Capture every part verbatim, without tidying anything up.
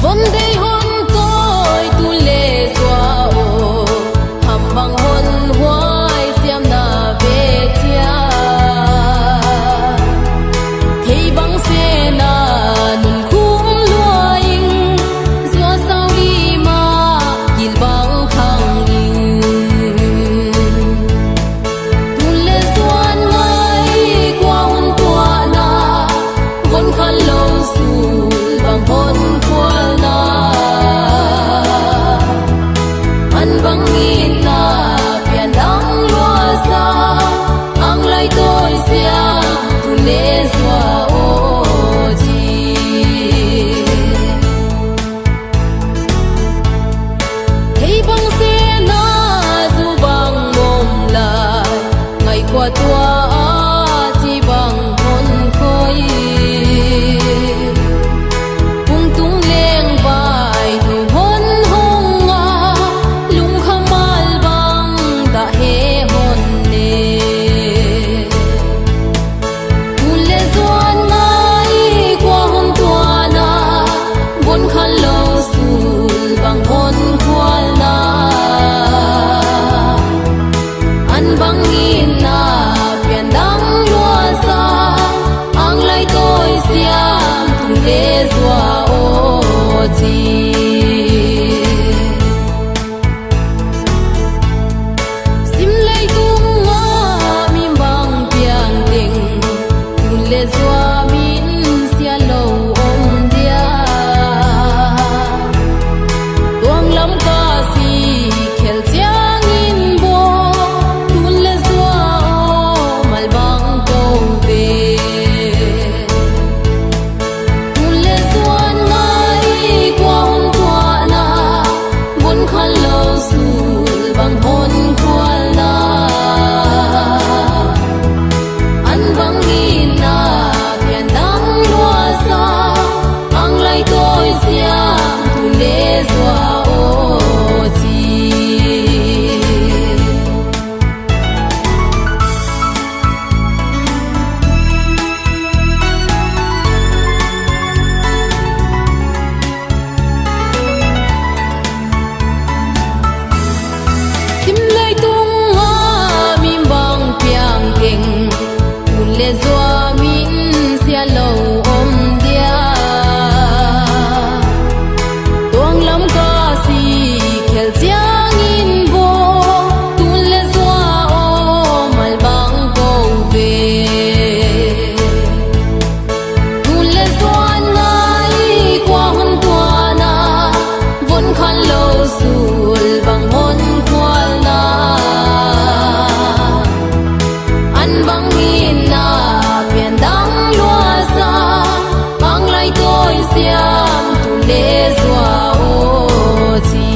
Von deih hon tawi tu leh zuau, ham bang hon huai siam na ve chia. Thei bang se na nun khum lua ing, zuau sau li ma gil bang khang ing. Tun leh zuan ngai kua hon tuah na, von khan lou sul bang hon khual na. An bang ngitna pian dang lua sa, ang lai tawi siam tu leh zuau chi. Thei bang se na zu bang om lai, ngai kua tuah a chi bang hon khoi. Pung tung leng vai tu hon hong a, lungkham mal bang dah he hon ne. Tun leh zuan ngai kua hon tuah na, von khan lou sul bang hon khual na. An bang ngitna pian dang lua sa, ang lai tawi siam tu leh zuau chi. Sim leitung a mi bang piang teng, tun leh zuau min sia lou om dia. Tuang lam ka si khel chiang in bo, tun leh zuau mal bang kou ve. Tun leh zuan ngai kua hon tuah na, von khan lou sul bang hon khual na. An bang ngitna pian dang lua sa, ang lai tawi siam tu leh zuau chi. Sim leitung a mi bang piang teng, tun leh zuau min sia lou om dia. Tuang lam ka si khel chiang in bo, tun leh zuau mal bang kou ve. Tun leh zuan ngai kua hon tuah na, von khan lou sul bang hon khual na. An bang ngitna pian dang lua sa, ang lai tawi siam tu leh zuau chi.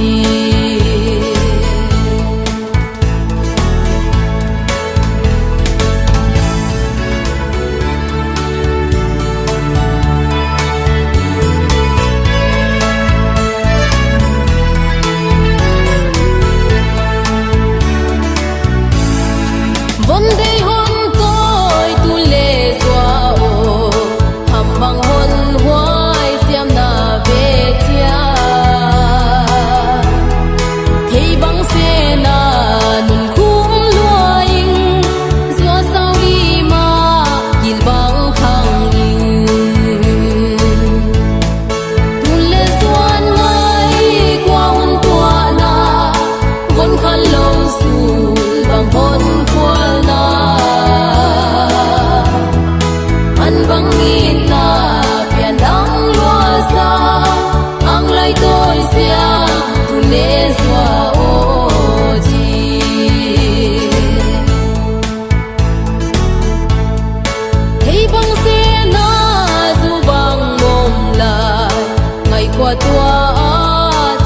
Von deih hon tawi tu leh zuau, ham bang hon huai siam na ve chia. Thei bang se na nun khum lua ing, zuau sau li ma gil bang khang ing. Tun leh zuan ngai kua hon tuah na, von khan lou sul bang hon khual na. An bang ngitna pian dang lua sa, ang lai tawi siam tu leh zuau chi. Thei bang se na zu bang om lai, ngai kua tuah a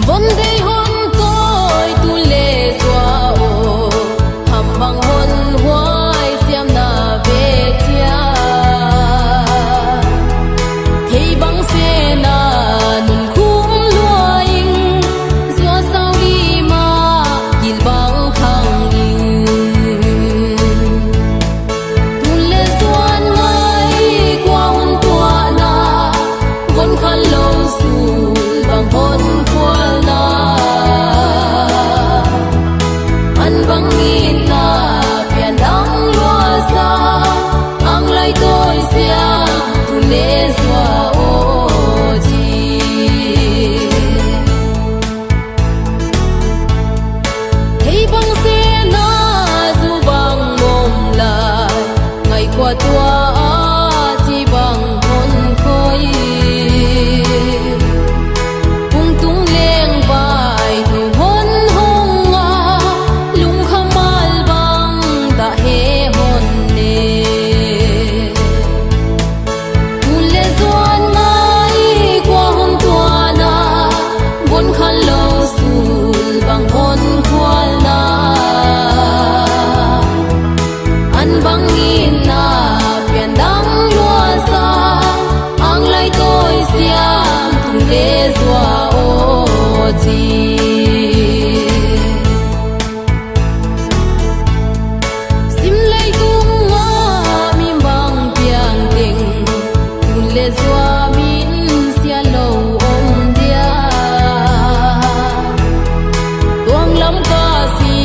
Von dei hon toi tu le zua o, ham bang hon huai siam na ve chia. Thei bang se na nun khum lua ing, zua sau li ma, gil bang khang ing. Tun le zuan ngai kua hun tuahna, von khan lou sul bang hon khualna. An bang itna pian dang lua sa, ang lai toi siam tun le zua o chi. Thei bang se na zu bang mong lai, ngai kua tua a chi bang hon khoi. Kung tung leng vai tu hon hong a, lungkham mal bang ta he hon ne. Tun le zuan ngai kua hun tuahna, von khan lou sul bang hon khualna. An bang itna pian dang lua sa, ang lai toi siam tun le zua o chi. Sim leitung a mi bang piang teng, tun le zua min sia lou om dia. Tuang lam ka si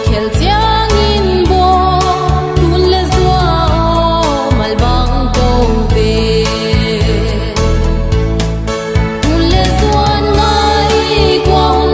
khel chiang in bo, tun le zua o mal bang tou ve. Tun le zuan ngai kua hun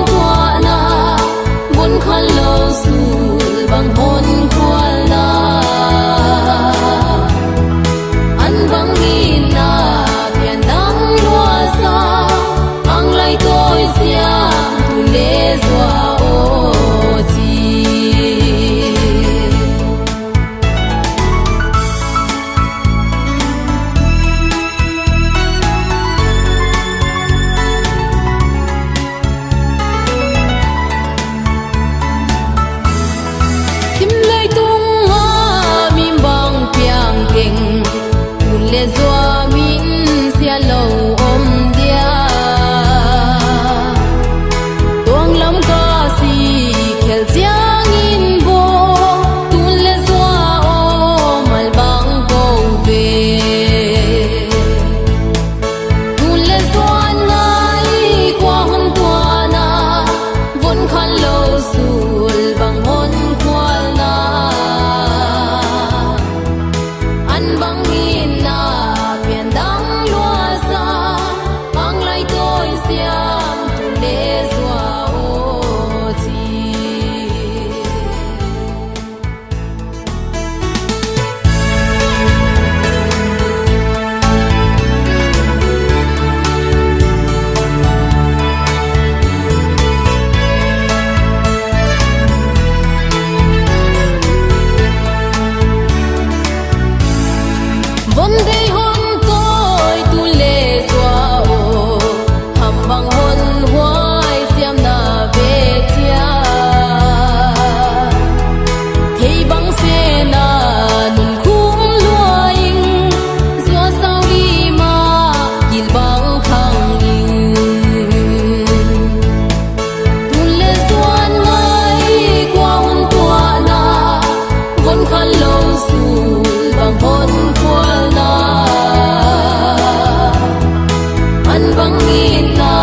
Ngitna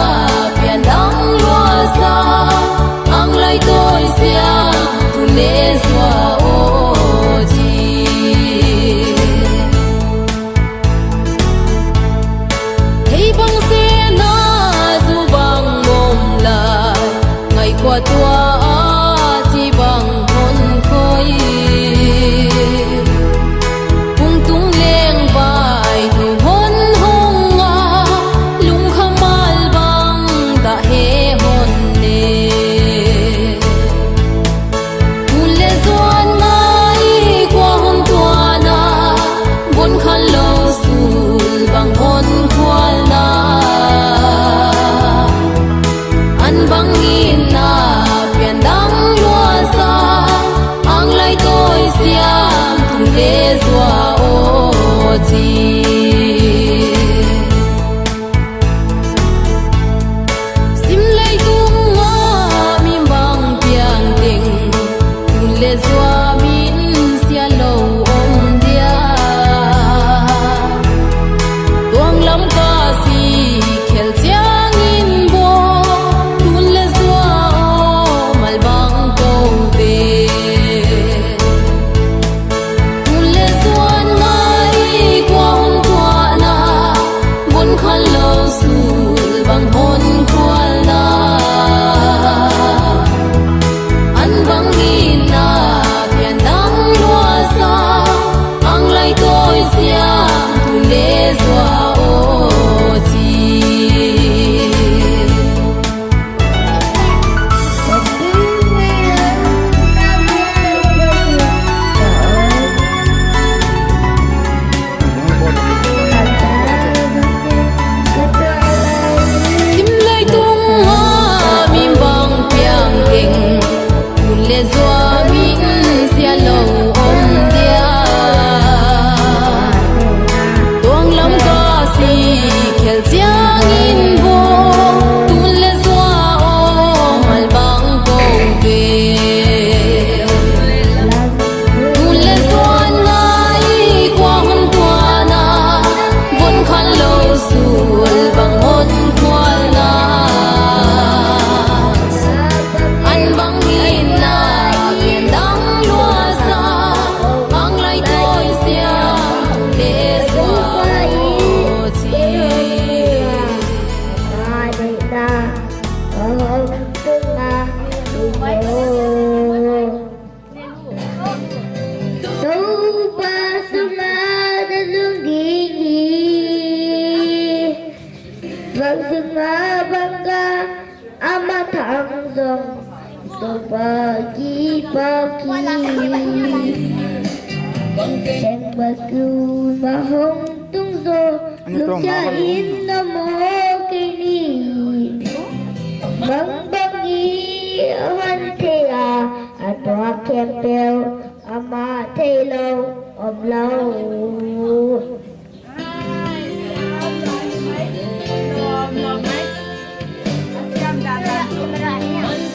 pian dang lua sa, ang lai tawi siam tu le zua o chi. Hei bang se na zu bang mong lai, ngai kua tua a chi bang hon khoi. Kung tung leng vai tu hon hong a, lungkhamal bang ta he hon ne. Tun le zuan ngai kua hon tuana, bon khan lou sul bang hon khualna. An bang ngitna pian dang lua sa, ang lai tawi siam tu le zua o chi. Sim leitung a mi bang piang teng, tun le zua min sia lou om dia. Tuang lam ka si khel chiang in bo, tun le zua o mal bang ko ve. Tun le zuan ngai kua hon tuana, bon khan lou sul bang hon khualna. An bang ngitna pian dang lua sa, ang lai tawi siam tu le zua o chi. Sim leitung a mi bang piang teng, tun le zua min sia lou om dia. Tuang lam ka si khel chiang in bo, tun le zua o mal bang ko ve. Tun le zuan ngai kua hon tuana, bon khan lou sul bang hon khualna. An bang ngitna pian dang lua sa, ang lai tawi siam tu le zua o chi. Toupa sungah na lungding hi. Bang sungah bang ka ama thang zong, Toupa kipak hi. Seng batu ma hong tung zo, lungkia in na mo kei ni. Bang bang i hon thei a, a tua khempeuh amah theilou om lou.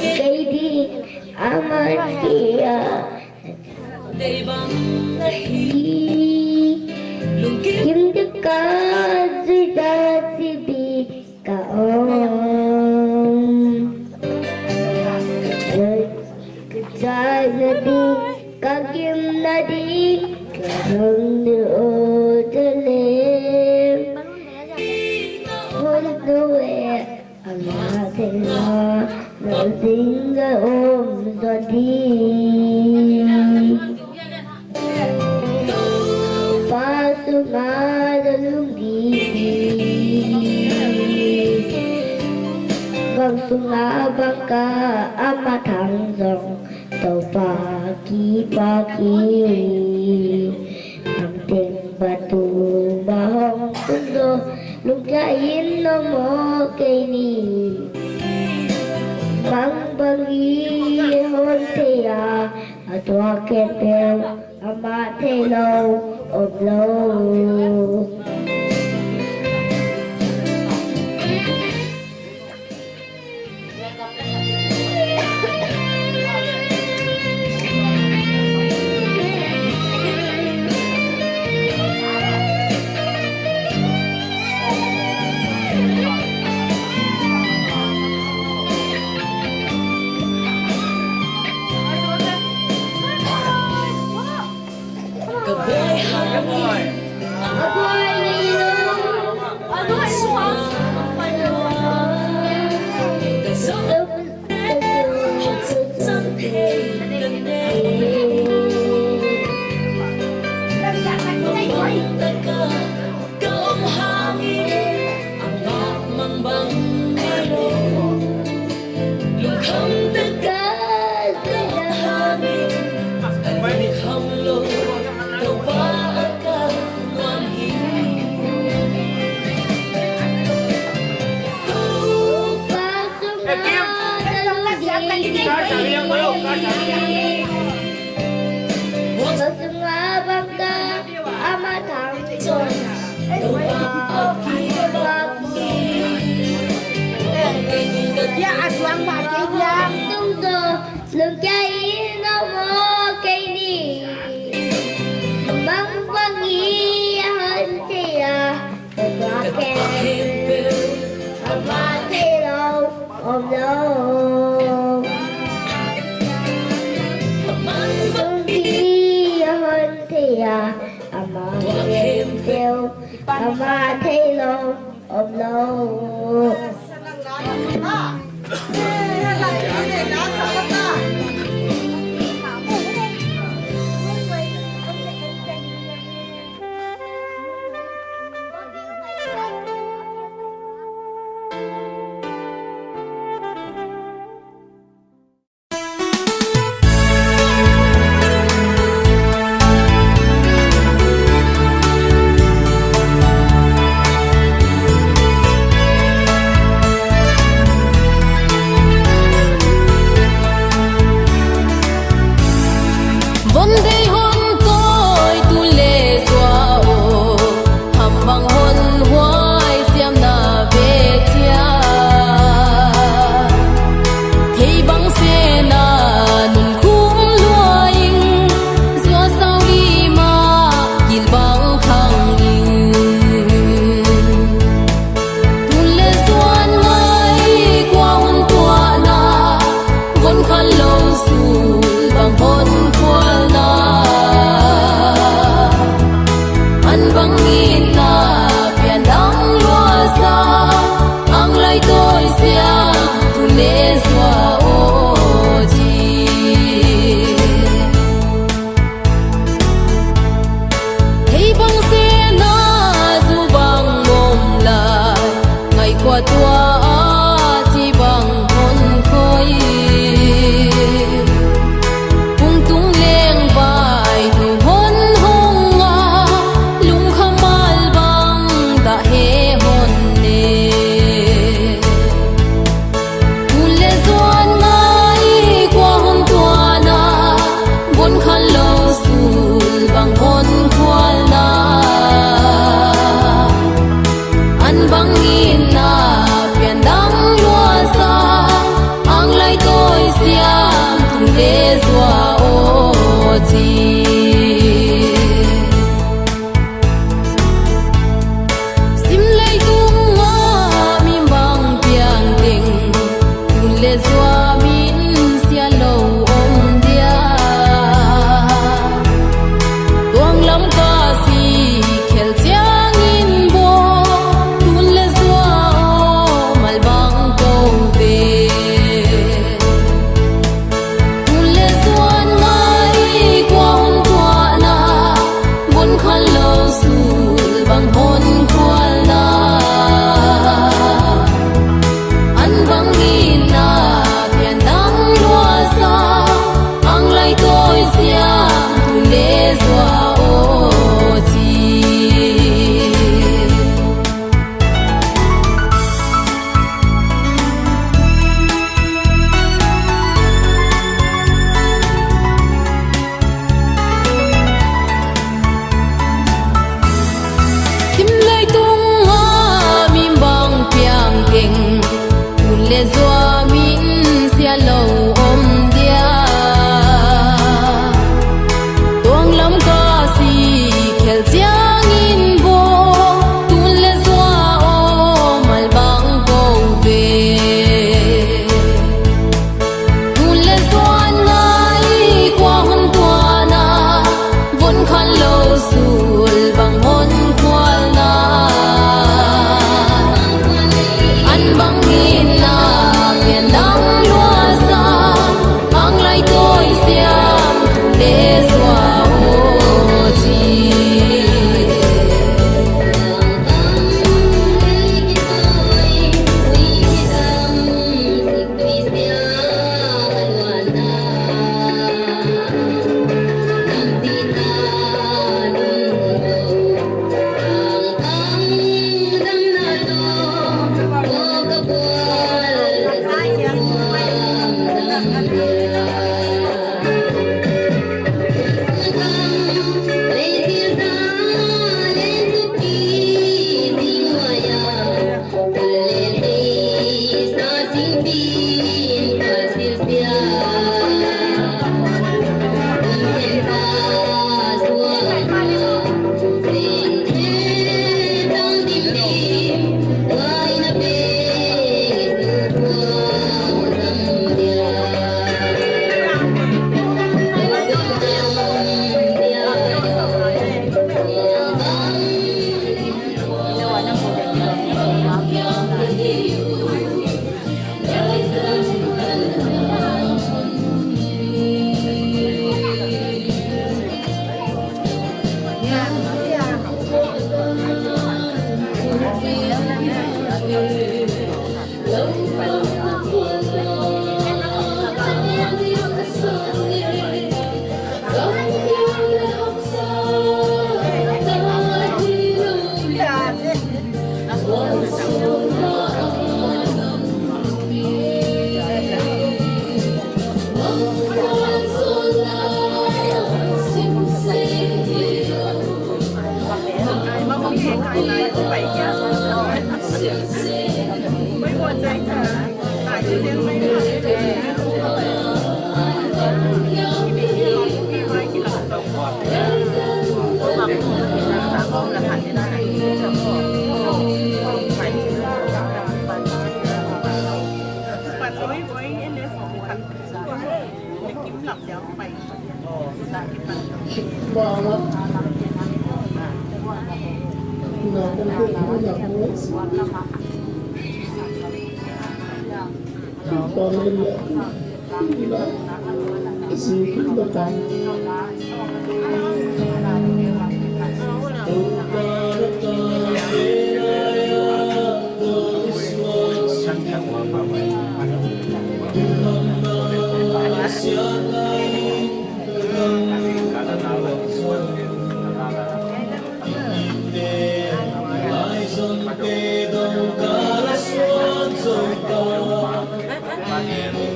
Kei ding amah kia. Kim ding ka zui da zibi ka om. Ka chai na ding, ka gim na ding, ka dong ding o te lem. Hon nu e, amah theilou, lou ding ka om zo ding. Pa sungah na lungding hi. Bang sungah bang ka ama thang zong, Toupa kipak hi. Bang teng batu ma hong tung zo, lungkia in na mo kei ni. Bang bang i hon thei a, a tua khempeuh amah theilou om lou. Ya, a suang ba kei diam. Tung to, lungkia in om maw kei ni. Bangbang i hon thei a, tua khempeuh amah theilou omlou. Bangbang i hon thei a, amah khempeuh amah theilou omlou. Von deih hon tawi tu leh zuau, ham bang hon huai siam na ve chia. Thei bang se na nun khum lua ing, zuau sau li mah gil bang khang ing. Tu leh zuan ngai kua hon tuah na, von khanlou sul bang hon khual na. An bang itna pian dang lua sa, ang lai tawi siam tu leh zuau chi. Thei bang se na zu bang mong lai, ngai kua tua a chi bang hon khoi. Pung tung leng vai tu hon hong a, lungkham mal bang dah he hon ne. Tu leh zuan ngai kua hon tuah na, von khanlou sul bang hon khual na. An bang itna pian dang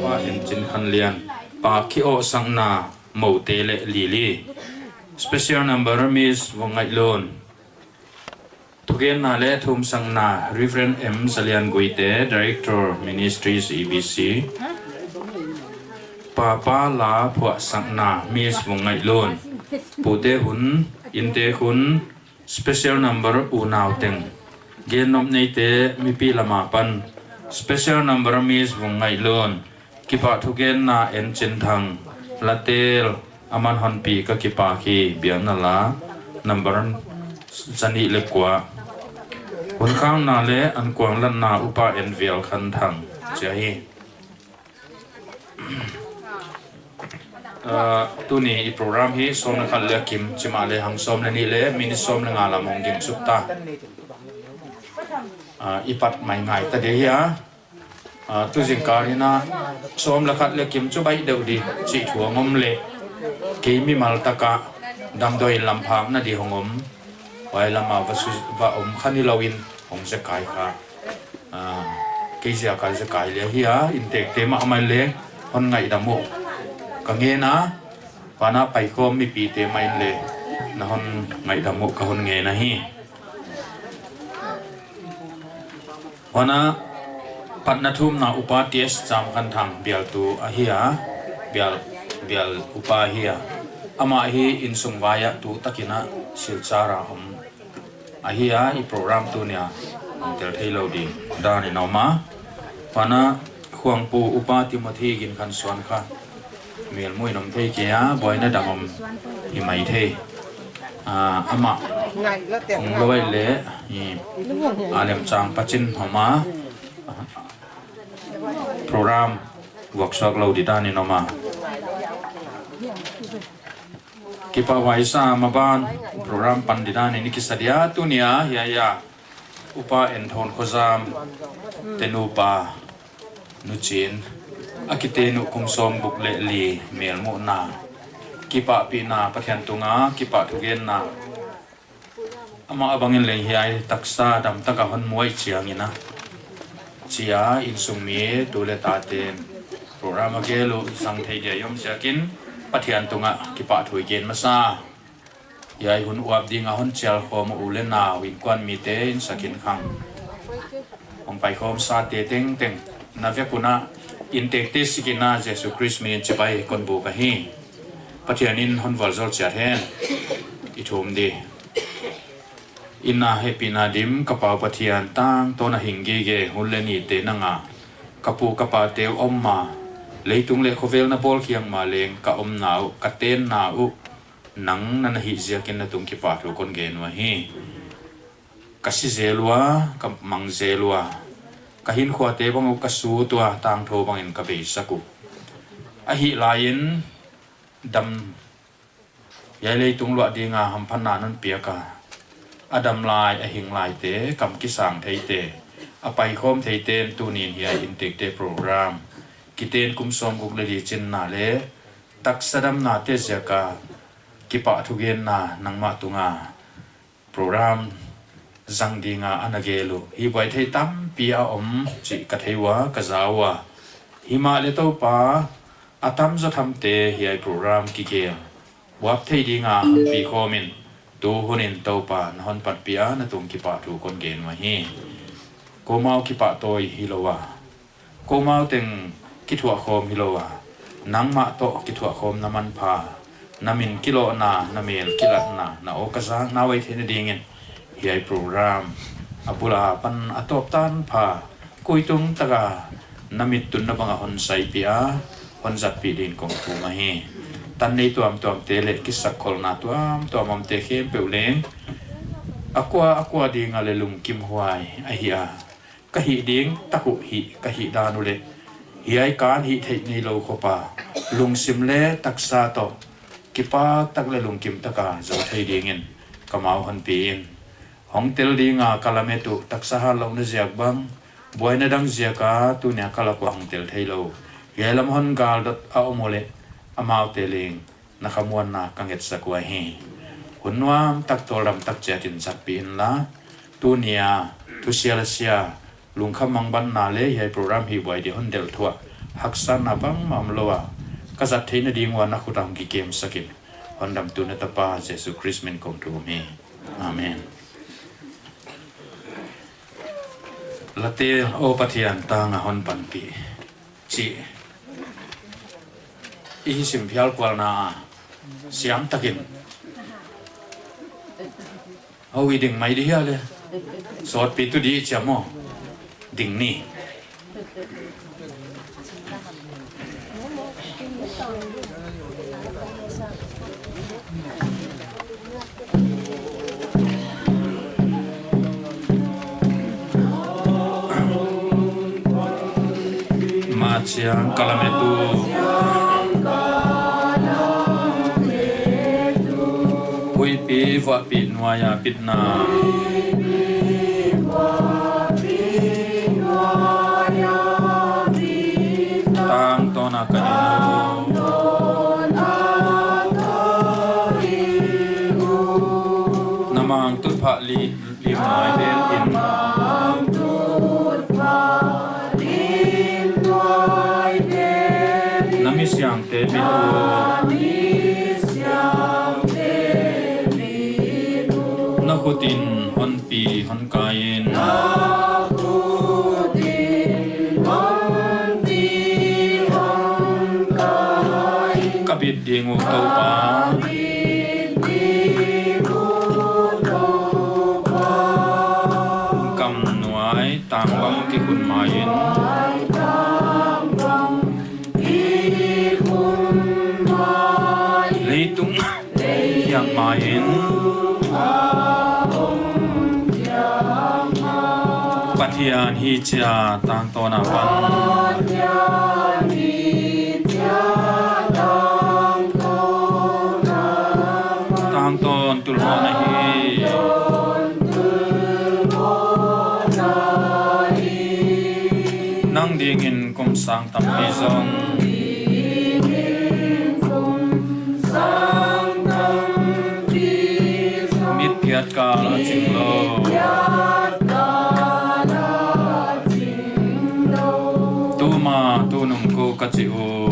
Pa Enchin Khanlian, Pa Khi Aw Sakna, Mote leh Lily. Special number, Miss Vung Ngaih Lun. Thugenna leh thumsakna, Reverend M Zalian Guite, Director Ministries E B C. Papa la phuahsakna, Miss Vung Ngaih Lun. Pute hun, innte hun, special number unau teng. Gen nop neite mipi lama pan, special number Miss Vung Ngaih Lun. Kipahthugenna Enchin Thang, Latel, aman hon pi ka kipak hi, biakna la, number zanih leh kua. Hunkhangna leh ankuanglatna Upa Envial Khan Thang, chi ahi. Ah, tuni i program hi sawm leh khat leh kim, chi mahleh hang sawm leh nih leh minute sawm leh nga lam hong ging suk ta. Ah, i pat mai ngai ta deuh hi a. Ah, tu zingkal in a sawm leh khat leh kim chu baih deuh di chih thu hong om leh, kei mimal taka damdawi in lam phakna di hong om. Huai lama va su, va om kha ni lou in hong zekai kha. Ah, kei ziak a zekai leh hi a, inntekte mahmah leh hon ngaihdam uh ka ngen a, huan a paikhawm mipite mah in leh na hon ngaihdam uh ka hon ngen ahi. Huan a, patna thumna Upa T S Cham Khan Thang, bialtu ahi a, bial, bial upa ahi a. Amah hi innsung vai ah tu takin a Silchar a om ahi a, i program tuni a hong tel theilou ding dan in a om a. Huan a, khuangpu Upa Timothy Gin Khan Suan kha, melmuh in om thei kei a, buaina dang om hi maithei. Ah, amah hong lou leh, i, a lemchang pachin hong om a, program vuak suak lou di dan in a om a. Kipahhuai sa, maban program pan di dan in i kisa dia, tuni a, hiai a, Upa Enthon Khozam, te nupa, Nu Chin, a kiten uh kum sawmguk leh li, melmuhna, kipahpihna, Pathian tunga kipahthugenna. Amah a bangin leng hiai taksa dam taka hon muh chiangin a, chi a, innsung mi tu leh taten program a gel uh zang thei dia i om ziakin Pathian tunga kipahthu i gen masa. Hiai hun uap dinga hon chial khawm uh u leh nau, innkuan mite, insak innkhang, hong paikhawm sate tengteng, na vek un a, inntekte sikin a Jesu Khrist min in chibai kon buk ahi. Pathian in hon vualzawl chiat hen. I thum di. Inn a hehpihna dim ka Pau Pathian, tangtawn a hing gige hun leh nite nang a, ka pu ka pate uh om ma, leitung leh khovel na bawl khiak ma leng, ka omna uh, ka tenna uh, nang na na hih ziakin na tung kipahthu kon gen uh ahi. Ka si zel ua, ka mang zel ua, ka hinkhua te bang uh ka sut ua, tangthu bangin ka beisak uh. Ahih laiin dam, hiai leitung luah dinga hamphatna non piak a, a dam lai, a hing laite, kam kisang theite, a paikhawm theiten tuni'n hiai inntekte program, kiten kum sawmguk leh li chinna leh taksa damnate ziaka kipahthugenna nangmah tunga program zang dinga ana gel uh. Hihbuai thei tampi a om chih ka thei ua, ka za ua. Himahleh Toupa, a tamzaw thamte hiai program kigel, uap thei dinga hon pi khawmin, tu hunin Toupa na hon panpih a, na tung kipahthu kon gen uh ahi. Kuamah kipahtawi hilou a, Kou mau teng kithuah khawm hilou a, nangmah toh kithuah khawm na manpha, na min kilohna, na mel kilatna, na aw ka zak na uai theihna dingin, hiai program a bul apan a tawp tan pha, kuitung taka na mit tunna banga hon saipih a, hon zatpih dingin kong thum ahi. Tan nei tuamtuamte leh kisakkholhna tuamtuam omte khempeuh leng, a kua a kua dinga leh lungkimhuai ahi a, ka hih ding tak uh hih ka hih dan uleh, hiai kan hih theih neilou khop a, lungsim leh taksa toh kipak tak leh lungkim taka zou thei dingin ka mau hon pi in. Hong tel dinga ka lamet uh taksa hatlouhna ziak bang, buaina dang ziaka tuni a ka lak ua hong tel theilou, hiai lam hon galdot a om uleh, amaute leng na khamuanna ka ngetsak uhi. Hun nuam tak tawldam tak chiatin zatpih inla, tuni a thusia lasia, lungkham mangbatna leh hiai program hihbuai dia hon delh thu ah haksatna bangmah omlou a, ka zat theihna ding ua na khut ah hong kikemsak in, hondamtu na tapa Jesu Khrist min kong thum hi. Amen. Late, aw Pathian tanga hon panpih chih i hi sim phial kualna siam takin, hou i ding mai di hia leh, sawtpi tu di chia maw, ding ni. Machiang ka lamet uh, huihpi vuahpi nuaia pitna, tangtawna ka inn uh, na mang tutphah li lim nuai bel in, na mi siangte mit uh, na khut in hon pi hon kai in, ka bit ding uh Toupa. Gam nuai tang bang kikhun mai in, leitung hiang mai in, Pathian hi chia tangtawna pan, tangtawn tulhawna hi. Nang dingin kum sang tampi zong, mitphiat kal a ching lou, tuma tunung ko ka chi uh.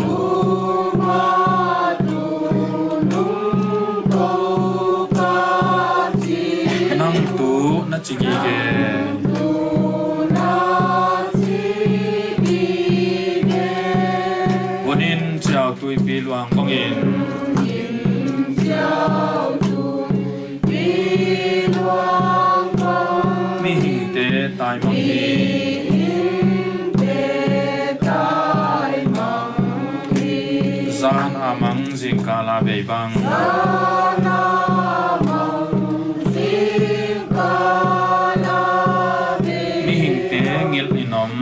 Nang tu na chi gige. Hunin chiau tuipi luang bangin, mihingte taimang hi. Zan a mang zingkal a bei bang, mihingte ngilh in om.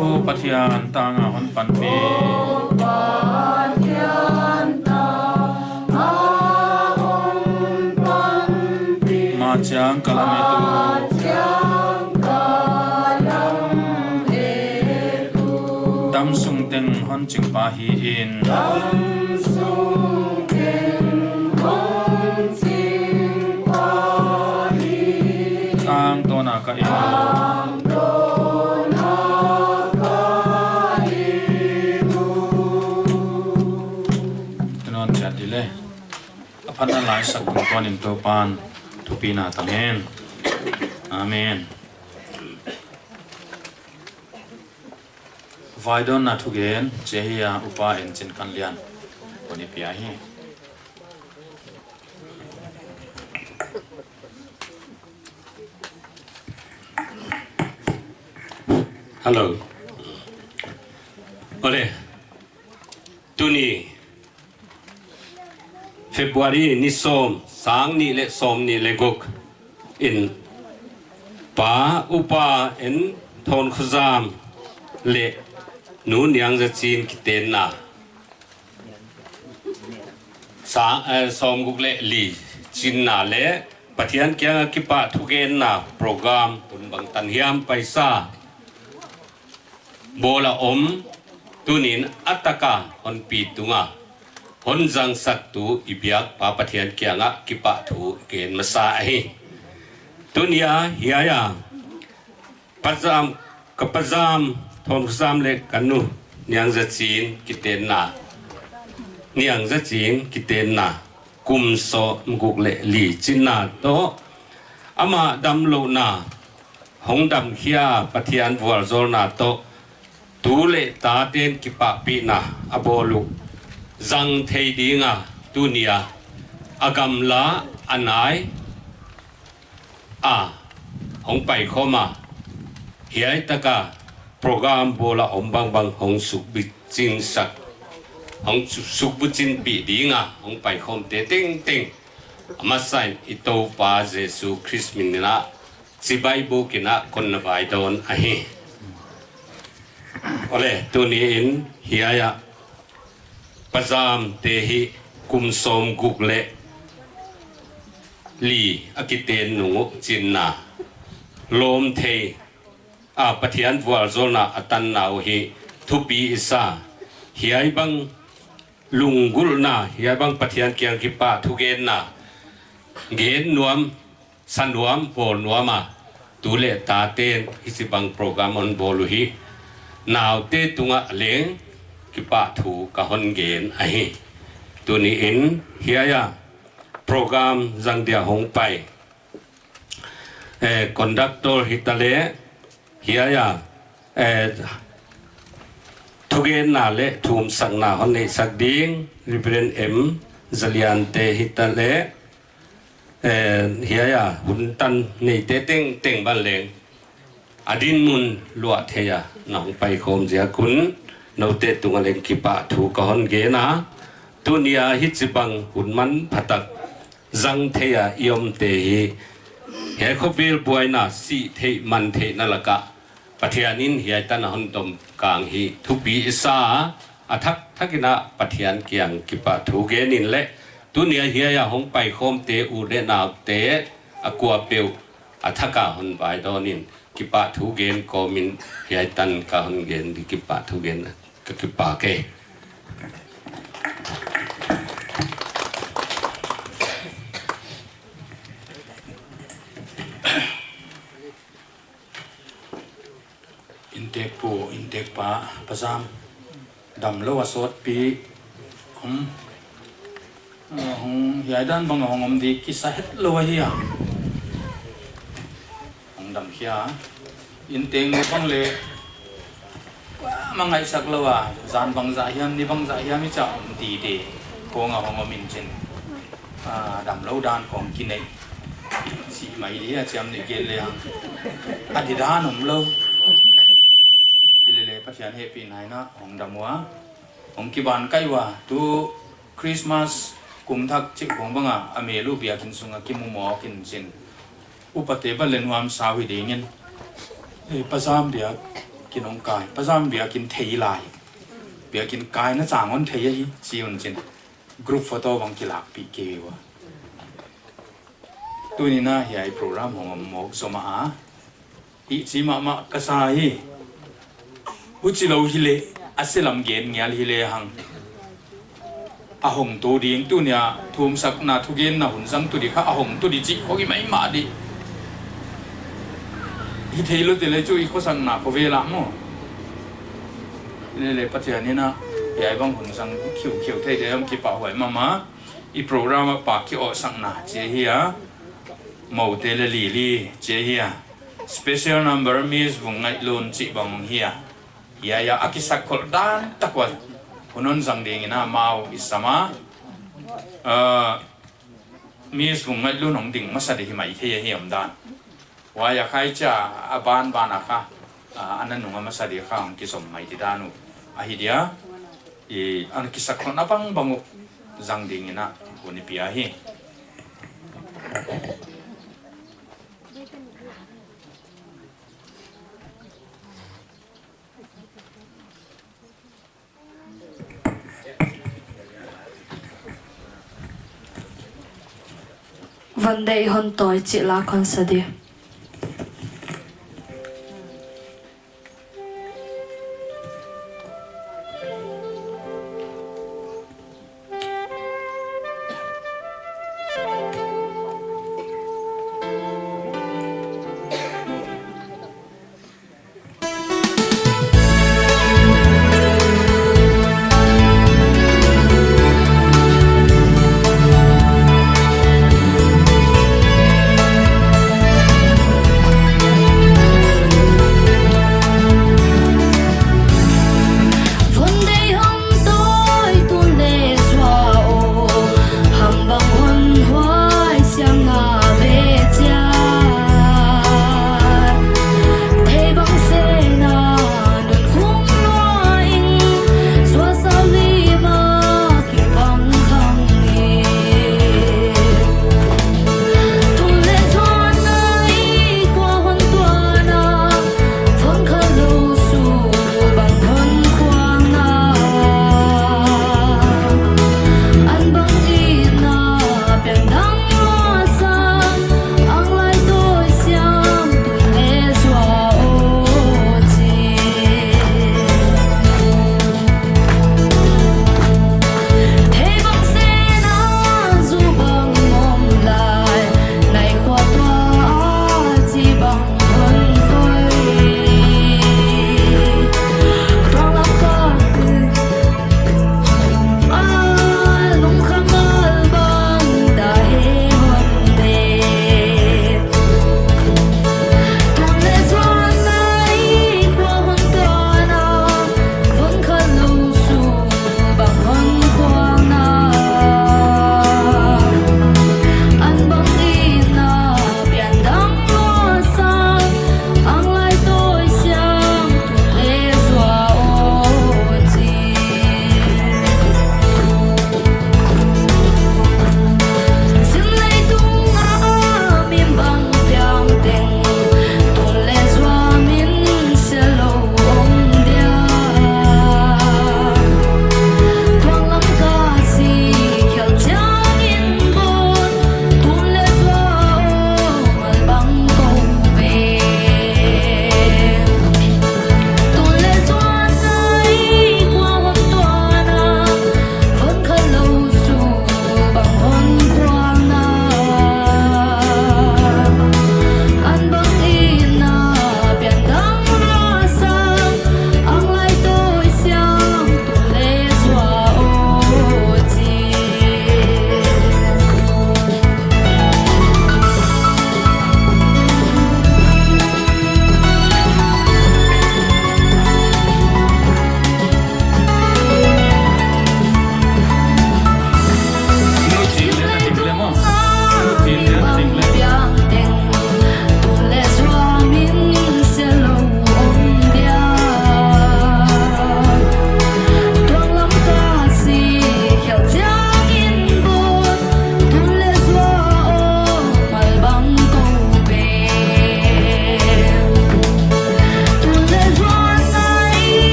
Aw Pathian tanga hon panpih, machiang ka lamet uh, damsung teng hon chingpa hi in, tangtawna ka inn uh, tunon chat di le. A phatna lai sak tungtawnin Toupan Thupina tang hen. Amen. Vaidawnna thugen, chih hiai a Upa Enchin Kanlian, kon i pia hi. Hello. Ole. Tuni February ni sawm, sang nih leh sawmnih leh guk in Pa Upa N Thonkhozam leh Nu Niangzachin kitenna, sa, eh, sawmguk leh li chinna leh Pathian kianga kipahthugenna program hun bangtan hiam paisa bawl a om, tunin a taka hon pi tunga hon zangsaktu i biak Pa Pathian kianga kipahthu gen masa ahi. Tunia hiai a Pa Zam, ka Pa Zam Thonkhozam leh ka Nu Niangzachin kitenna, Niangzachin kitenna kum sawmguk leh li chinna toh, ama damlouhna hong damkhia Pathian vualzawlna toh tu leh taten kipahpihna a bawl uh zang thei dinga tunia a gamla a nai a hong paikhawm a, hiai taka program bawl a om bangbang hong sukbuchinsak, hong su-, sukbuchinpih dinga hong paikhawmte tengteng a masain i Toupa Jesu Khrist min in a chibai buk in a kon na vaidawn ahi. Ole, tuni in hiai a Pa Zamte hi kum sawmguk leh li a kiten nung uh chinna lawm thei a Pathian vualzawlna a tanna uh hi thupi i sa. Hiai bang lunggulhna, hiai bang Pathian kiang kipahthugenna gen nuam, sa nuam, bawl nuam a tu leh taten hichibang program hon bawl uh hi naute tunga leng kipahthu ka hon gen ahi. Tuni in hiai a program zang dia hong pai, eh, conductor hitaleh, hiai a, eh, thugenna leh thumsakna hon neihsak ding Reverend M Zaliante hitaleh, eh, hiai a hun tan neite tengteng bang leng a dinmun luah thei a na hong paikhawm ziak un noute tunga leng kipahthu ka hon gen a, tunia hichibang hun manphatak zang thei a i omte hi, hiai khovel buaina sih theih man theihna laka Pathian in hiai tan a hon tawm kang hi thupi i sa a, a thakthak in a Pathian kiang kipahthu gen in leh tunia hiai a hong paikhawmte u leh naute a kuapeuh a thaka hon vaidawn in kipahthu gen kawmin hiai tan ka hon gen di kipahthu gen ka kipak e. Inntek pu, inntek pa, Pa Zam damlou a sawtpi, um, uh, hong hiai dan bang a hong om di kisa hetlou ahi a. Hong damkhia, inntek nu bang leh kuamah ngaihsak lou a, zan bangzah hiam, ni bangzah hiam i chah om di di, kong a hong om in chin. Ah, damlou dan kong kinei. Chih mai di a chiam ni gen leh a. A di dan omlou. Hilele Pathian hehpihna in a hong dam ua, hong kiban kai ua, tu Christmas kum thak chih khong bang a, a mel uh biakin sunga kimu mawk in chin. Upate bang leh nuamsa uh hi ding in. Eh, Pa Zam biakin hong kai, Pa Zam biakin thei lai. Biakin kaina chang hon thei ahi, chi un chin. Group photo bang kilakpih kei ua. Tuni in a hiai program hong om mawk zaw mah a, hih chi mahmah ka sa hi. Huchilou hileh, a selam gen ngial hileh hang, a hong tu ding, tunia thumsakna thugenna hun zang tu di kha a hong tu di chih khong hi maimah di. Hi theilou te leh chu i khosakna khovel ah maw. Hilele Pathian in a hiai bang hun zang khiukheu theite hong kipahhuai mahmah. I program a pak ki awhsakna chih ahi a. Mote le Lily chih ahi a. Special number Miss Vungngailun chih bang hi a. Hiai a kisakkholh dan tak uah hun hon zang ding in amau i sam a. Ah, Miss Vungngailun hong ding masa di hi maithei ahi omdan. Huai a khai chia a banban a kha, ah, a nanung a masa di kha hong kizom mai di dan uh ahi dia. I, a kisakkholhna bangbang uh zang ding in hun i pia hi. Van deih hon tawi chih la kon sa di.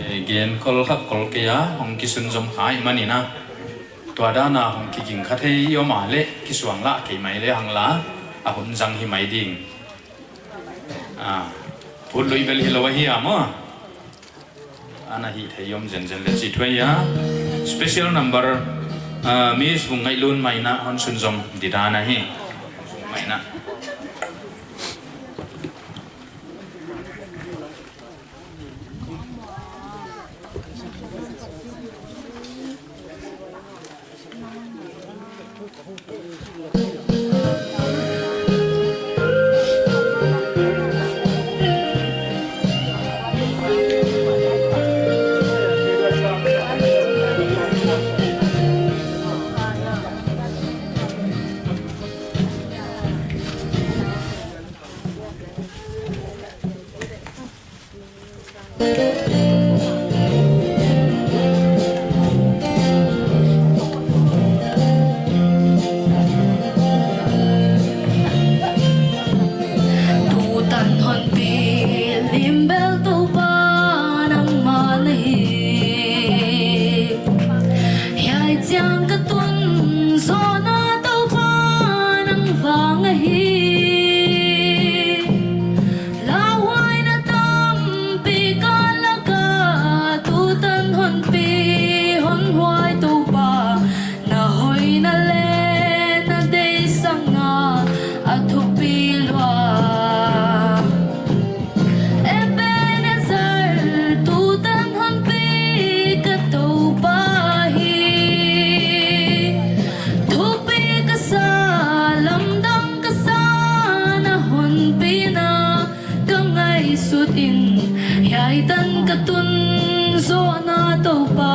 Eh, gen kol kha kol kei a, hong kisunzom kha i manin a. Tua dan a hong kiging kha thei i om a leh, kisuang lah kei mai lehang la, a hun zang hi mai ding. Ah, hun lui bel hilou ahi a maw. Ana hih theih om zenzen leh chi thuai a. Special number, ah, Miss Vungngaihluan Maina hon sunzom di dan ahi. Maina. Tutan hon pi lim bel Toupa nangmah na hi. Hiai chiang ka tun zawhna Toupa nang vang ahi. Lauhuaina tampi ka lak a tutan hon pi hon huai Toupa, na hoihna leh na deihsakna a thupi lua. Ebenezer, tutan hon pi ka Toupa hi. Thupi ka sa, lamdang ka sa, na hon pina ka ngaihsut in, hiai tan ka tun zawhna Toupa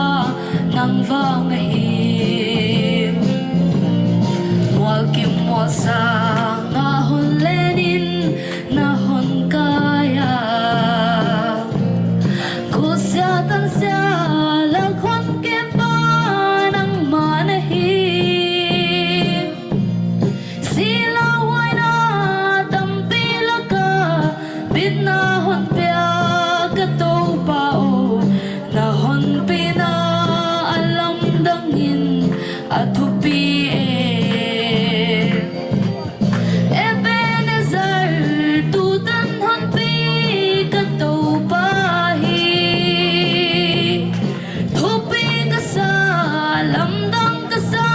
nang vang ahi. Mual kim mual sang a hon len in na hon kai a, khusia tansia lak hon kep pa nangmah na hi. Si lauhuaina tampi lak a bitna hon pia ka Toupa aw, na hon pina a lamdang in a thupi e. Ebenezer, tutan hon pi ka Toupa hi. Thupi ka sa, lamdang ka sa,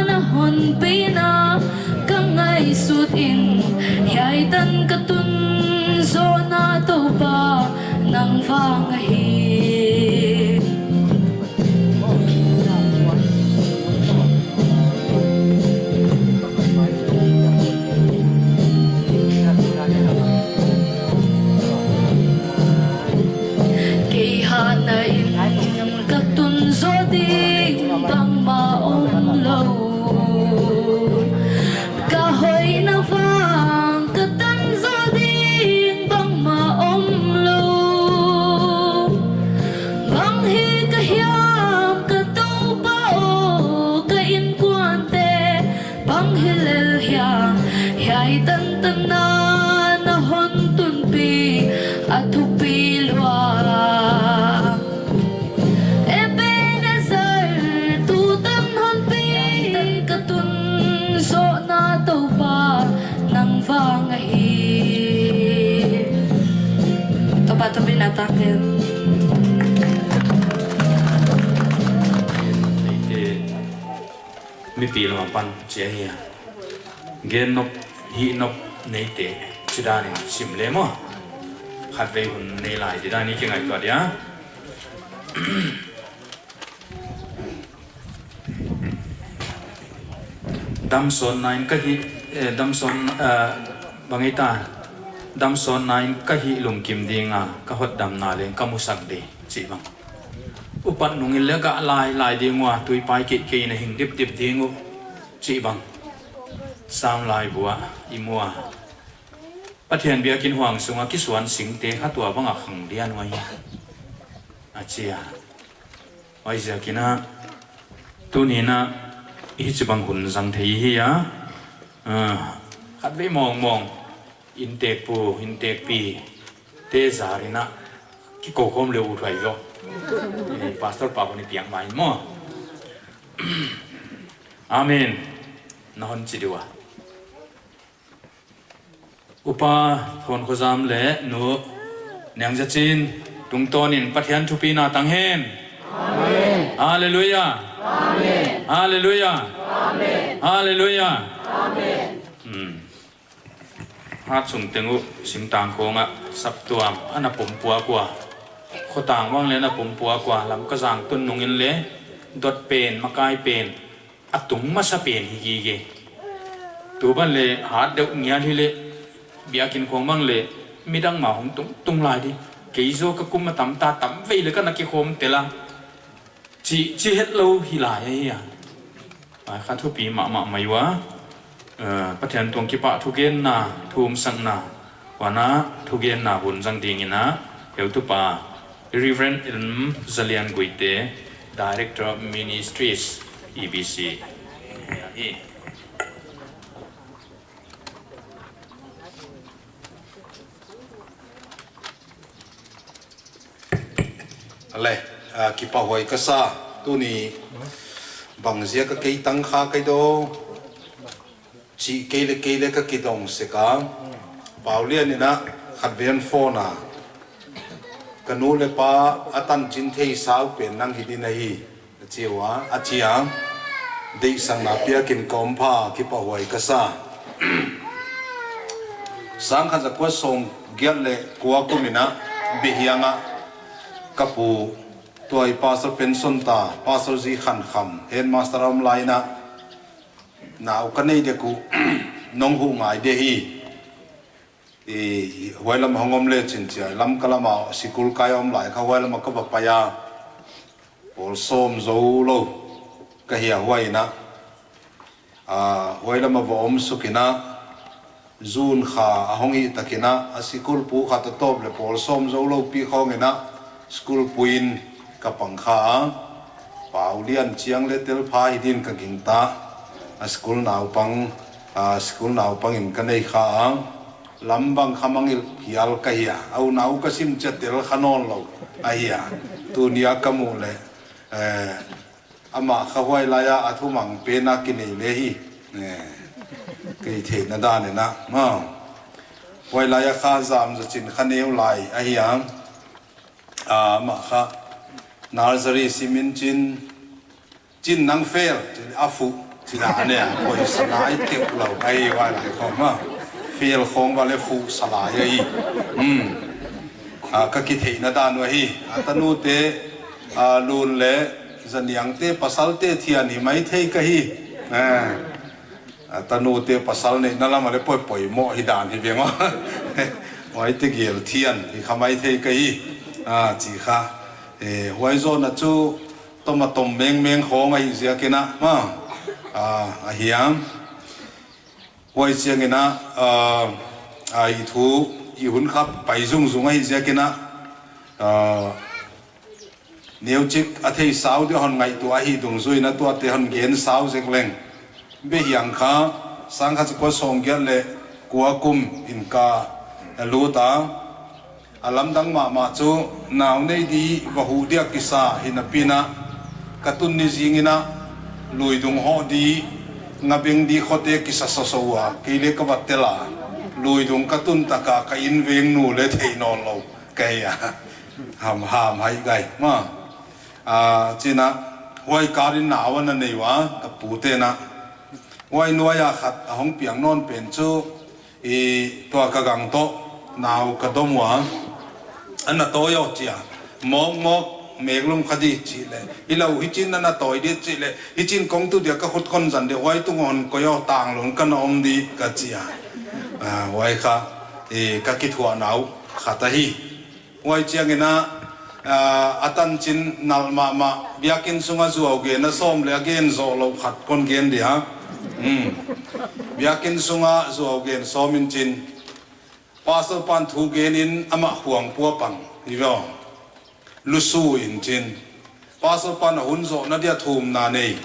na hon pina ka ngaihsut in, hiai tan ka tun zawhna Toupa nang vang ahi. Kei hatna in ka tun zaw ding bangmah omlou. Ka hoihna vang ka tan zaw ding bangmah omlou. Bang hi ka hiam ka Toupa aw, ka innkuante bang hi lel hiam, hiai tan tan a na hon tunpi a thupi lua. Ebenezer, tutan hon pi, tan ka tun zawhna Toupa nang vang ahi. Toupa thupi na tak hen. Mipi lam apan chia hi a. Gen nop, hih nop neite, chidan in sim le maw. Khatvei hun nei lai didan i kingaihtuah dia. Damsawn nain ka hi, eh, damsawn, eh, bang ei ta. Damsawtna in ka hih lungkim ding a, ka hotdamna leng ka musak di, chih bang. Upat nung in leng gah lailai ding ua, tuipai kei kei in a hing dipdip ding uh, chih bang. Sam laibu ah i mu a, Pathian biakinn huang sung a kisuan singte kha tua bang a khang lian uh ahi, a chi a. Huaiziakin a, tuni in a, hichibang hun zang thei hi a. Ah, khatvei mawngmawng, inntekpu, inntekpi te zar in a, kikou khawm leh uh thuai zaw. Eh, Pastor pa hun i piak mai maw. Amen. Na hon chi di ua. Upa Thawnkhotzam leh Nu Niangzachin tungtawn in Pathian thupina tang hen. Amen. Hallelujah. Amen. Hallelujah. Amen. Hallelujah. Amen. Hmm. Hat sung teng uh singtang khawng ah saptuam ana pumpuak ua, khotang uang leh ana pumpuak ua, Lamka zang tun nung in leng dot pen, makai pen, a tung masa pen hi gige. Tu ban leh hat deuh ngial hi leh, biakinn khawng bang leh midang mah hong tung tung lai di. Kei zaw ka kum a tam ta, tam vei leh ka na kikhawm tel a, chi, chi hetlou hi lai ahi a. Huai kha thupi mahmah mai ua. Eh, Pathian tuang kipah thugenna, thu umsakna huan a thugenna hun zang ding in a, heutupa Reverend Elm Zalian Guite, Director of Ministries, E B C. Hi. Ale, ah, kipahhuai ka sa, tuni bangziak a kei tang kha kei daw, chih kei leh kei leh ka kidong sek a. Paulian in a khatvei phone a, ka nu leh pa a tanchin thei sau pen nang hi ding ahi, a chi ua, a chi a. Deihsakna piak in ka om pha, kipahhuai ka sa. Sangkhat zakua sawmgiat leh kua kum in a, Behiang ah ka pu, tua i pastor pension ta, Pastor Zi Khan Kham, headmaster a om lai in a, nau ka nei dek uh, nong huh ngai di hi. I, huai lam hong om leh chin chia, Lamka lam a sikul kai om lai kha, huai lam a ka va pai a. Pawl sawm zou lou ka hi a, huai in a, ah, huai lam a va om suk in a, June kha a hong hih tak in a, a sikul pu khat a tawp leh pawl sawm zou lou pi khawng in a, sikul pu in ka pang kha a. Paulian chiang leh tel pha hi din ka gingta. A sikul naupang, a sikul naupang in ka nei kha a. Lam bang kha mangngilh phial ka hi a. A unau ka sim chia tel kha nawnlou ahi a. Tuni a ka muh leh, eh, amah kha huai lai a a thumang pen a kinei leh hi. Eh, kei theihna dan in a, maw. Huai lai a kha Zamzachin kha neu lai ahi a. Ah, amah kha nursery sim in chin, chin nang fail, chin a fuh, chin a ne, poisa ngai teuh lou, ahi huai lai khawng a. Fail khawng va leh fuh sa lai ahi. Hmm. Ah, ka kitheihna dan uh ahi. A tanute, ah, Lun leh Zaniangte, pasalte thian hi maithei ka hi. Ah. A tanute pasal neihna lam a leh poimoh hi dan hi veng aw. Huaite gel thian hi kha maithei ka hi. Ah, chi kha. Eh, huai zawhna chu tom a tom mengmeng khawng ahih ziakin a, maw. Ah, ahi a. Huai chiangin a, ah, ah, i thu, i hun kha pai zungzung ahih ziakin a, ah, neuchik a thei sau di hon ngaihtuah ahih dungzui in a tuate hon gen sau zek leng. Behiang kha, sangkhat zakua sawmgiat leh kua kum in ka lut a. A lamdang mahmah chu, nau nei di va huh dia kisa hi napi in a, ka tun ni zing in a, Luidung hoh di, Ngabeng di khote kisa sawsaw ua, kei leh ka va tel a. Luidung ka tun tak a ka inveng nu leh thei nawnlou ka hi a. Ham, ham hai gai, maw. Ah, chin a, huai kal in nau ana nei ua, ka pute'n a. Huai nuai a khat a hong piang nawn pen chu, i tua ka gang toh, nau ka dom ua. Ana tawi aw chia. Mawkmawk, meklum kha di chih leh. Hilou, hichin ana tawi di chih leh. Hichin kong tu dia ka khut kon zan di, huai tung hon koih aw, tang lung ka na om di ka chi a. Ah, huai kha. eh, ka kithuahna uh khat ahi. Huai chiangin a, ah, a tanchin nalh mahmah, biakin sunga zuau gen a sawm leh a gen zoh louh khat kon gen dia. Hmm. Biakin sunga zuau gen sawm in chin, Pastor pan thu gen in amah khuang pua pang, i ve aw. Lusu in chin, Pastor pan a hun zohna dia thumna nei.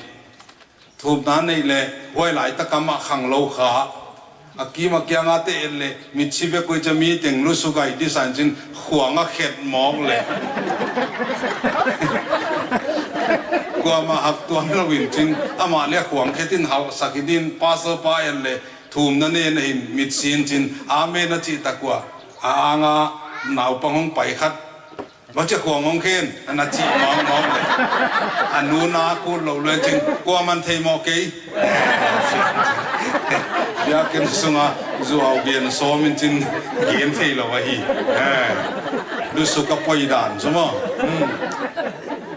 Thumna nei leh, huai lai tak a amah khanglou kha. A kim a kiang a te en leh, mitsi vek ua, chia mi teng lusu gai di san chin, khuang a khet mawk leh. Kuamah hak tuan lou in chin, amah leh khuang khet in halh sak i din, Pastor pa en leh, thumna nei na hin mitsi in chin, amen a chih tak ua, a anga naupang hong pai khat. Bang chia khuang hong khen, ana chih mawkmawk leh. A nu na kut lou leh chin, kuaman thei mawk kei. Biakin sunga zuau gen sawm in chin, gen thei lou ahi. Eh. Lusu ka poi dan, suma. Hmm.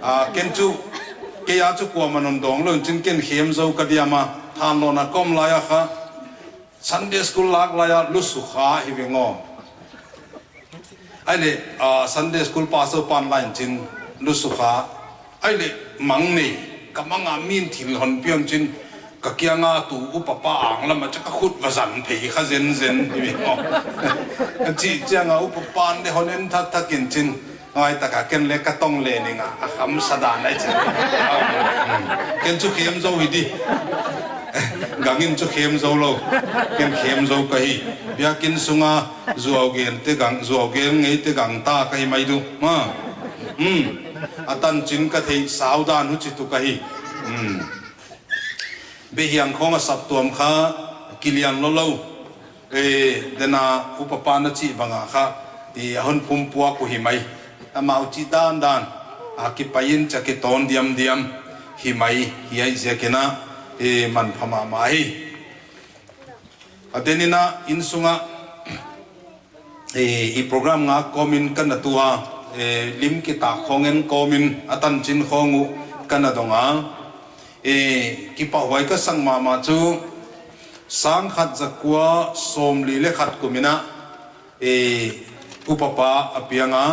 Ah, ken chu, kei a chu kuaman hon dawng lou in chin ken khem zou ka diam a, thanlawna kom lai a kha. Sunday school lak lai a lusu kha hi veng aw. Ahihleh, ah, Sunday school pastor pan lai in chin lusu kha. Ahihleh mang nei, ka mang a min thil hon piak in chin, ka kiang a tu upa pa ang lam a chia ka khut va zan phei kha zenzen hi veng aw. Ka chih chiang a upa pan leh hon en thakthak in chin, ngai tak a ken leh ka tong leh ning a, a khamsa dan ai chin. Ken chu khem zou hi di. Gang in chu khem zou lou. Ken khem zou ka hi. Biakin sunga zuau gen te gang, zuau gen ngei te gang ta ka hi mai di. Ma. Hmm. A tanchin ka theihsa dan huchi tu ka hi. Hmm. Behiang khong a saptuam kha kilian lou lou. Eh, dena upa pan a chih bang a kha, eh, a hon pumpuak uh hi mai. Amau chih dandan, a kipai in chia kitawn diamdiam hi mai, hiai ziakin a, eh, manpha mahmah hi. A den in a inn sunga, eh, i program ngak kawm in ka na tu a, eh, lim kitak khong en kawm in a tanchin khong uh ka na dong a. Eh, kipahhuai ka sak mahmah chu, sangkhat zakua sawmli leh khat kum in a, eh, upa pa a piang a.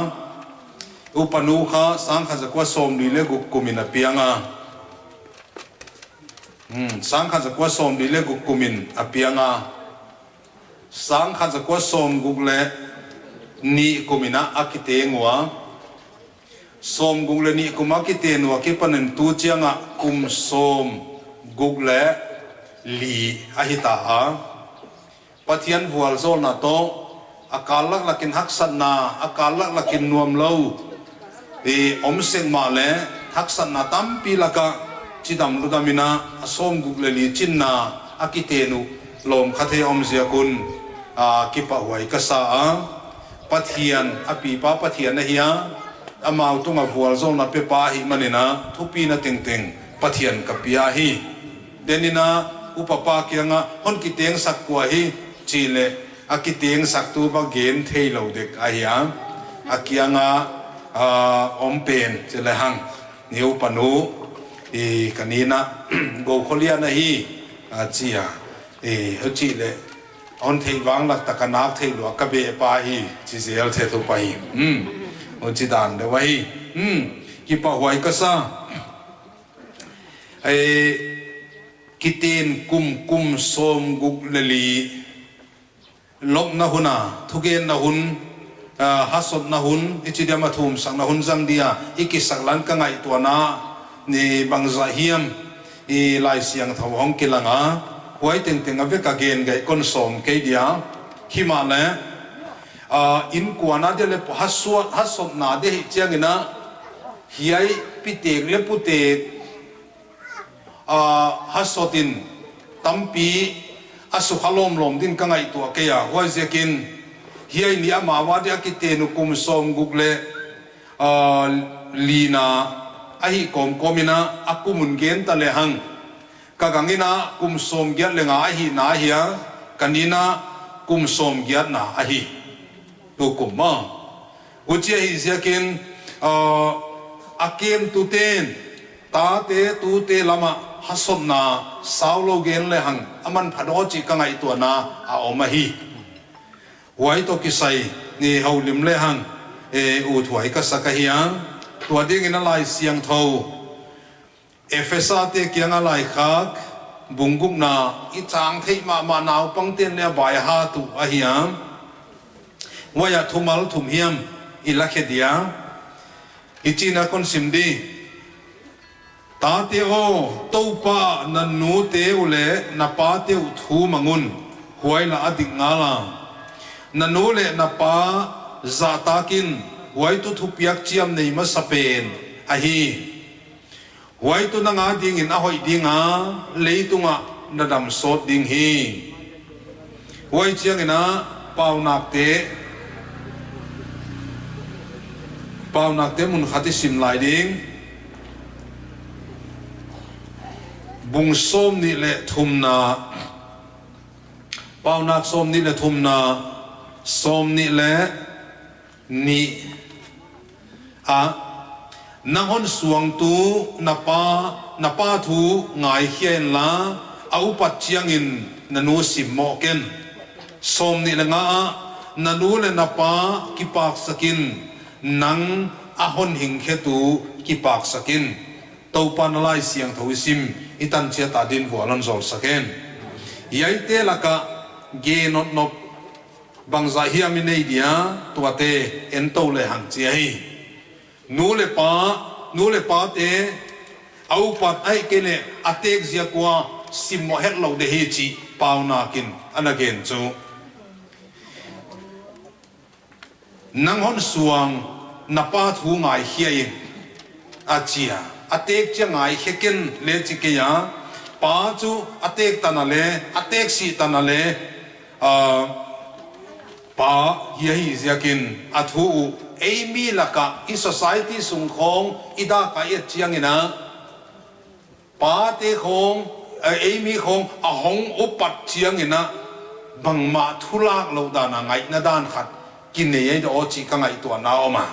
Upa nu kha sangkhat zakua sawmli leh guk kum in a piang a. Hmm, sangkhat zakua sawmli leh guk kum in a piang a. Sangkhat zakua sawmguk leh nih kum in a a kiteng ua. Sawmguk leh nih kum a kiten ua kipan in tu chiang a kum sawmguk leh li ahi ta a. Pathian vualzawlna toh, a kal laklak in haksatna, a kal laklak in nuam lou, eh, om sek mahleh, haksatna tampi lak a, chidam ludam in a, a sawmguk leh li chinna, a kiten uh, lawm kha thei om ziak un, a kipahhuai ka sa a. Pathian, a pipa Pathian ahi a, amau tung a vualzawlna pepa ahih man in a, thupina tengteng, Pathian ka pia hi. Den in a, upa pa kiang a, hon kitengsak kua hi, chih leh, a kitengsaktu bang gen thei lou dek ahi a. A kiang a, ah, om pen, chi lehang. Ni upa nu, i ka ni na, go kholian ahi, a chi a. I, huchi leh, hon theih vang lak tak a nak theih lua ka be pa hi, chi zel the thu pa hi. Hmm. Huchi dan deuh ahi. Hmm. Kipahhuai ka sa. Eh, kiten kum, kum sawmguk leh li, lopna hun a, thugenna hun, ah, hasotna hun, i chi diam a thumsakna hun zang dia, i kisak lan ka ngaihtuahna, ni bangzah hiam, i Laisiangthou hong kilang a, huai tengteng a vek a gen gei kon sawm kei dia, himahleh, ah, innkuan a dia leh hasuat, hasotna dia hi chiang in a, hiai pitek leh putek, ah, hasot in tampi a sukha lawmlawm din ka ngaihtuah kei a, huaiziakin hiai ni amau a dia kiten uh kum sawmguk leh, ah, lina ahi kawmkawm in a, a kum un gen ta lehang. Ka gang in a kum sawmgiat leh nga ahihna ahi a, ka ni in a kum sawmgiatna ahi. Tukum maw. Huchi ahih ziakin, ah, a kemtute'n, tate, tute lam a hasotna, sau lou gen lehang, a manpha dawh chih ka ngaihtuahna, a om ahi. Huai toh kisai, ni houlim lehang, e, uthuai ka sak ahi a. Tua dingin a Laisiangthou Ephesa te kianga Laikhak bung gukna, i chang theih mahmah, naupangte'n leng a baihat uh ahi a. Huai ah thumal thum hiam i la khe dia. Hichiin a kon sim di. Tate aw, Toupa ah na nute uh leh na pate uh thu mang un, huai lah a dik ngal a. Na nu leh na pa zahtak in, huai tuh thupiak chiamnei masapen ahi. Huai tuh nang adingin a hoih ding a, leitungah na dam sawt ding hi. Huai chiangin a, Paunakte, Paunakte mun khat i sim lai ding. Bung sawmnih leh thumna, Paunak sawmnih leh thumna, sawmnih leh nih ah, nang hon suang tuh na pa, na pa thu ngaikhia inla, a upat chiangin na nu simmoh ken. Sawmnih leh nga ah, na nu leh na pa kipaksak in, nang a hon hingkhetu kipaksak in. Toupa'n a Laisiangthou i sim, i tan chiat a din vual hon zawlsak hen. Hiaite lakah gen nopnop bangzah hiam i nei dia, tuate en tou lehang chi ahi. Nu leh pa, nu leh pate, a upat ahihkeileh a tek ziak ua simmoh hetlou de hi chih Paunak in ana gen chu. Nang hon suang, na pa thu ngaikhia in, a chi a. A tek chiang ngaikhia ken leh chi kei a. Pa chu a tek tan a leh, a tek sih tan a leh, ah, pa hi ahih ziakin a thu uh, ei mi lakah, i society sung khawng i dak a i et chiangin a, pate khawng, eh, ei mi khawng a hong upat chiangin a, bangmah thulak louh dan a ngaihna dan khat kinei ahi di aw chih ka ngaihtuahna om a.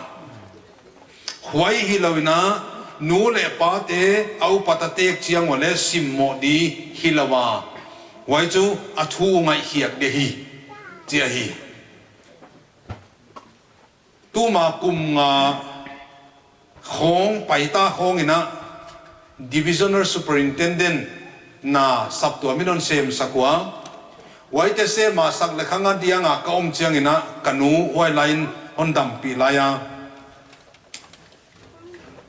Huai hilou in a, nu leh pate a upat a tek chiang ua leh simmoh di hilou a. Huai chu a thu ngaihkhiak di hi, chi ahi. Tuma kum nga khawng paita khawng in a, Divisional Superintendent na saptuam in hon semsak ua. Huaite sem a sak leh khang a diang a ka om chiangin a, ka nu huai lai in hon dampih lai a.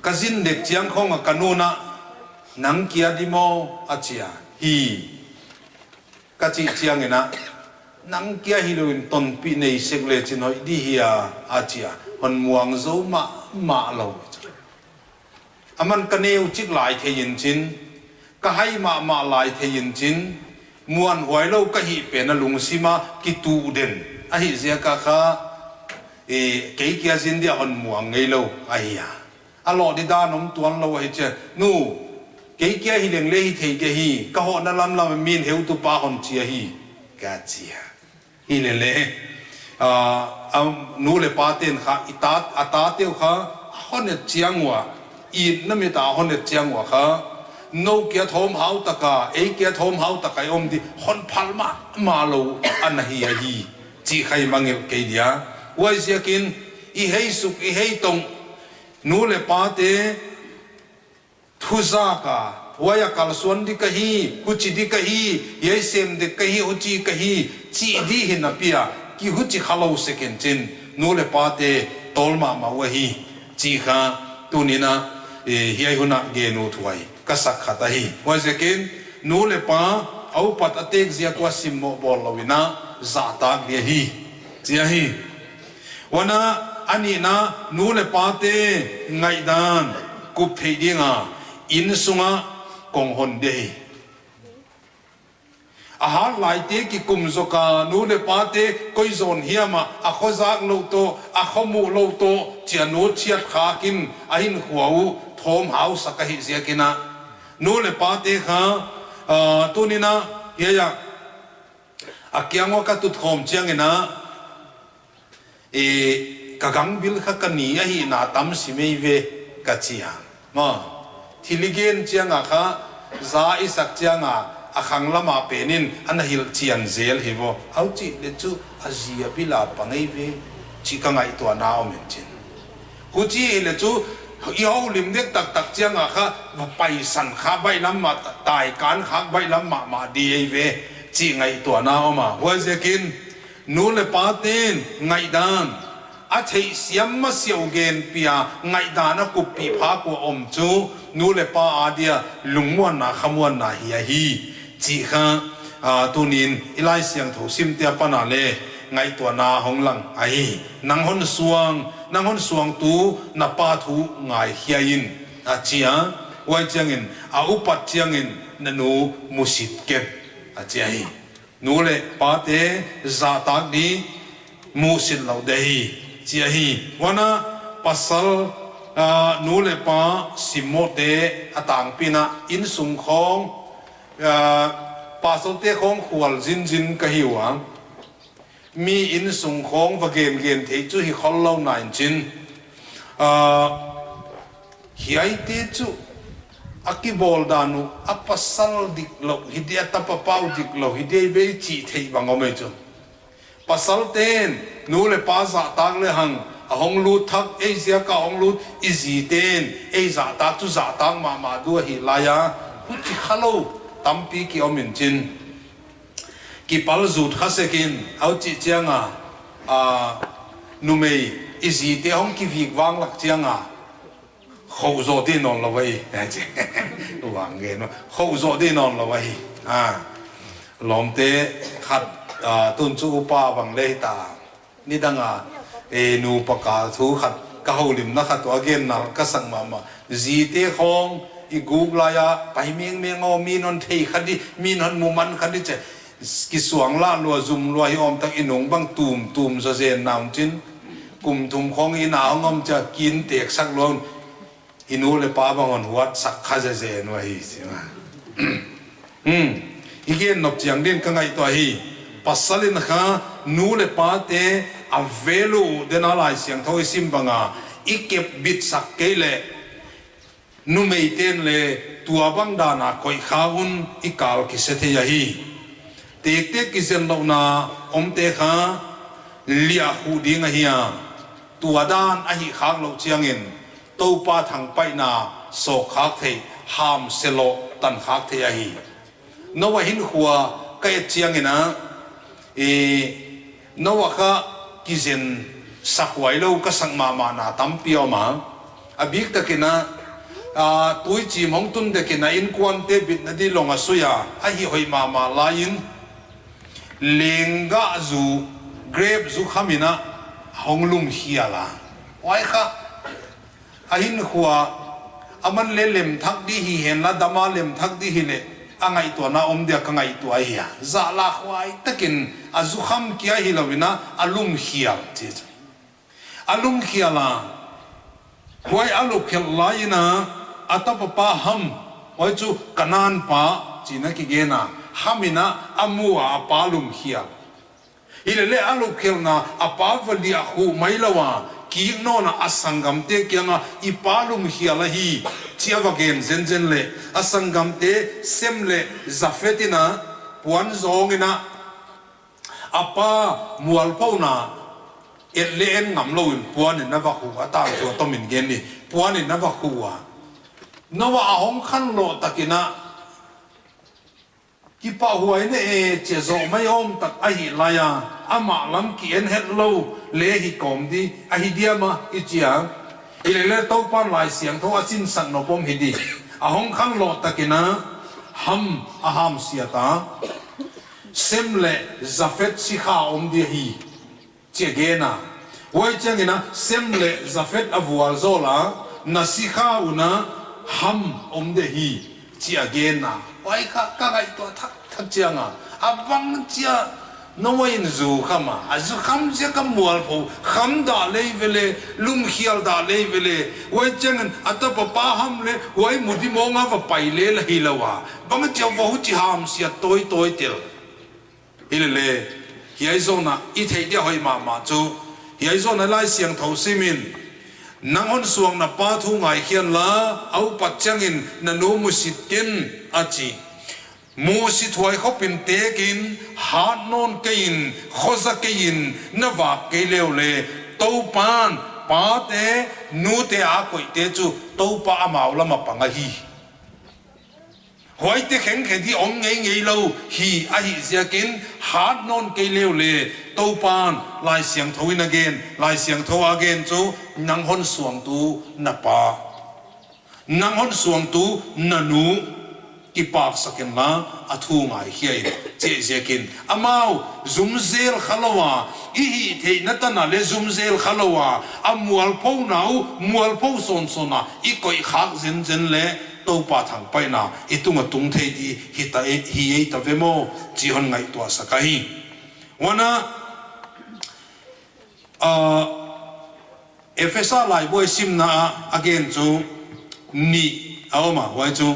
Ka zin dek chiang khawng a ka nu'n a, nang kia di maw, a chi a. Hi. Ka chih chiangin a, nang kia hilou in tonpih nei sek leh chin hoih di hia, a chi a. Hon muang zou mahmah lou. Aman ka neu chik lai thei in chin, ka hai mahmah lai thei in chin, muanhuai lou ka hih pen a lungsim a kituh den ahih ziak a kha, eh, kei kia zin dia hon muang ngeilou ahi a. A loh di dan om tuanlou ahi chia. Nu, kei kia hi leng leh hi thei di hi, ka hohna lamlam a min heutupa hon chi ahi, ka chi a. Hi leh leh, ah, a nu leh pate'n kha, i ta, a tate uh kha, a hon et chiang ua, itna mit a hon et chiang ua kha, nou kia thawmhau tak a, ei kia thawmhau tak a i om di, hon phal mahmah lou ana hi ahi, chih kha i mangngilh kei dia. Huaiziakin, i hei suk, i hei tong, nu leh pate, thu zak a, huai a kalsuan di ka hi, huchi di ka hi, hiai sem dek ka hi, huchi ka hi, chih di hi napi a, kihuchi khalou sek in chin, nu leh pate, tawl mahmah uh ahi, chih kha, tuni'n a, eh, hiai hun a gen uthuai ka sak khat ahi. Huaiziakin, nu leh pa, a upat a tek ziak ua simmoh bawl lou in a, zahtak di ahi, chi ahi. Huan a, a nihna, nu leh pate ngaihdan kup theih ding a, innsung a kong hon di hi. A hat laite kikum zok a, nu leh pate koi zawn hiam a, a kho zak lou toh, a kho muh lou toh, chia nu chiat khak in, a hinkhua uh thawmhau sak ahih ziakin a. Nu leh pate kha, ah, tuni'n a, hiai a, a kiang ua ka tut khawm chiangin a, eh, ka gang bil kha ka ni ahihna tam sim ei ve ka chi a. Maw, thil i gen chiang a kha, za i sak chiang a, a khang lam a pen in ana hilhchian zel hi vo. Huchi leh chu, a zi a bil a pang ei ve, chih ka ngaihtuahna om in chin. Huchi hileh chu, i houlim dek taktak chiang a kha, va paisan kha baihlam mah, taikan kha baihlam mahmah di ei ve, chih ngaihtuahna om a. Huaiziakin, nu leh pate'n ngaihdan, a theihsiam masiah uh genpih a, ngaihdan a kuppih phak ua om chu, nu leh pa adia lungmuanna, khamuanna hi ahi. Chih kha, ah, tuni'n i Laisiangthou simte apan a leh ngaihtuahna hong lang ahi. Nang hon suang, nang hon suangtu na pa thu ngaikhia in, a chi a. Huai chiangin, a upat chiangin na nu musit ken, a chi ahi. Nu leh pate zahtak di musit lou di hi, chi ahi. Huan a pasal, ah, nu leh pa simmohte a tangpi in a innsung khawng, ah, pastorte khawng khual zinzin ka hi ua. Mi innsung khawng va gengen thei chu hi khollou na in chin. Ah, hiaite chu a kibawl dan uh, a pasal diklou hi di, a tapa pau diklou hi di ei ve chih theih bang om ei chu. Pasalte'n nu leh pa zahtak lehang, a hong lut thak, ei ziak a hong lut, i zite'n ei zahtak chu zahtak mahmah di uh ahi lai a, huchi khalou tampi ki om in chin. Kipal zut kha sek in, huchih chiang a, ah, numei i zite hong kivik vanglak chiang a, khauh zoh di nawnlou ahi. Vang gen, khauh zoh di nawnlou ahi. Ah, lawmte khat, ah, tun chu upa bang leh hita. Nidang a, eh, nupa ka thu khat, ka houlimna khat tua gen nal ka sak mahmah. Zite khawng i guk lai a, pai mengmeng aw, mi'n hon thei kha di, mi'n hon muman kha di chi. Kisuang lah lua, zum lua hi om tak, i nung bang tumtum zaw zen na un chin. Kum thum khawng i na hong om chia kin tek sak lua un. I nu leh pa bang hon huat sak kha zenzen uh ahi, chi ma. Hmm. I gen nop chiang din ka ngaihtuah hi. Pasal in kha nu leh pate a value uh den a Laisiangthou i sim bang a, i kep bit sak kei leh, numeite'n leh tua bang dan a koih kha un i kal kise thei ahi. Tektek kizen louhna omte kha liah khuh ding ahi a. Tua dan a hih khak louh chiangin, Toupa thangpaihna sawk khak theih, hamse lou tan khak theih ahi. Noah hinkhua ka et chiangin a, eh, Noah kha kizen sak huai lou ka sak mahmah na tampi om a. A biktak in a, ah, tuichim hong tun dek in a innkuante bitna di long a sui a, a hih hoih mahmah lai in, lenggah zu, grep zu kham in a hong lumkhial a. Huai kha, a hinkhua, aman leh lem thak di hi hen la, dam a lem thak di hileh, a ngaihtuahna om dia ka ngaihtuah ahi a. Zahlah huai tak in a zu kham kia hilou in a, a lumkhial, chi chu. A lumkhial a, huai a lumkhial lai in a, a tapa pa Ham, huai chu Kanan pa, chih in a kigen a, Ham in a, a mu a, a pa lumkhial. Hileleh a lumkhialna a pa va liah khuh mai lou a, kik nawn a a sanggamte kiang a i pa lumkhial ahi, chi a va gen zenzen leh, a sanggamte Sem leh Jafet in a puan zawng in a, a pa mualphouna et leh en ngam lou in puan in a va khuh a, tangthu a tom in gen ni, puan in a va khuh a. Noah a hong khanlawh tak in a, kipahhuai na e, chia zoh mai om tak ahih lai a, amah lam ki en het lou leh hi kawm di, ahi diam a, i chi a. Hileleh Toupa'n Laisiangthou a sinsak nop om hi di. A hong khanlawh tak in a, Ham a hamsiat a. Sem leh Jafet sikha om di hi. Chi a gen a. Huai chiang in a Sem leh Jafet a vualzawl a, na sikha un a Ham om di hi, chi a gen a. Huai kha ka ngaihtuah thakthak chiang a. A bang chia Noah in zu kham a, a zu kham ziak a mualpho, kham dah lei ve leh, lumkhial dah lei ve leh. Huai chiang in a tapa pa Ham leh, huai mu di mawng a va pai lel ahi lou a. Bang chia va huchi hamsiat tawitawite. Hileleh, hiai zawhna i theih dia hoih mahmah chu, hiai zawhna Laisiangthou sim in, nang hon suang na pa thu ngaikhia in la, a upat chiangin na nu musit ken, a chi. Muhsit huai khopin tekin, hat nawn keiin, khoza keiin, na vak kei uleh, Toupan, pate, nute a koihte chu, Toupa amau lam a pang ahi. Huaite khengkhe di om ngeingei lou, hi ahihziakin, hat nawn kei uleh, Toupan, Laisiangthou in a gen, Laisiangthou a gen chu, nang hon suangtu, na pa. Nang hon suangtu na nu kipaksak inla a thu ngaikhia in, chih ziakin. Amau zum zel khalou a, i hihtheihna tan a leh zum zel khalou a, a mualphouna uh, mualpho sawnsawn a, i koih khak zenzen leh Toupa thangpaihna i tung a tung thei di hi ta e, hi ei ta ve maw, chih hon ngaihtuahsak ahi. Huan a, ah, Efesa laibu i simna a, a gen chu nih a om a, huai chu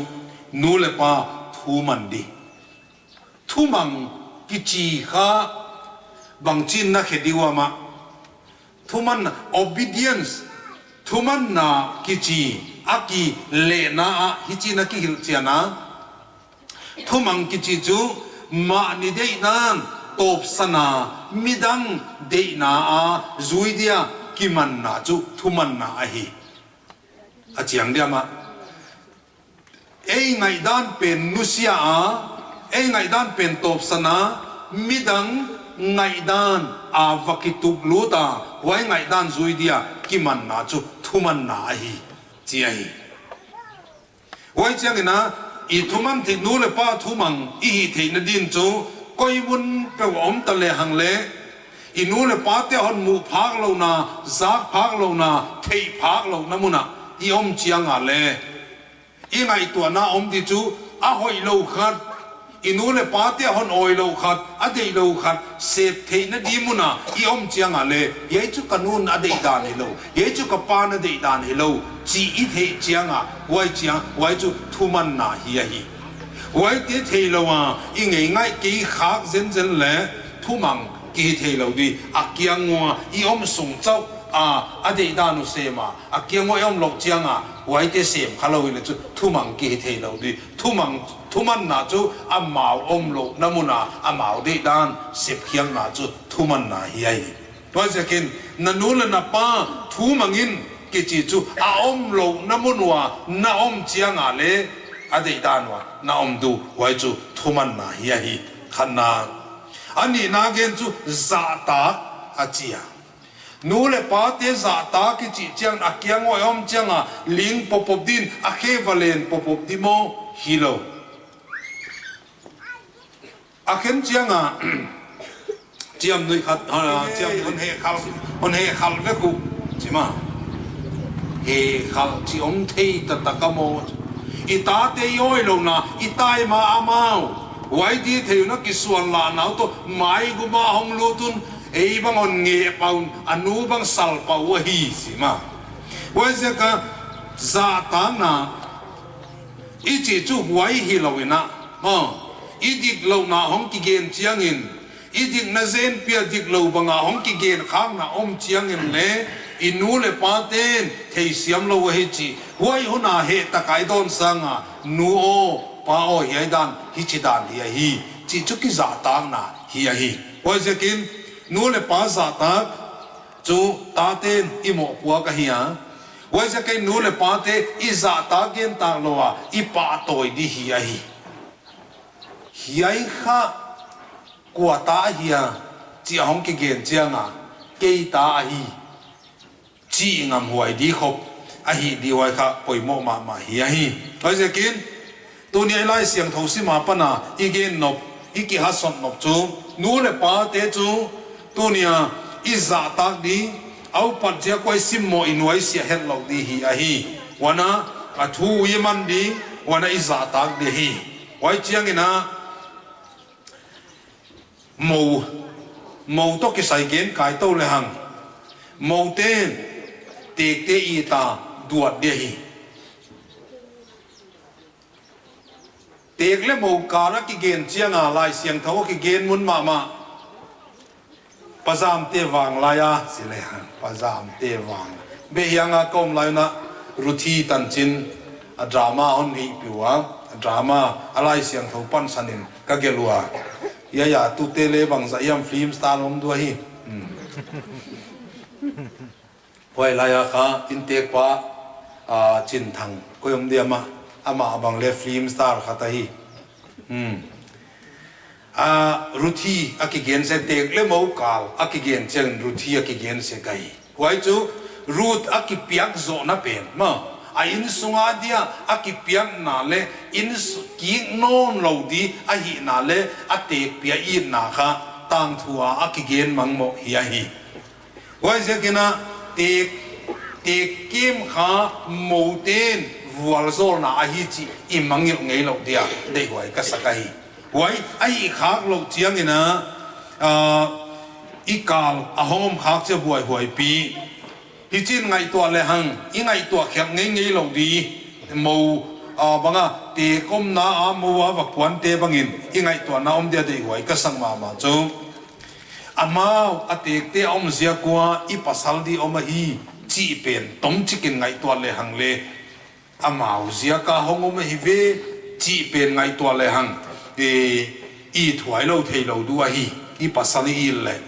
nu leh pa thuman di. Thumang kichi kha bangchin na khe di uh a maw. Thuman, obedience, thumanna kichi a kilehna a hichi'n a kihilhchian a. Thumang kichi chu, mahni deihdan tawpsan a, midang deihna a zui dia kimanna chu thumanna ahi. A chiang diam a. Ei ngaihdan pen nusia a, ei ngaihdan pen tawpsan a, midang ngaihdan a va kitup lut a, huai ngaihdan zui dia kimanna chu thumanna ahi, chi ahi. Huai chiangin a, i thuman theih nu leh pa thumang i hihtheihna din chu, koi mun peuh a om ta lehang leh, i nu leh pate hon muh phak louhna, zak phak louhna, theih phak louhna mun a i om chiang a leh, i ngaihtuahna om di chu, a hoihlou khat, i nu leh pate hon awilou khat, a deihlou khat, sep theihna di mun a i om chiang a leh, hiai chu ka nu'n a deihdan hilou, hiai chu ka pa'n a deihdan hilou, chih i theih chiang a, huai chiang, huai chu thumanna hi ahi. Huaite theilou a, i ngeingai kei khak zenzen leh, thumang kihi theilou di, a kiang ua i om sung chauh a, a deihdan uh sem a, a kiang ua i om louh chiang a, huaite sem khalou i leh chu, thumang kihi theilou di. Thumang, thumanna chu amau omlouhna mun a, amau deihdan sepkhiakna chu thumanna hi ahi. Huaiziakin, na nu leh na pa thumang in kichi chu a omlouhna mun ua na om chiang a leh, a deihdan ua na om di uh, huai chu thumanna hi ahi. Khatna. A nihna gen chu zahtak a chi a. Nu leh pate zahtak kichi chiang a kiang ua i om chiang a ling popop din a khe va len popop di maw hilou. A khen chiang a, chiamnuih khat, ah, chiamnuih hon hehkhal, hon hehkhal vek uh, chi maw. Hehkhal chi om thei taktak a maw. I tate i awilouhna, i tai ma amau. Huai di thei uh na kisuanlahna uh toh, mai gum a hong lut un, ei bang hon ngeh pah un, a nu bang sal pah uh ahi, chi maw. Huaiziak a zahtakna, i chih chu huai hilou in a, maw, i diklouhna hong kigen chiangin, i dikna zenpi a diklou bang a hong kigen khakna om chiangin leh, i nu leh pate'n theisiam lou ahi chih, huai hun a hehtak a i dawn sang a, nu aw, pa aw, hiai dan, hichi dan hi ahi, chih chu kizahtakna hi ahi. Huaiziakin, nu leh pa zahtak, chu tate'n i mohpuak ahi a. Huaiziakin nu leh pate i zahtak gen tak lou a, i pahtawi di hi ahi. Hiai kha kua ta ahia, chi a hong kigen chiang a, kei ta ahi, chi ngam huai di khop, ahi di huai kha poimoh mahmah hi ahi. Huaiziakin, tuni a i Laisiangthou sim apan a, i gen nop, i kihasot nop chu, nu leh pate chu, tuni a, i zahtak di, a upat ziak ua i simmoh i nuaisiah hetlou di hi ahi. Huan a, a thu i man di, huan a i zahtak di hi. Huai chiangin a, mou, mou toh kisai gen kai tou lehang. Moute'n, tekte it a duat di ahi. Tek leh mou kal a kigen chiang a Laisiangthou a kigen mun mahmah. Pazamte vanglai a, chi lehang, pazamte vang. Behiang a ka om lai un a, Ruthi Tanchin a drama hon hihpih ua. drama a Laisiangthou pansan in ka gelh ua. Hiai a tute leh bangzah hiam film star om di uh ahi. Hmm. Huai lai a kha inntekpa, ah, Chinthang, koi om dia mah, amah bang leh film star khat ahi. Hmm. Ah, Ruthi a kigen sek, tek leh mou kal a kigen chiangin Ruthi a kigen sek ahi. Huai chu Ruth a kipiak zohna pen maw, a innsung a dia a kipiakna leh innsung kik nawn lou di ahihna leh a tekpi a itna kha tangthu a a kigen mangmoh hi ahi. Huaiziakin a tek, tekkem kha moute'n vualzawlna ahi chih i mangngilh ngeilouh dia deihhuai ka sak ahi. Huai ahih khak louh chiangin a, ah, i kal a hong om khak chia buaihuaipi. Hichi'n ngaihtuah lehang, i ngaihtuah khiak ngeingei lou di, mou, ah, bang a, tek omna a mou a va kuante bangin i ngaihtuahna om dia deihhuai ka sak mahmah chu. Amau a tekte a om ziak ua i pasal di om ahi chih pen tomchik in ngaihtuah lehang leh, amau ziak a hong om ahi ve chih pen ngaihtuah lehang, eh, i thuailou theilou di uh ahi, i pasal i it leh.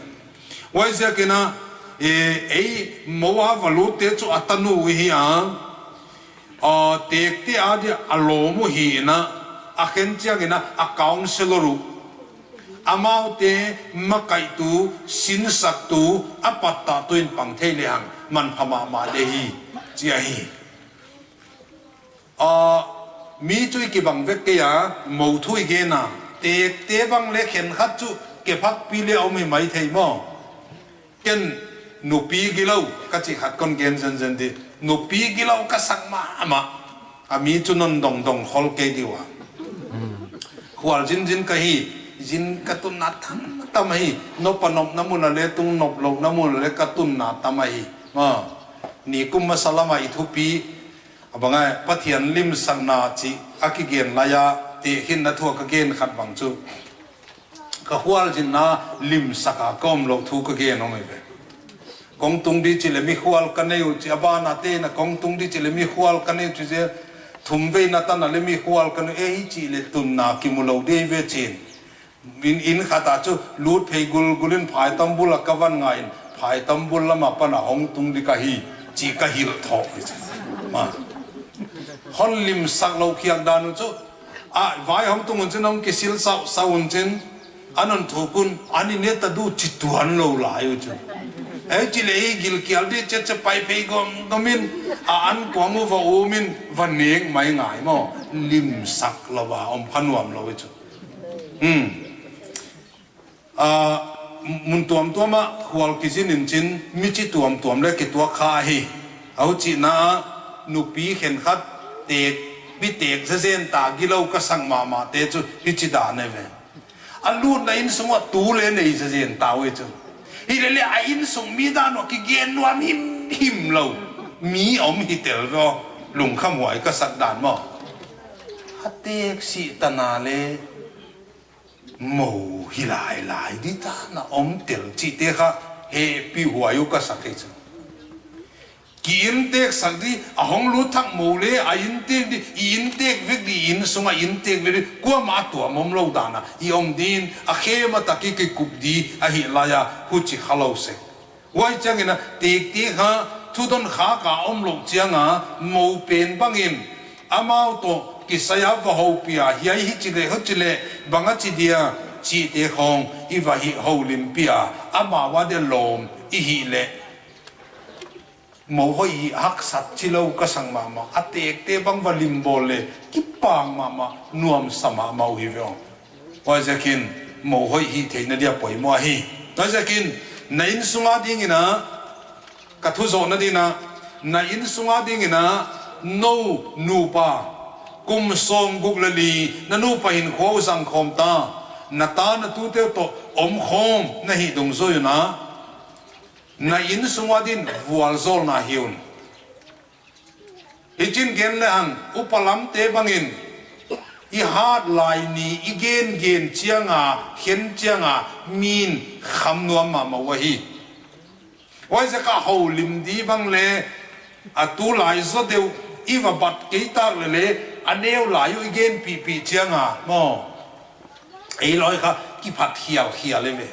Huaiziakin a, eh, ei mou a va lutte chu a tanu hi a, ah, tekte a dia a lawm uh hi in a, a khen chiangin a, a counselor uh, amaute makaihtu, sinsaktu, a pattahtu in pang thei lehang manpha mahmah di hi, chi ahi. Ah, mi chu i kibang vek kei a, mou thu i gen a, tekte bang leh khenkhat chu kephakpi leh om hi maithei maw. Ken nupi gilou ka chih khat kon gen zenzen di. Nupi gilou ka sak mahmah. A mi chu non dongdong khol kei di ua. Khual zinzin ka hi, zin ka tunna tamtam hi. Nop a nopna mun a leh tung, nop louhna mun a leh ka tunna tam ahi. Ah, nikum masa lam a i thupi, a bang a, Pathian limsakna chih a kigen lai a, tehkhinna thu a ka gen khat bang chu, ka khualzinna limsak a ka omlouh thu ka gen om hi ve. Kong tung di chih leh mikhual ka nei uh chi, a ban a te'n a kong tung di chih leh mikhual ka nei uh chi zel, thumveina tan a leh mikhual ka nei uh, ei chih leh tunna kimu lou di ve chi'n. In, inn khat a chu lut phei gulgul in phaitam bul a ka van nga in, phaitam bul lam apan a hong tung di ka hi, chih ka hilh thou hi chu. Ma. Hon limsak lou khiak dan uh chu, a, vai hong tung un chin hong kisil sau, sau un chin, a non thuk un, an i ne ta di uh chi tuan lou lai uh chu. Ei chih leh i gilkial di chetchet pai phei gomgom in, a ankuang uh va um in, va nek mai ngai maw, limsak lou a om kha nuam lou uh chu. Hmm. Ah, mun tuamtuam ah khual kizin in chin, mi chi tuamtuam leh kituak kha hi. Huchi'n a nupi khenkhat tek, mi tek zezen ta gilou ka sak mahmah te chu hichi dan ahi ve. A lutna innsung ah tu leh nei zezen ta uh chu. Hileleh a innsung mi dan uh kigen nuam himhim lou mi om hi tel ve aw, lungkhamhuai ka sak dan maw. A tek sih tan a leh mou hi lailai di tan a om tel chihte kha hehpihhuai uh ka sak hi chu. Ki inntek sak di, a hong lut thak mou leh a inntek di, i inntek vek di, innsung a inntek vek di, kuamah a tuam omlou dan a i om di'n, a khem a tak i kikup di ahih lai a huchi kha lou sek. Huai chiangin a tekte kha thudon khak a omlouh chiang a mou pen bangin amau toh kisai a va houpih a, hiai hichi leh huchi leh bang a chi dia chihte khong i va hih houlimpih a, amau a dia lawm i hih leh mou hoih hih haksat chilou ka sak mahmah, a tekte bang va limbawl leh kipak mahmah, nuamsa mahmah uh hi ve aw. Huaiziakin mou hoih hih theihna dia poimoh ahi. Huaiziakin na innsung a dingin a, ka thu zohna di'n a, na innsung a dingin a, nou nupa kum sawmguk leh li, na nupa hinkhua uh zang khawm ta, na ta na tute uh toh om khawm na hih dungzui un a, na innsung a din vualzawlna hi un. Hichi'n gen lehang, upa lamte bangin, i hat lai ni i gengen chiang a, khen chiang a, mi'n kham nuam mahmah uh ahi. Huaiziak a houlim di bang leh, a tulai zaw deuh i va bat kei tak leh leh, A neu lai uh i gen pihpih chiang a maw, ei lawi kha kiphat khialkhial ei ve.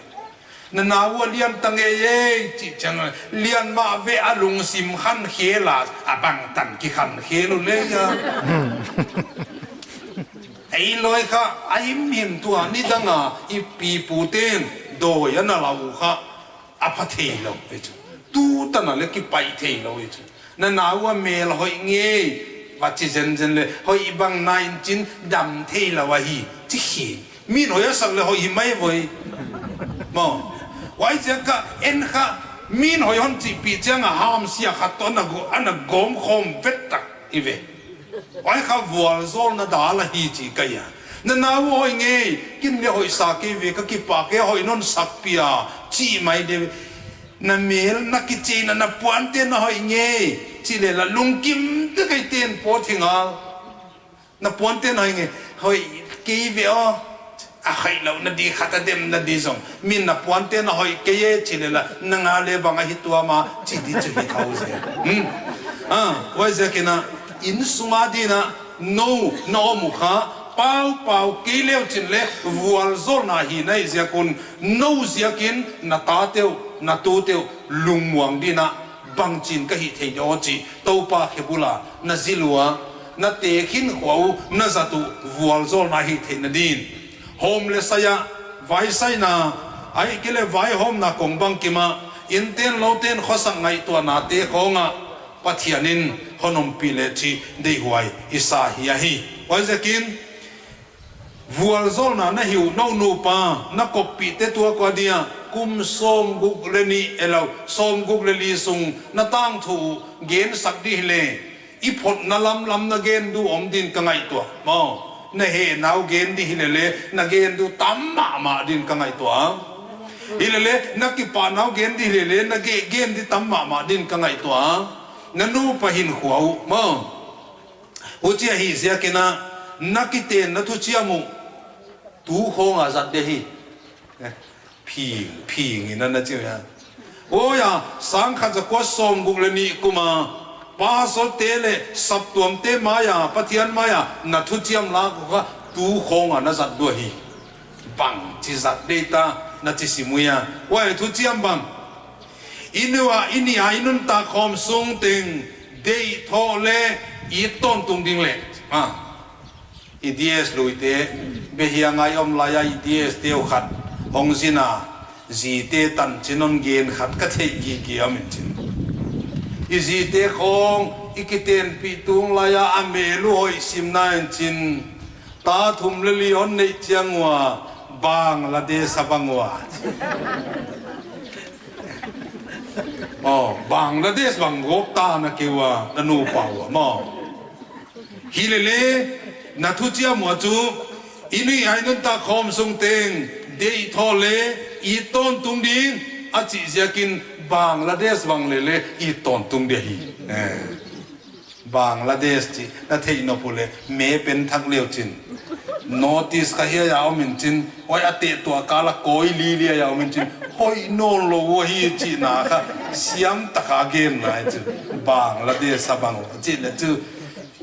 Na nau a lian ta ngei ei chih chiang a, lian mah ve a lungsim khankhel a, a bangtan kikhankhel uh leh a. Ei lawi kha a himhim tua nidang a i pipute'n dawi a na lau uh kha a pha theilou ei chu. Tutan a leh kipaih theilou ei chu. Na nau a mel hoih ngei va chi zenzen leh hoih bang na in chin dam theilou ahi chi hi. Min hoih a sak leh hoih hi mai voi. Maw. Huaiziak a en kha min hoih hon chihpih chiang a hamsia khat toh ana go-, ana gawm khawm vet tak i ve. Huai kha vualzawlna dal ahi chi ka hi a. Na nau hoih ngei, ken leh hoih sa kei ve, ka kipak e, hoih non sak pia chi mai de. Na mel, na kichian, na puante na hoih ngei chih leh la lungkim tak a i ten pawt hi ngal. Na puante na hoih ngei, hoih kei ve aw. A hoihlou na di khat a dem na di zong. Min na puante na hoih kei e chih leh la, nang a leh bang ahi tuam a chi di chu hi thou zel. Hmm. Ah, huaiziak in a, innsung a din a, nou na om uh kha, paupau kei leu chin leh vualzawlna hi na hih ziak un, nou ziakin na tate uh, na tute uh, lungmuang din a, bangchin ka hih thei diam aw chih, Toupa khe bul a na zil ua, na tekhin khua uh na zat uh vualzawlna hih theihna din. Hawm leh sai a, vaisaina, ahihkeileh vaihawmna kong bangkim a, innte'n loute'n khosak ngaihtuahnate khawng ah Pathian in hon ompih leh chih deihhuai i sa hi ahi. Huaiziakin, vualzawlna na hih uh, nou nupa, na koppihte tuak ua dia, kum sawmguk leh nih, elou, sawmguk leh li sung na tangthu uh gensak di hileh, i photna lamlam na gen di uh om din ka ngaihtuah. Maw, na hehna uh gen di hilele, na gen di uh tam mahmah din ka ngaihtuah. Hilele, na kipahna uh gen di hilele, na ge-, gen di tam mahmah din ka ngaihtuah. Na nupa hinkhua uh, maw. Huchi ahih ziakin a, na kitenna thuchiam uh tu khawng a zat di hi. Eh, phing, phing in a na chi uh hia. Aw ya, sangkhat zakua sawmguk leh nih kum a, pastorte leh saptuamte mai a, Pathian mai a, na thuchiam lak uh kha tu khawng a na zat di hi. Bangchi zat di ta, na chi sim uh hia. Huai thuchiam bang. I nu a, i nih a i nuntak khawm sung teng, deihthoh leh it tawntung ding leh. Ah. I D S luite, Behiang a i om lai a i D S te uh khat hong zin a, zite tanchin hon gen khat ka theih gige a min chin. I zite khawng, i kitenpih tung lai a, a mel uh hoih simna in chin, ta thum leh li hon neih chiang ua, Bangladesh a bang ua. Oh, Bangladesh bang gawp ta na ke ua, na nupa ua, maw. Hilele, na thuchiam uh chu, i nih a i nuntak khawm sung teng, deihthoh leh, it tawntung ding, a chih ziakin Bangladesh bang lele, it tawntung di hi. Eh. Bangladesh chih, na theih nop uh leh, map en thak leu chin. North East kha hiai a om in chin, huai a tehtuah kal a kawi lili a om in chin, hoih nawnlou uh hi chihna kha, siam tak a gen nai chu. Bangladesh a bang uh, chih leh chu,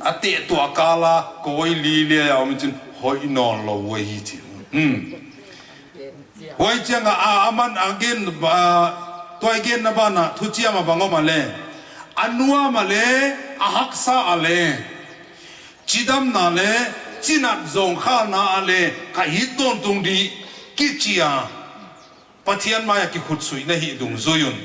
a tehtuah kal a kawi lili a om in chin, hoih nawnlou uh hi chi. Hmm. Huai chiang a, a, aman a gen, a, tua i genna ban ah, thuchiam a bang om a leh. A nuam a leh, a haksa a leh. Chidamna leh, chinat zawngkhalna a leh, ka it tawntung di, kichi a. Pathian mai a kikhutsuihna hi dungzui un.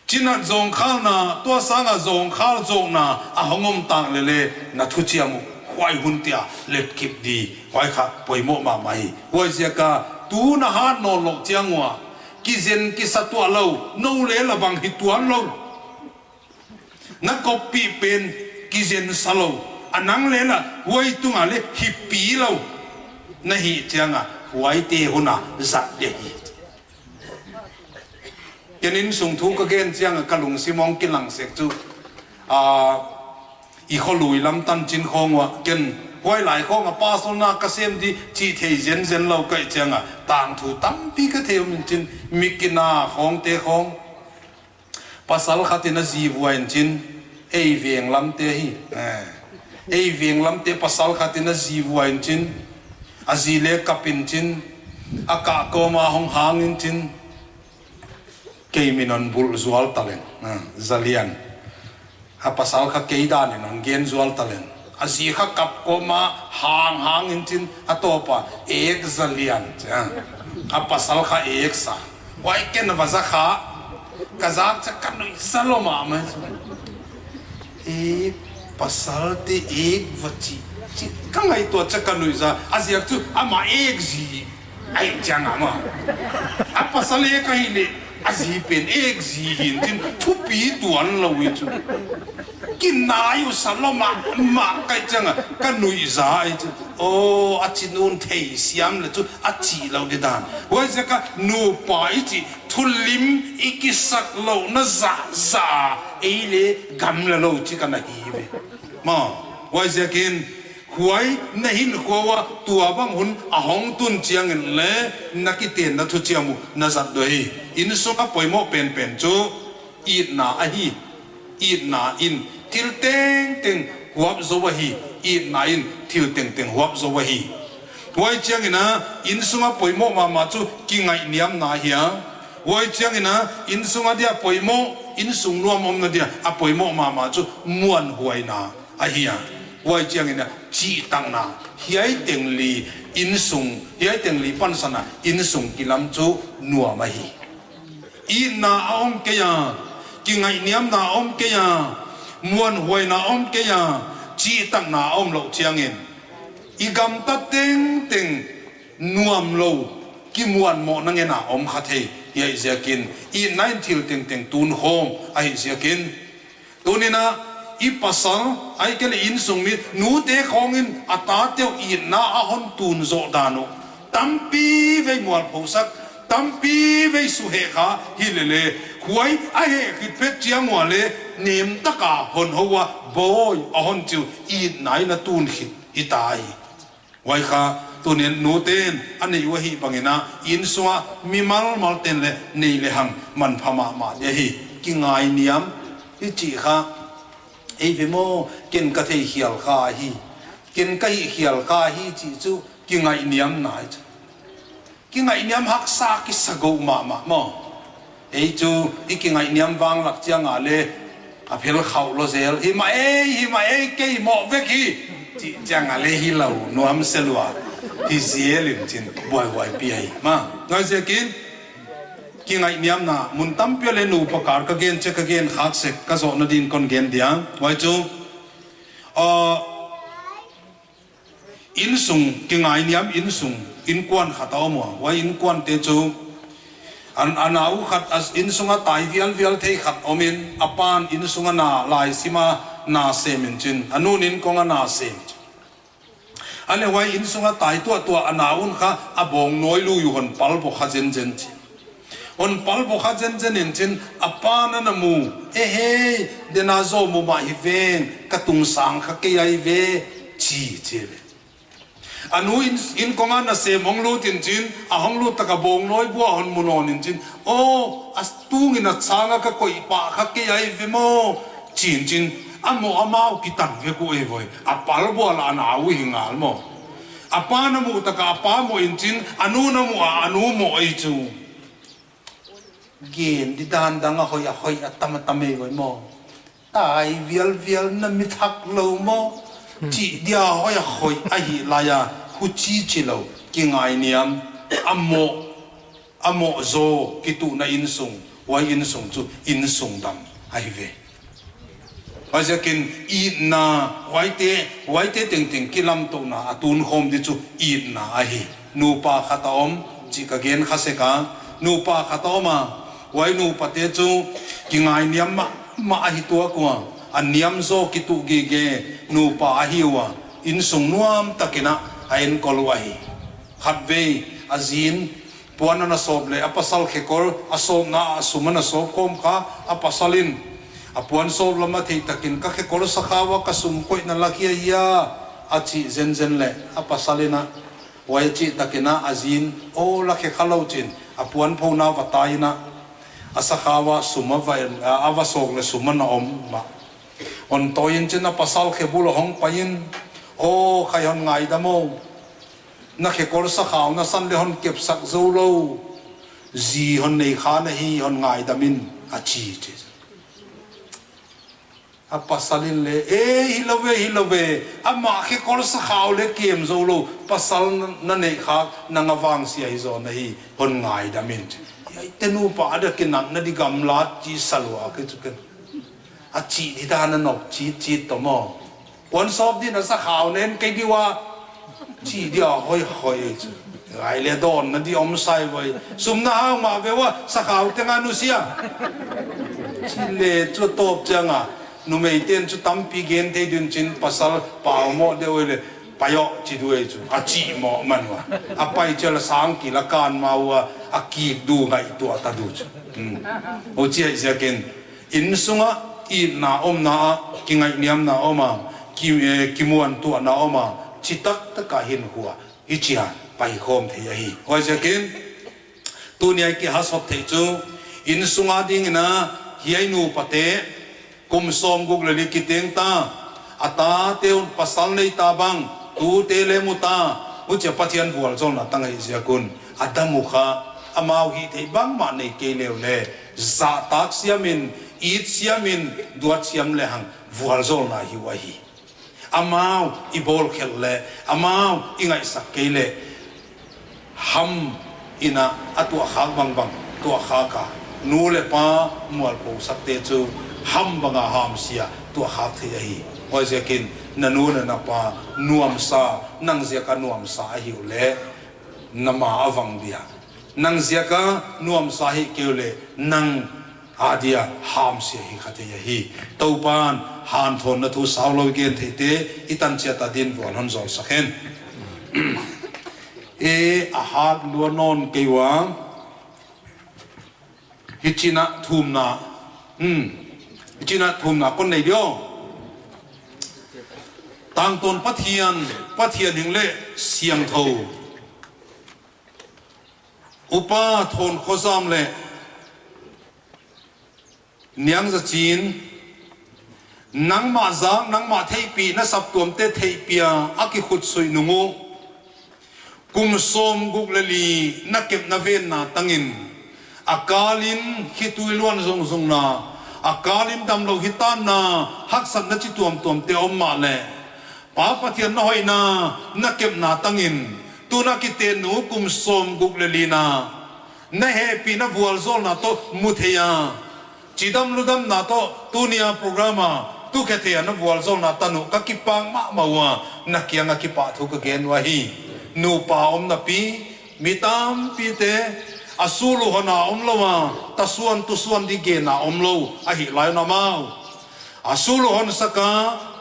Chinat zawngkhalna, tua sang a zawngkhal zawkna, a hong om tak lele, na thuchiam uh, huai hun tia, let kip di, huai kha, poimoh mahmah hi. Huaiziak a, tu na hat nawnlouh chiang ua, kizen kisa tuanlou, nou leh la bang hi tuanlou. Na koppih pen, kizen salou, a nang leh la, huai tung a leh, hipilou. Na hih chiang a, huaite hun a, zat di hi. Ken innsung thu ka gen chiang a ka lungsim hong kilang sek chu. A, i kholui lam tanchin khawng ua, ken huai lai khawng a pastorna ka sem di chih thei zenzen lou ka hih chiang a, tangthu tampi ka thei om in chin, mi kina khawngte khawng. Pasal khat in a zi vuah in chin, ei veng lamte hi. Eh. Ei veng lamte pasal khat in a zi vuai in chin, a zi leh kap in chin, a kah kawm a hong hang in chin, kei min hon bulh zual taleng, ah, zalian. A pasal kha kei dan in hon gen zual taleng. A zi kha kap kawm a hang hang in chin, a tawp a ek zalian, ah. A pasal kha ek sa. Huai ken va za kha, ka zak chiang ka nuihza lua mahmah. Ek pasal te ek va chi, chi ka ngaihtuah chiang ka nuihza. A ziak chu amah ek zi ahi chiang a maw. A pasal ek ahihleh a zi pen ek zi hi'n chin thupi tuan lou hi chu. Kinai uh sa lua mahmah ka hih chiang a ka nuihza ahi chu. Aw, a chi nu'n theisiam leh chu a chih lou di dan. Huaiziak a nupa i chih thulim i kisak louhna zahzah ei leh gamla lou chik ana hi ve. Maw, huaiziakin huai na hinkhua ua tua bang hun a hong tun chiangin leng na kitenna thuchiam uh na zat ding hi. Innsung a poimoh penpen chu itna ahi. Itna in thil tengteng huap zou ahi. Itna in thil tengteng huap zou ahi. Huai chiangin a innsung a poimoh mahmah chu kingaihniamna ahi a. Huai chiangin a innsung a dia poimoh, innsung nuam omna dia a poimoh mahmah chu muanhuaina ahi a. Huai chiangin a chihtakna, hiai teng li innsung, hiai teng li pansan a innsung kilam chu nuam ahi. Itna a om kei a, kingaihniamna a om kei a, muanhuaina a om kei a, chihtakna a om louh chiangin i gamtat tengteng nuam lou, kimuanmohna ngen a om kha thei. Hiai ziakin itna in thil tengteng tunkhawm ahih ziakin, tuni'n a i pasal, ahihkeileh innsung mi nute khawng in a tate uh itna a hon tun zoh dan uh tampi vei mualphosak, tampi vei suhehkha hi lele, huai a heh khit phet chiang ua leng nemtak a hon hou a, bawi a hon chi uh, itna in a tun khit hita hi. Huai kha tuni'n nute'n a neih uh ahih bangin a innsung a mimal malte'n leng nei lehang manpha mahmah di ahi. Kingainiam i chih kha, ei ve maw, ken ka theikhial kha hi, ken ka hihkhial kha hi chih chu kingaihniamna ahi chu. Kingaihniam haksa kisa gou mahmah maw. Ei chu i kingaihniam vanglak chiang a leng a phel khauh lou zel. Hi mah ei, hi mah ei, kei moh vek hi, chih chiang a leng hi lou nuam se lua. Hi zel in chin buaihuai pi ahi maw. Huaiziakin kingaihniamna mun tampi a leng nupa kal ka gen chiang ka gen khak sek, ka zohna din kon gen dia. Huai chu, ah, innsung, kingainiam innsung, innkuan khat a om ua. Huai innkuante chu an, a nau khat a innsung a tai vialvial thei khat om in, a pa'n innsung a na lai sim a, na sem in chin, a nu'n innkong a na sem. A leh huai innsung a tai tuahtuah a nau un kha a bawngnawi lui uh hon pal bawk kha zenzen chin. Hon pal bawk kha zenzen in chin, a pa'n a na mu, e hei, den a zaw mu mah hi veng, ka tungsang kha kei ahi ve, chi, chi ve. A nu in, innkong a na sem hong lut in chin, a hong lut tak a bawngnawi bua hon mu nawn in chin, aw, a tung in a chang a ka koih pah kha kei ahi ve maw, chi in chin, a moh amau kitan vek uh e voi, a pal bua lah a nau uh hi ngal maw. A pa'n a muh tak a a pa moh in chin, a nu'n a muh a, a nu moh ahi chu. Gen di dan dang a hoih a hoih a tam a tam e voi maw. Tai vialvial na mi thak lou maw, chih dia hoih a hoih ahih lai a, huchi chi lou, kingainiam, a moh, a moh zaw kituhna innsung, huai innsung chu innsung dam ahi ve. Huaiziakin itna, huaite, huaite tengteng kilamtouhna a tunkhawm di chu itna ahi. Nupa khat a om, chih ka gen kha sek a, nupa khat a om a, huai nupate chu kingainiam mahmah ahi tuak ua, a niam zaw kituh gige nupa ahi ua, innsung nuam takin a a enkol uh ahi. Khatvei a zi'n puan ana sawp leh a pasal khekol a sawpna a sum ana sawp khawm kha, a pasal in a puan sawp lam a theih takin ka khekol sakhau a ka sum koihna lak hi ahi a, a chih zenzen leh a pasal in a, huai a chih takin a a zi'n, aw la khe kha lou chin, a puan phona va tai in a, a sakhau a sum a va en, a, a va sawk leh sum ana om mah. Hon tawi in chin a pasal khe bul a hong pai in, "Aw, khai hon ngaidam aw. Na khe kol sakhau na san leh hon kepsak zou lou. Zi hon nei kha na hi, hon ngaidam in," a chi chi. A pasal in leh, "E, hilou ve, hilou ve. Amah khe kol sakhau leh kem zou lou. Pasal na, na neih khak nang a vangsia hi zaw na hi, hon ngaidam in," chi. Hiaite nupa a dia kinakna di gamlat chi sa lua kei chu ken. A chih di dan a nop chitchit toh maw. Kuan sawp di na sakhau nen kei di ua. Chih di a hoihoi chu. Ngai leh dawnna di om sai voi. Sum na hau mah ve ua, sakhau teng a nusia. Chi leh chu tawp chiang a, numeite'n chu tampi gen thei ding chin pasal pau mawh deuh leh, "Pai aw," chi duai chu. A chih mawh man ua. A pai chiang a sang kil a kan ma ua, a kik du ngaihtuah ta du chu. Hmm. Huchi ahih ziakin, innsung ah itna omna ah, kingaihniamna om a, ki, eh, kimuantuahna om a, chitaktak a hinkhua hichia paikhawm thei ahi. Huaiziakin, tuni a i kihasot theih chu, innsung a ding in a, hiai nupate, kum sawmguk leh li kiteng ta, a tate un pasal nei ta bang, tute leh mu ta, huchia Pathian vualzawlna tang ahih ziak un, a dam uh kha, amau hihtheih bangmah nei kei le uleh, zahtak siam in, it siam in, duat siam lehang, vualzawlna hi uh ahi. Amau i bawlkhelh leh, amau i ngaihsak kei leh, ham in a, a tuahkhak bangbang tuahkhak a, nu leh pa mualpho sakte chu ham bang a hamsia tuahkhak thei ahi. Huaiziakin, na nu leh na pa nuamsa, nang ziak a nuamsa ahih uleh, na ma a vang dia. Nang ziak a nuamsa hih kei uleh, nang a dia hamsia hi kha thei ahi. Toupa'n hanthawnna thu saulou i gen theihte, i tan chiat a ding vual hon zawlsak hen. E, a hat lua nawn kei ua. Hichi in a thumna. Hmm. Hichi in a thumna kon nei di aw. Tangtawn Pathian, Pathian hing leh siangthou. Upa Thawnkhozam leh Niangzachin, nangmah zak, nangmah theihpih, na saptuamte theihpih a a kikhutsuih nung uh, kum sawmguk leh li na kepna venna tang in, a kal in khitui luan zungzungna, a kal in damlou hitanna, haksatna chi tuamtuamte om mahleh, Pa Pathian na hoihna na kepna tang in, tun a kiten nung kum sawmguk leh li na, na hehpihna vualzawlna toh mu thei a, chidam ludamna toh tuni a program a, tu khe thei a na vualzawlna tan uh ka kipak mahmah ua, na kiang a kipahthu ka gen uh ahi. Nupa om napi, mi tampite, a sul uh hon a omlou a, tasuan tusuan di gen a omlou, ahih lai un amau a sul uh hon sak a,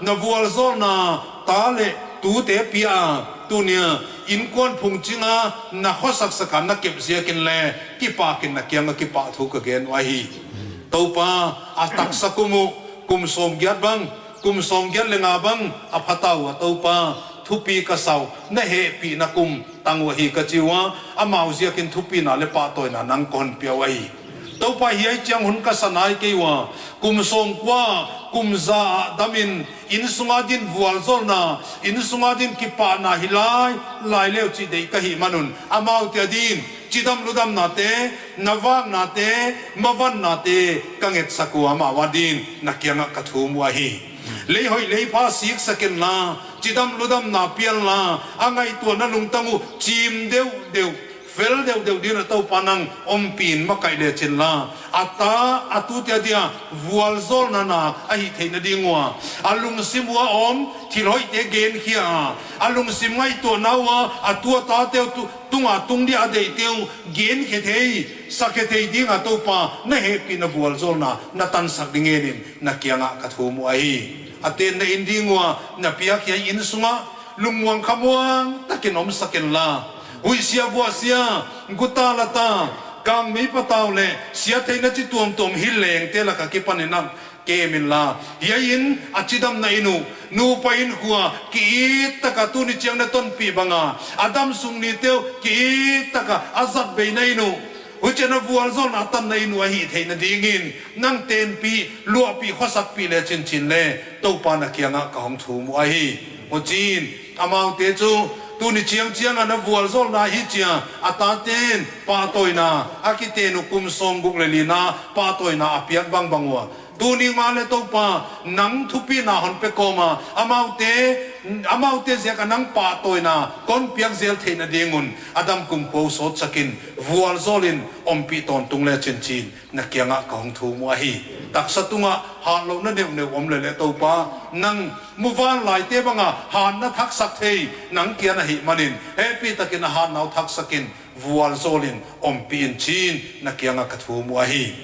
na vualzawlna ta leh tute pia a, tuni a innkuan phungching a na khosak sak a na kep ziak in leh kipak in na kiang a kipahthu ka gen uh ahi. Toupa, a taksa kum uh, kum sawmgiat bang, kum sawmgiat leh nga bang a phata ua Toupa, thupi ka sa uh, na hehpihna kum tang uh ahi ka chi ua, amau ziak in thupina leh pahtawina nang kon pia uh ahi. Toupa, hiai chiang hun ka sa nai kei ua, kum sawmkua, kum za a dam in, innsung a ding vualzawlna, innsung a ding kipahna hi lai, lai leu chih deih ka hih man un, amaute a ding chidam ludamnate, na vaknate, mavannate ka ngetsak ua, amau a ding na kiang ah ka thum uh ahi. Lei hoih lei pha siksak in la, chidam ludamna pian la, a ngaihtuahna lungtang uh chim deuhdeuh, fel deuhdeuh ding in a Toupa nang ompih in makaih le chin la, a ta, a tute a dia vualzawlna nak a hih theihna ding ua, a lungsim ua om thil hoihte genkhia a, a lungsim ngaihtuahna ua a tu a tate uh tu, tung a tung dia a deihte uh genkhe thei, sakhe thei ding a Toupa na hehpihna vualzawlna na tansak ding ngen in na kiang ah ka thum uh ahi. A tenna in ding ua na piak hiai innsung ah lungmuang khamuang tak in omsak in la, huihsia vuahsia, guta lata, kang mei patau leh siattheihna chi tuamtuam hi lengte lak a kipan in a kem in la, hiai in a chidamna inn uh, nupa innkhua, ki-it tak a tuni chiang na tonpih bang a, a damsung nite uh ki-it tak a a zatbeina inn uh, Huchiin a vualzawlna tanna in uh ahih theihna dingin, nang tenpih, luahpih, khosakpih le chinchin le, Toupa na kiangah ka hong thum uh ahi. Huchiin, amaute chu, tuni chiangchiang a na vualzawlna hi chia, a taten, pahtawina, a kiten uh kum sawmguk le lina, pahtawina a piak bangbang ua. Tuni ma le Toupa, nang thupina hon pe kawma, amaute, amaute ziaka nang pahtawina, kon piak zel theihna ding un, Adam kumkhua uh sawtsakin, vualzawlin, ompih tawntung le chinchin, na kiangah ka hong thum uh ahi. Taksa tungah, hatlouhna neuhneuh om leh le Toupa, nang muvanlaite banga, hatna thaksak thei, nang kiang ahih manin, hehpihtakin a hatna uh thaksakin, vualzawlin, ompih in chiin, na kiangah ka thum uh ahi.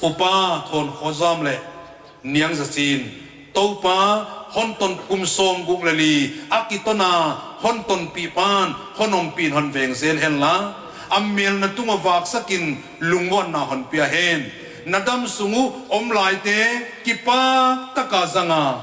Upa Thawnkhawzam leh Niang Zachin, Toupa, hon ton kum sawmguk le li, a kitona, hon tonpih pan, hon ompih in hon veng zel henla, a melna tungah vaksakin lungmuanna hon pia hen. Na dam sung uh om laite, kipak taka zanga,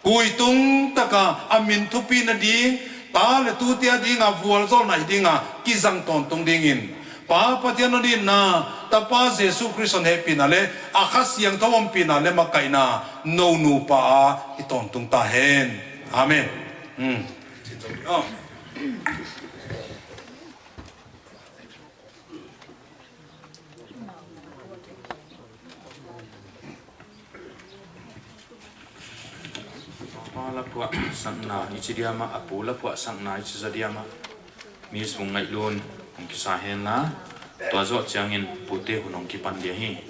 kuitung taka a min thupina ding, ta le tute a dinga vualzawlna hi dinga kizang tawntung dingin, Pa Pathian hon itna, Tapa Jesu Khrist hon hehpihna le, a Kha Siangthou ompihna le makaihna, nou nupa a i tawntung ta hen. Amen. Hmm. Pa la phuahsakna i chi diam a, a pu la phuahsakna i chi zaw diam a, mi sung ngaihlut hong kisa henla, tua zoh chiangin pute hun hong kipan dia hi.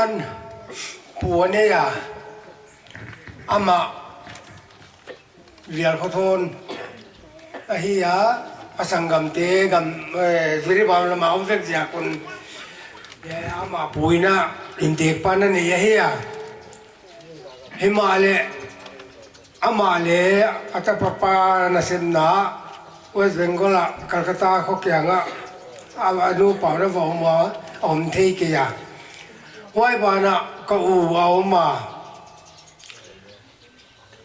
Pu a nei a, amah Vial Khothawn ahi a, a sanggamte gam, eh, Jiribam lam a om vek ziak un, eh, amah pu in a intekpan a nei ahi a. Himahleh amah leh a tapa nasepna West Bengal a Calcutta kho kiang a, a, a nupa na va om a, a om thei kei a. Huai banah ka u a om a.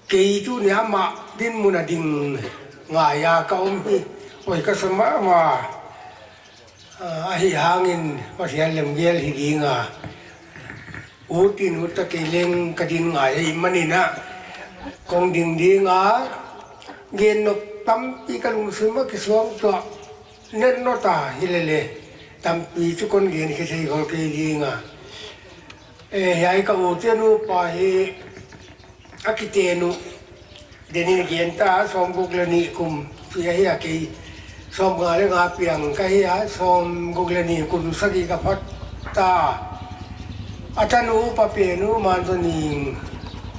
Kei tuni amah dinmun a ding ngai a ka om hi. Oi, ka sa mahmah. Ah, ahihhangin Pathian lemgel hi ding a. Ut in ut ta kei leng ka din ngai ahihmanin a, kong ding ding a, gen nop tampi ka lungsim a kisuang tuah. Nen nota hilele, tampi chu kon gen khe thei khol kei ding a. Eh, hiai ka u te nupa hi a kiten uh. Denin gen ta, sawmguk leh nih kum, pi ahi a kei. Sawmnga leh nga piang ka hi a, sawmguk leh nih kum sagih ka phat ta. A tanu upa pen uh Manzaning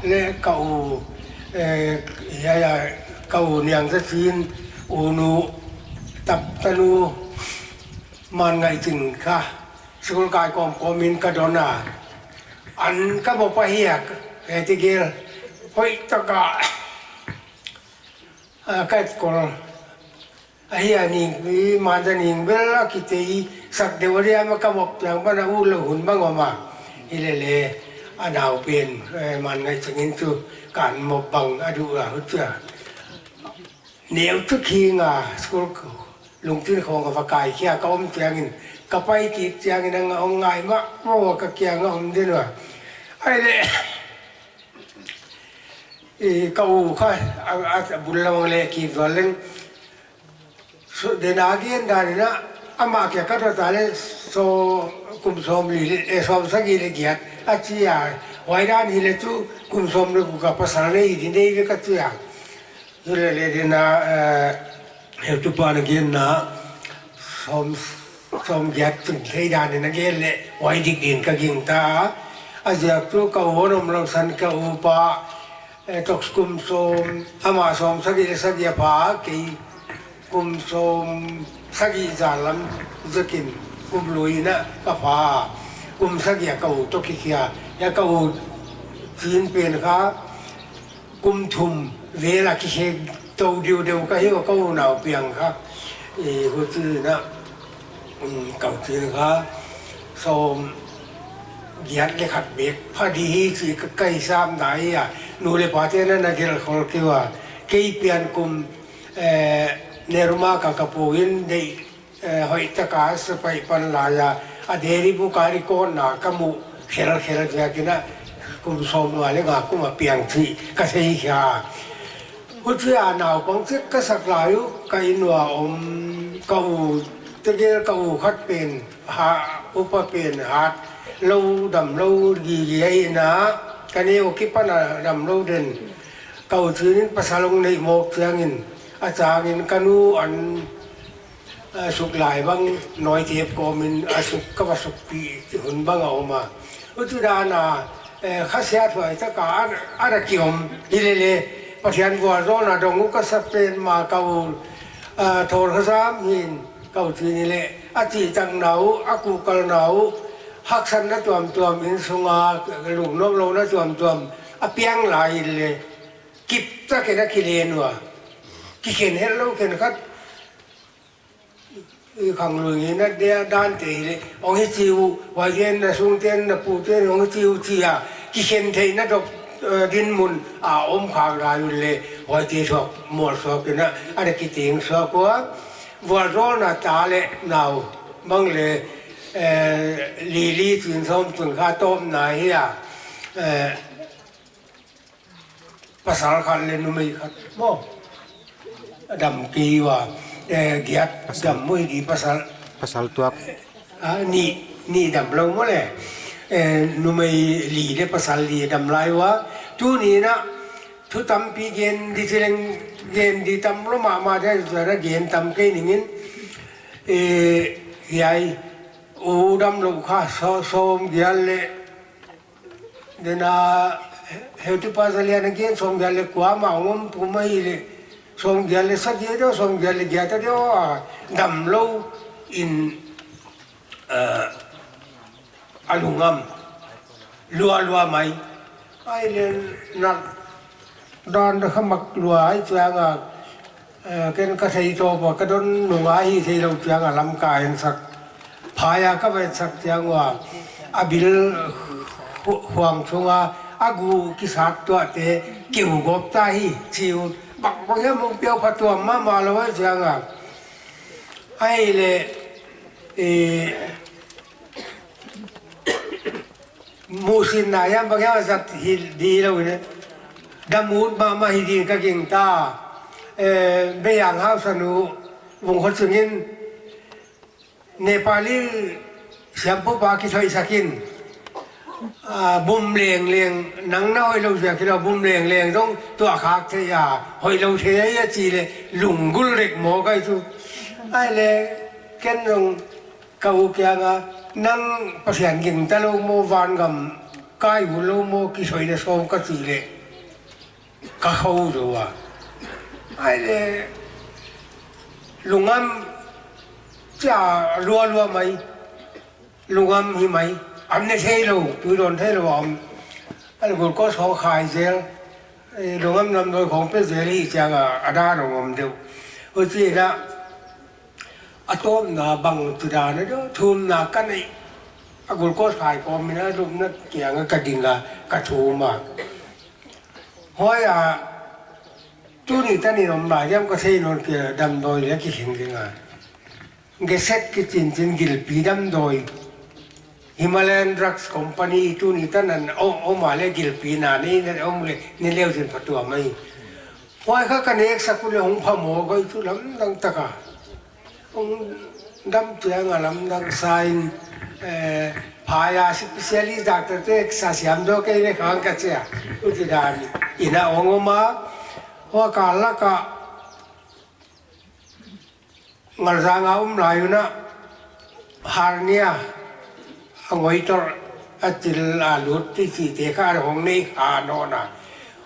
leh ka u, eh, hiai a ka u Niangzachin u nu tap tanu Manngaihching kha. School kai kawmkawm in ka don a. An ka bawp ahi a, eh, ti gel. Hoih taka, ah, ka etkol ahi a, ni, i Manzaning bel a kitei sak deuh a dia ma ka bawp piang bana u lo hun bang om a. Hilele, a nau pen, eh, Manngaihching in chu kan mawp bang a duh a, huchia. Neu chu khinga, school lungthin khawng a va kai khia ka om chiangin, ka pai kik chiangin a nga-, hong ngai mahmah ua ka kiang a om den ua. Ahihleh, i ka u kha, a, a, a bul lam leh kik zual leng. Su-, den a gen dan in a, amah kia ka dot a leh, so, kum sawmli leh, eh, sawmsagih leh giat, a chi a, huai dan hileh chu, kum sawm leh guk a pasal nei hi ding nei ve ka chi a. Hilele den a, eh, heutupa na genna, sawm, sawmgiat ching thei dan in a gen leh, huai dik din ka gingta. A ziak chu ka u hon om lou san ka upa, eh, tok kum sawm, amah sawmsagih leh sagih a pha, kei kum sawmsagih za lam zakin, kum lui in a ka pha, kum sagih a ka u toh kikhia, hiai ka u Chin pen kha, kum thum vel a kikhen tou diudeu ka hi ua ka u nau piang kha. Eh, huchiin a, um, ka u Chin kha, sawmgiat leh khat bek pha di hi chih ka, ka hisap na hi a. Nu leh pa te'n a na gelh khol kei ua. Kei pian kum, eh, Nehru Marg a ka pu in deih, eh, hoih taka sepaih pan lai a, a diary book a record na ka muh khelkhel ziakin a, kum sawmnga leh nga kum a piang chih ka thei khia. Huchia naupang chik ka sak lai uh, ka inn ua om, ka u tegel ka u khat pen, ha, upa pen hat lou, dam lou gige ahi na, ka neu kipan a dam lou den. Ka u Chin in pasal hong neih mawk chiangin, a changin ka nu an a suk lai bang, nawitep kawmin a suk, ka va sukpih hun bang a om a. Huchi dan a, eh, kha siathuai taka a, a na ki om hilele, Pathian vualzawlna dong uh ka sa pen ma ka u, ah, Thawlkhazam hi'n ka u Chin hileh, a chihtakna uh, a kuhkalna uh, haksatna tuamtuam, inn sunga lungnoplouhna tuamtuam a piang lai hileh, kiptakin a kilen ua. Kikhen hetlou khenkhat, i khanglui ngeina dia dante hileh, hong hi chi uh, huai gen na sungte'n, na pute'n hong hi chi uh chi a, kikhen theihna dok, eh, dinmun a om khak lai uleh, huaite suak, mual suakin a, a na kiteng suak ua, vualzawlna ta leh nau, bang leh, eh, li li chin sawm chun kha tawpna hi a, eh, pasal khat leh numei khat maw. Dam kei ua, eh, giat. Pasal. Dam maw hi di pasal. Pasal tuak. Ah, nih, nih dam lou maw leh. Eh, numei li leh pasal li dam lai ua. Tuni'n a, thu tampi gen di chi leng gen di tam lou mahmah di a, gen tam kei ning in. Eh, hiai, u dam lou kha, saw, sawmgiat leh Dena, heutupa Zalian a gen sawmgiat leh kua mah a om pum ahihleh, sawmgiat leh sagih deuh, sawmgiat leh giat deuh a damlou in, eh, a lungam lualua mai. Ahihleh nak dan deuh kha mak lua ahih chiang a, eh, ken ka thei tawp a, ka don nung a hih theilou chiang a Lamka en sak. Phaya ka va et sak chiang ua, a bil hu-, huang chung a, a gu kisat tuahte keu gawp ta hi, chi un. Bang bang hiam hong piau phatuam mahmah lou ahih chiang a. Ahihleh, eh, muhsinna hiam bang hiam a zat hi di lou in, dam ut mahmah hi ding ka gingta. Eh, Beihiang hausanu Vungkhawching in Nepali siampupa kithoihsak in, ah, bum lengleng, nang na hoihlou ziak hilou, bum lengleng zong tuah khak thei a, hoihlou thei a, a chih leh lunggulh dek maw ka hi chu. Ahihleh ken zong ka u kiang a, nang Pathian gingta lou maw, vangam kai ut lou maw, kithoihna sawm ka chih leh, ka khou zou a. Ahihleh lungam chia lualua mai, lungam hi mai, an ne theilou, tui dawn theilou a om. Ahihleh glucose hong khai zel, eh, lungam damdawi khong pe zel hi chiang a, a dan hong om deuh. Huchi in a, a tawpna bangchidan a deuh, thumna ka neih. A glucose khai kawm in a lupna kiang a ka ding a, ka thum a. Huai a, tuni tan in om lai diam ka thei nawn kei a, damdawi leh kikhing ding a. Gesek kichinchin gilpi damdawi. Himalayan Drugs Company tuni tan in o-, om a leh gilpina nei in om leh, ne leu chin phatuam ahi. Huai kha ka nek sak uleh hong pha maw ka hi chu lamdang tak a. Hong dam chiang a lamdang sa in, eh, phaya specialist doctor te sa siam dawk kei leh khang ka chi a. Huchi dan in a hong om a, huai kal lak a Ngarzang a om lai un a, hernia, a ngoitor, a thil a lut titi te kha hong nei kha nawn a.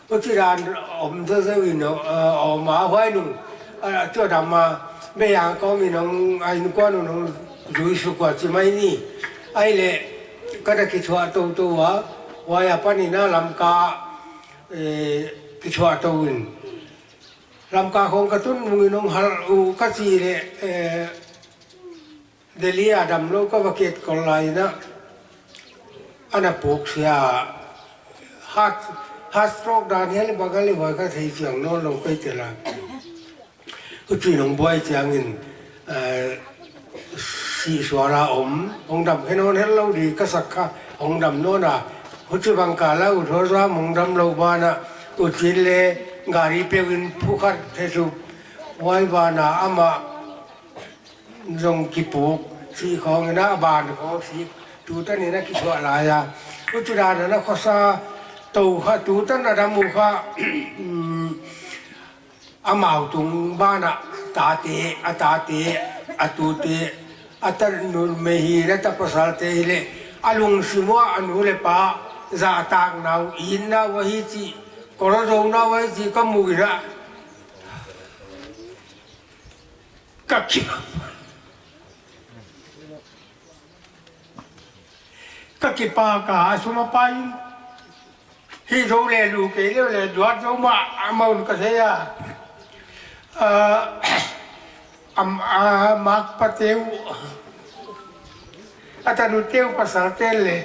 Huchi dan om zaw zaw in, eh, om a huai nung, eh, chu dam a, Beihiang kawm in hong, a innkuan un hong zui suk ua chi mai ni. Ahihleh, ka na kithuah toutou a, huai apan in a Lamka, eh, kithuah tou in. Lamka khong ka tun nung in hong hal uh ka chih leh, eh, Delhi a damlou ka va ke kol lai in a, ana puk sia. Heart, heart stroke dan hiam leh bang a leh huai ka thei chiang nawn lou kei tel a. Huchi in hong buai chiang in, eh, sih sual a om, hong dam khe nawn hetlou di ka sak kha, hong dam nawn a. Huchibang kal a U Thawzam hong damlou ban a, U Chin leh gari peuh in phukhat thei chu. Huai ban a amah zong kipuk, sih khong in a ban khong sih, tutan in a kithuah lai a. Huchi dan in a khosa tou kha, tutan a dam uh kha, um, amau tung ban a, tate, a tate, a tute, a tanu mei hi leh, a ta pasal te hi leh, a lungsim ua a nu leh pa zahtakna uh, itna uh ahi chih, kol zouna uh ahi chih ka mu in a, ka ki-, ka kipak a, a sum a pai in, hih zou leh lu kei leh leh duat zou mah, amah un ka sei a. Ah, am-, ah, makpate uh, a tanute uh pasalte leh,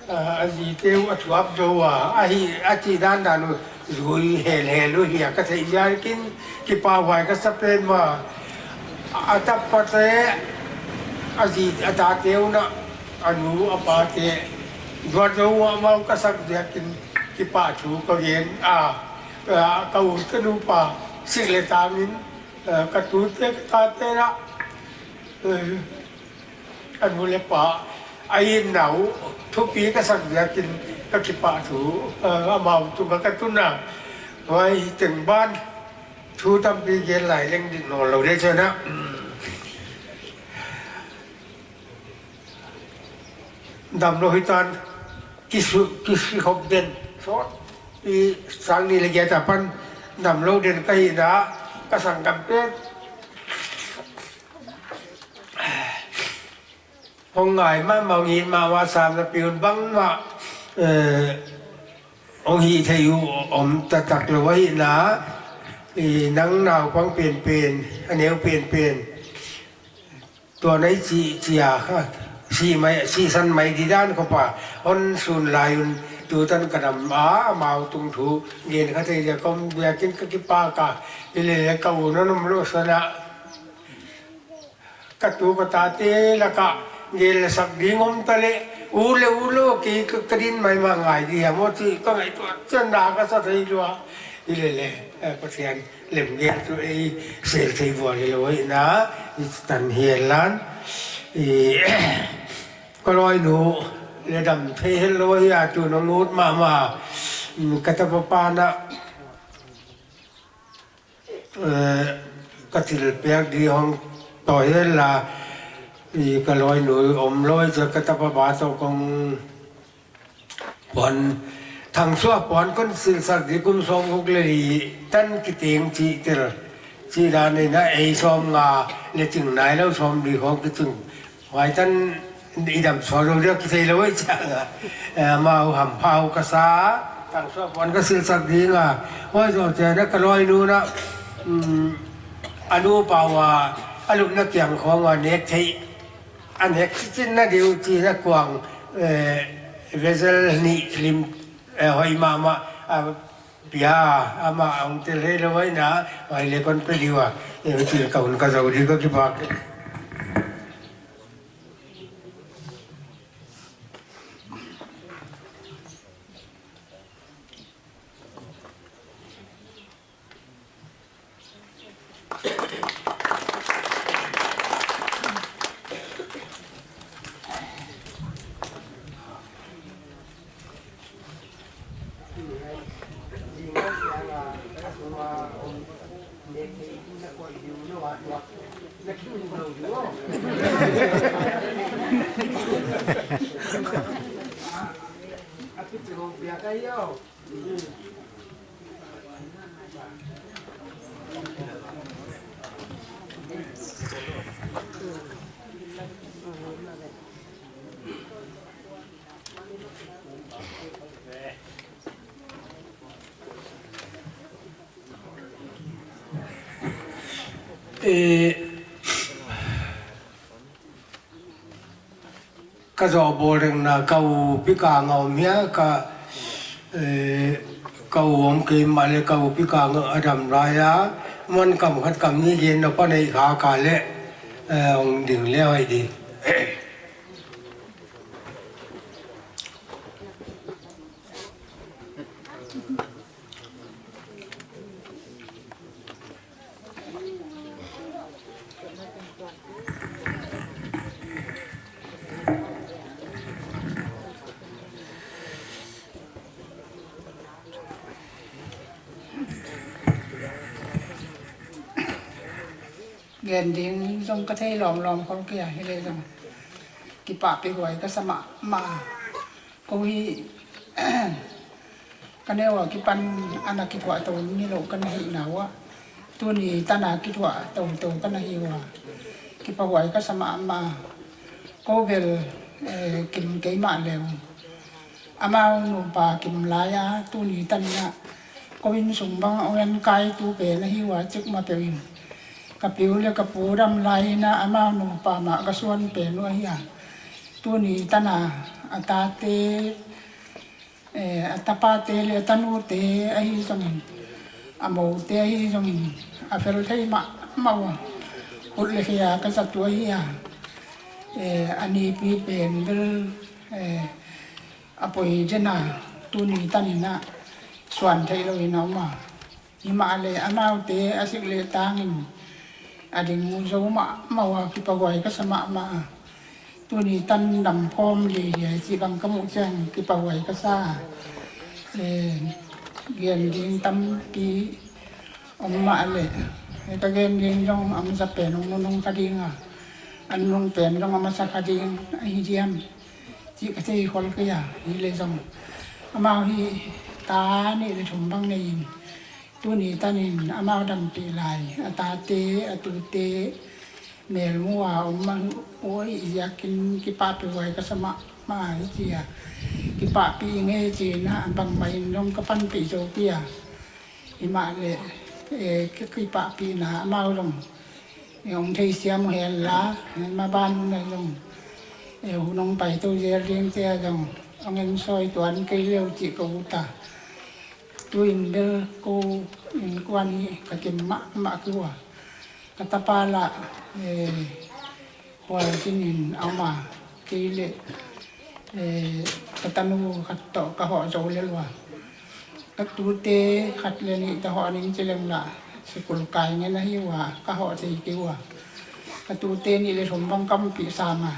ah, a zite uh a thuap zou a, ahi, a chih dandan uh zui helhel uh hi a ka theih ziakin kipahhuai ka sa pen mah. A tapate, a zi, a tate uh na, a nu, a pate, duat zou uh amau ka sak ziakin kipahthu ka gen a, ah, ka u ka nupa sik leh tang in, ah, ka tute ka tate na, eh, a nu leh pa, a itna uh thupi ka sak ziakin ka kipahthu, eh, amau tungah ka tun a. Huai teng ban thu tampi gen lai leng dik nawn lou di chih na. Damlou hi tan. kisu, kisukhop den. So, i sang nih leh giat apan damlou den ka hihna, ka sanggamte hong ngai mahmah, hong it mahmah, sam na piun bangmah, eh, hong hih thei uh om taktak lou ahihna, i nang naupang penpen, a neu penpen, tua nai chi, chi a kha, si mai, sisan mai di dan khop a, hon sun lai un, tutan ka dam a, amau tung thu gen kha thei dia ka om biakin ka kipak a, i lele ka u na nom lou sana, ka tu ka tate laka gel sak ding om ta leh, u leh u lou, kei ka, ka din maimah ngai di a maw chi ka ngaihtuah chiang na ka sa thei lua. I lele, eh, Pathian lemgel chu ei sel thei vual hilou ahihna, i tan hial lan. I, ka lawinu leh dam thei hilou hi a, tu nong ut mahmah, mm, ka tapa pa na, eh, ka thilpiak di hong toh hial la, i ka lawinu om lou chia ka tapa pa toh kong puan, Thangsuah puan kon silsak di kum sawmguk leh li tan kiteng chih tel. Chih dan in a ei sawmnga leh ching nailou sawmli khong kiching. Huai tan i dam suak lou dia kithei lou ei chiang a. Eh, amau hampha uh ka sa, Thangsuah puan ka silsak ding a. Huai zoh chiang a ka lawinu na, mm, a nupa ua, a lupna kiang khong ua nek thei. A nek chichin na diu chi na kuang, eh, vessel nih lim, eh, hoih mahmah, a pia, amah hong tel hilou ahihna, huai leh kon pe diu a, eh, chi ka hun ka zou di ka kipak. Eh, ka zoh bawl reng na ka u Pi Kang a om hia ka, eh, ka u om kei mah leh ka u Pi Kang a dam lai a, man kam khat kam nih gen na pa nei kha ka leh, eh, hong ding leh hoih di. Gen ding zong ka thei lawmlawm khol kei a, hileh zong kipahpih huai ka sa mahmah. Kou hi ka neu a kipan ana kituah tou nilouh ka na hihna ua, tuni tan a kituah toutou ka na hi ua, kipahhuai ka sa mahmah. Kou bel, eh, kim kei mahle uh. Amau nupa kim lai a, tuni tan in a kou innsung bang a hong enkaitu pen ahi ua chik mah peuh in. Ka pi u leh ka pu dam lai in a amau nupa mah ka suan pen uh ahi a. Tuni tan a, a tate, eh, a tapate leh a tanute ahi zongin, a moute ahi zongin, a fel thei mahmah ua. Khut leh khe a ka zat uh ahi a. Eh, a nipi pen bel, eh, a poi den a, tuni tan in a suan theih lou in a om a. Himahleh amaute a sik leh tang in a ding zou mahmah ua, kipahhuai ka sa mahmah. Tuni tan dam khawm leh hiai chih bang ka muh chiang kipahhuai ka sa. Eh, gen ding tampi om mahleh, eh, ka gen ding zong a masa pen hong nunung kha ding a, a nunung pen zong a masa kha ding ahi diam. chih ka thei khol kei a, hileh zong amau hi ta nih leh thum bang nei in, tuni tanin amau dampih lai, a tate, a tute, melmu a om mah uh ziakin kipahpih huai ka sa mahmah hi chia. Kipahpih ing e chi in a, bangmah in zong ka panpih zou kei a. Himahleh, eh, ki, kipahpihna amau zong, eh, hong theisiam uh hen la, eh, maban hun a zong, eh, hun hong pai tou zel ding te a zong hong ensawi tuan kei leh uh chih ka ut a. Tuin bel kou innkuan hi ka kim mahmah kei ua. Ka tapa lah, eh, Khualzin in a om a, kei leh, eh, ka tanu khat toh ka hoh zou lel ua. Ka tute khat leh nih toh hoh ning chi leng lah, sikul kai ngen ahi ua, ka hoh thei kei ua. Ka tute nih leh thum bang ka ompih sam a.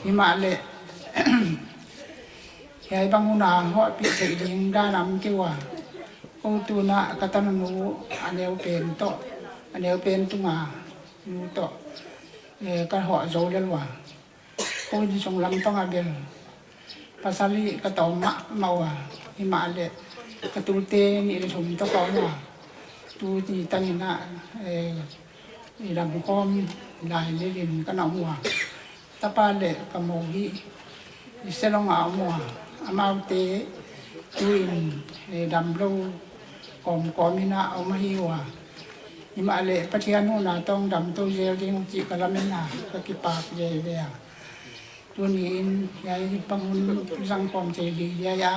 Himahleh, hiai bang hun a hohpih theih ding dan a om kei ua. Kou tun a ka tanu nu a neu pen toh, a neu pen tung a nu toh, eh, ka hoh zou lel ua. Kou innsung lam pang a bel pasal hi ka tawm mahmah ua. Himahleh ka tute nih leh thum toh ka om ua. Tuni tanin a, eh, i lam khawm lai lel in ka na om ua. Tapa leh ka mou hi i Shillong a om ua. Amaute tuin, eh, damlou kawmkawm in a om ahi ua. Himahleh Pathian hun a tawh dam tou zel ding uh chih ka lamen a, ka kipak veve a. Tuni in hiai bang hun zang khawm thei hi hiai a,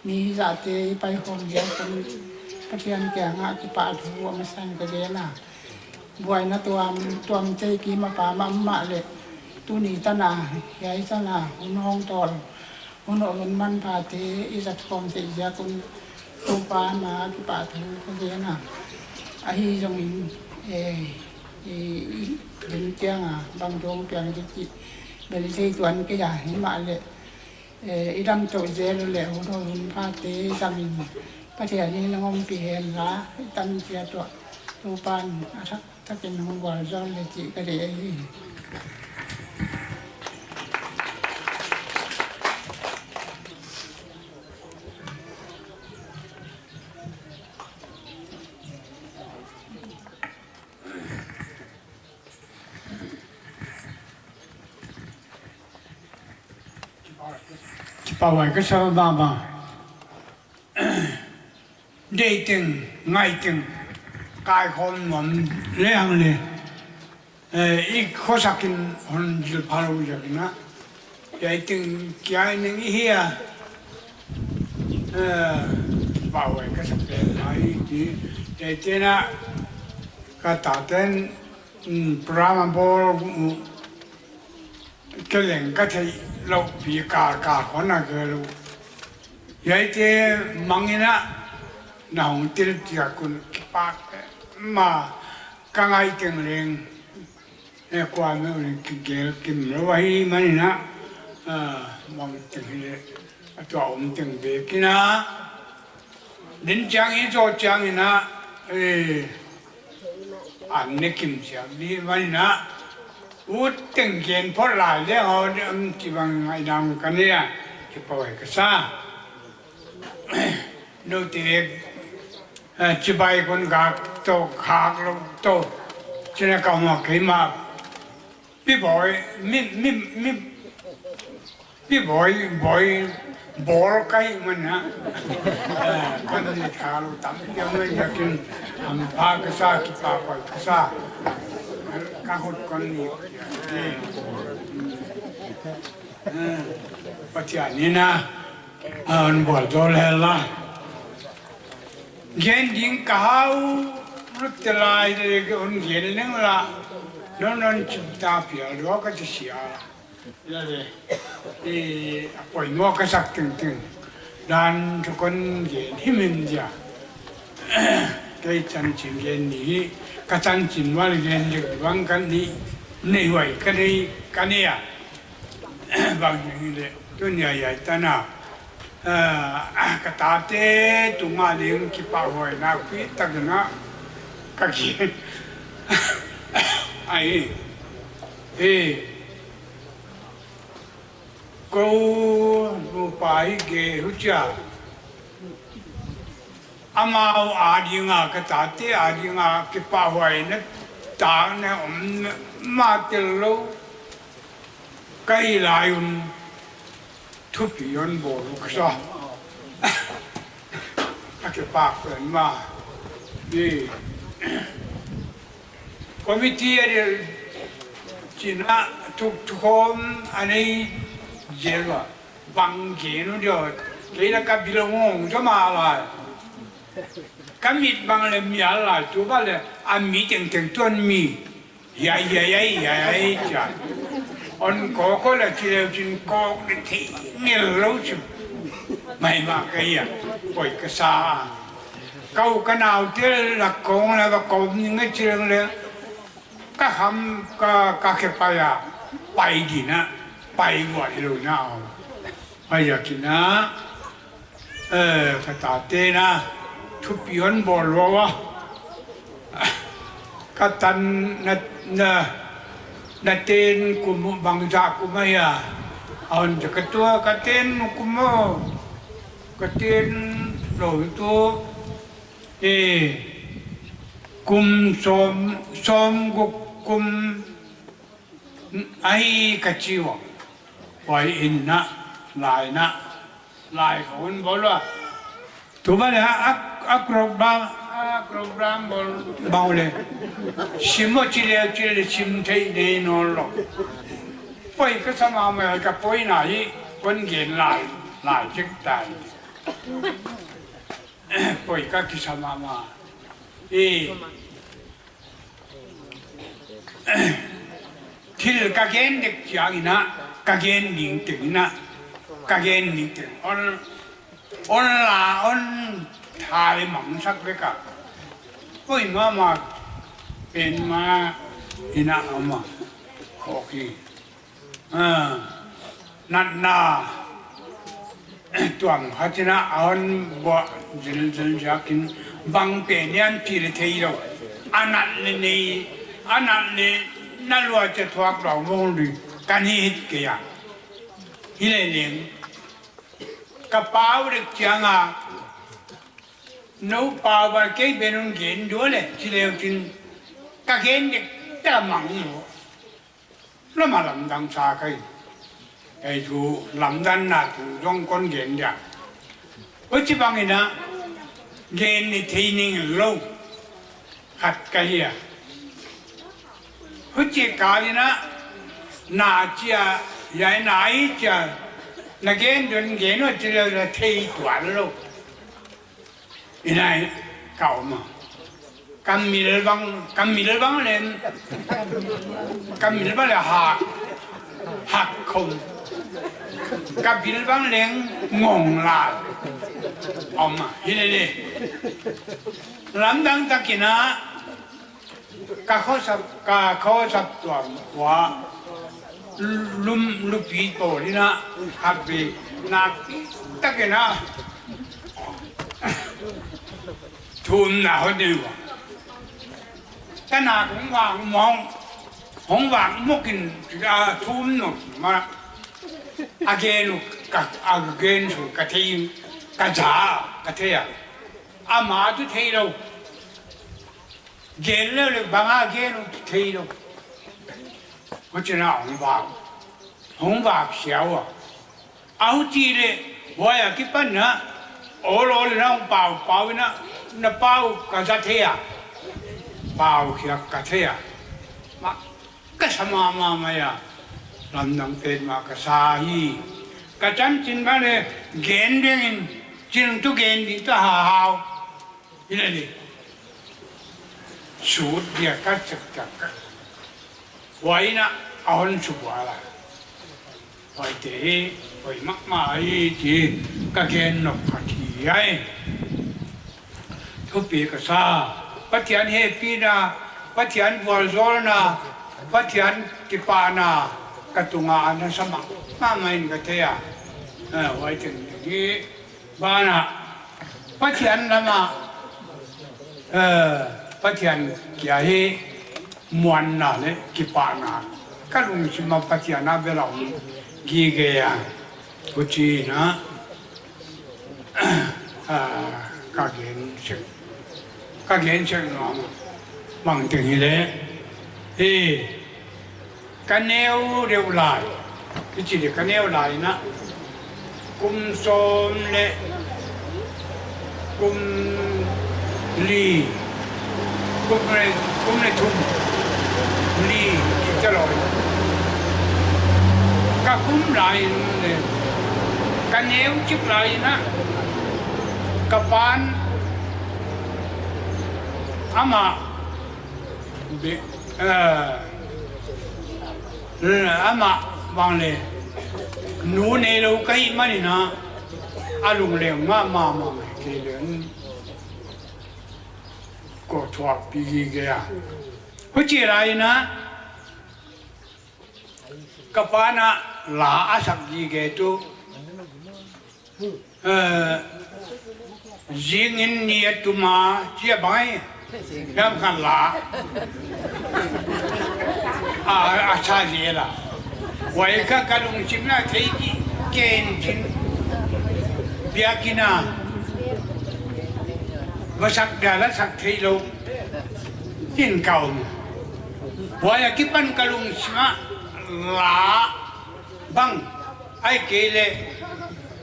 mi zahte i pai khawm ziak un Pathian kiangah kipahthu a masa in ka gen a. Buaina tuamtuam te ki mapha mahmah leh, tuni tan a, hiai tan a hun hong tawl, hun hoih hun manpha te i zat khawm theih ziak un Toupa ma kipahthu ka gen a. Ahi zongin, eh, i, i, den chiang a bang dong piang di chih bel thei tuan kei a, himahleh, eh, i dam tou zel leh hun hoih hun pha te zang in Pathian in hong ompih hen la, i tan chiat uah Toupan a thak takin hong vualzawl leh chih ka deih ahi. Kipahhuai ka sa mahmah. Deih teng, ngaih teng, kaikhawm nuam lehang leh, eh, i khosak in hon zilpha lou ziak in a. Hiai teng kia i neng i hi a, eh, kipahhuai ka sa pen mai hi. Hiai teng a ka taten, mm, program a bawl, mm, kei leng ka theih louh pi kal kal khong a ka lou. Hiaite mang in a na hong tel chiat un kipak mahmah, ka ngaih teng leng, eh, kuamah leng kigel kim lou ahihman in a, ah, mang teng hileh a tua om teng bek in a. Din chiang i zo chiang in a, eh, an ne kim chiang di man in a. Ut teng gen phot lai leh hon, um, chibang ngaihdan ka nei a, kipahhuai ka sa. Noute, eh, chibai kon gak tou, khak lou tou, china ka ma kei ma. Pi bawi, mi, mi, mi, pi bawi, bawi, bawl ka hih man a. Eh, kan ni kha lou tam, yang mai yakin, hampha ka sa, kipahhuai ka sa. Ka hut kon ni, eh, Pathian in a, a hon vualzawl hen la. Gen ding ka hau lut te lai leh hon gen leng la, non non chim ta phial lou ka chi sia. Lale, eh, a poimoh ka sak tengteng dan thu kon gen himhim dia. Kei chanchin gen ni hi, ka chanchin val gen dek bang ka nei, nei huai ka nei, ka nei a. Bang ni leh, tuni a hiai tan a, ah, ka tate tunga ding kipahhuai nakpi tak in a ka gen. Ai, eh, Kou nupa hi gay huchia. Amau adinga, ka tate adinga kipahhuaina takna om mah tel lou. Ka hih lai un thupi hon bawl uh ka sa. A kipak pen mah. Committee a del china thuk thukhawm a nei zel ua. Bang gen uh diam, kei la ka bil ngong zaw mah lai. Ka mit bang le mial lai, tu bang le a mi tengteng tuan mi. Hiai, hiai, hiai, hiai, hiai, chia. Hon kawk kawk le chi leu chin kawk le thei ngel lou chu. Mai mah ka hia, poi ka sa. Ka u ka naute lak khong le va kawm ning a chi leng le. Ka kham, ka, ka khe pai a, pai ding a, pai vuah hilou na. Pai a kina, eh, ka tate na, thupi hon bawl lua ua. Ka tan na, na, na ten kum uh bangzah kum ahia. A hon ja ka tua, ka ten kum uh. Ka ten lou tu. Eh, kum sawm, sawmguk kum ahi ka chi ua. Huai in na, lai na, lai ka hon bawl ua. Tu bang le a, a, a program, a program bawl, bawl le. Sim uh chi le, chi le sim thei nei nawn lou. Poi ka sa mahmah, ka poina hi, kon gen lai, lai chik tai. Poi ka kisa mahmah. Eh. Thil ka gen dek chiang in a, ka gen ding teng in a, ka gen ding teng. Hon, hon la, hon thei mangsak vek a. Poi mahmah, pen mah, in a om a. Khoki. Ah, natna tuam khat in a hon buak zilzil ziakin bang pen hiam chih le thei lou. A nat le nei, a nat le na lua che thuak lou mong lui kan hi hit kei a. Hi le leng. Ka pau dek chiang a, nou pau bang kei pen un gen dua le, chi leu chin ka gen dek ta mang lou. Lama lamdang sa kai. Ei thu lamdang na thu zong kon gen dia. Huchibang in a gen ni thei ning lou. Khat ka hia. Huchi kal in a na chia, hiai na hi chia. Na gen dun gen uh chi leu la thei tuan lou. Inai ka om a. Ka mil bang, ka mil bang leng. Ka mil bang le hak. Hak khong. Ka bil bang leng ngong lai. Om a, hi le le. Lamdang takin a, ka khosap, ka khosap tuam ua lum lupi pawl in a hak bi nak takin a thumna hon ding ua. Ka nak hong vak mawk, hong vak mawk in a thum nop ma a gen uh ka, a gen uh ka thei, ka za, ka thei a. Amah tu thei lou. Gen leu le bang a gen uh thei lou. Huchiin a hong vak, hong vak sia ua. A huchi le, huai akipan na, ol ol na hong pau, pau in a, na pau ka za thei a. Pau khiak ka thei a. Ma, ka sa mahmah mai a. Lamdang petmah ka sa hi. Ka chanchin bang le, gen ding in, chin tu gen ding ta ha hau. Hi le le. Sut dia ka chak chak ka. Huai in a hon subual a. Huaite hi, huai mahmah hi chih ka gen nop kha hi ai. Thupi ka sa. Pathian hehpihna, Pathian vualzawlna, Pathian kipahna ka tunga ana sa mahmah in ka thei a. Eh, huai teng hi. Banah, Pathian lamah, eh, Pathian kia hi muanna le kipahna. Ka lungsim ah Pathian a bel a om gige a. Huchiin a, ah, ka gen sek, ka gen sek nuam a. Bangteng hileh, hi, ka neu deuh lai, i chih leh ka neu lai in a, kum sawm leh kum li, kum leh, kum leh thum, li, i chih lou. Ka kum lai in leh, ka neu chik lai in a, ka pa'n amah, be-, eh, amah bang leh, nu neilou ka hih manin a, a lungleng mahmah, mahmah kei leng, ko thuak pi gige a. Huchi lai in a, ka pa'n a la a sak gige tuh, eh, zingin ni a tum a, chia bang ai, lam khan la. A, a sa zel a. Huai kha ka lungsim ah thei ki ken chin. Biakinn ah va sak dia la sak theilou in ka om. Huai akipan ka lungsim ah la bang, ahihkeileh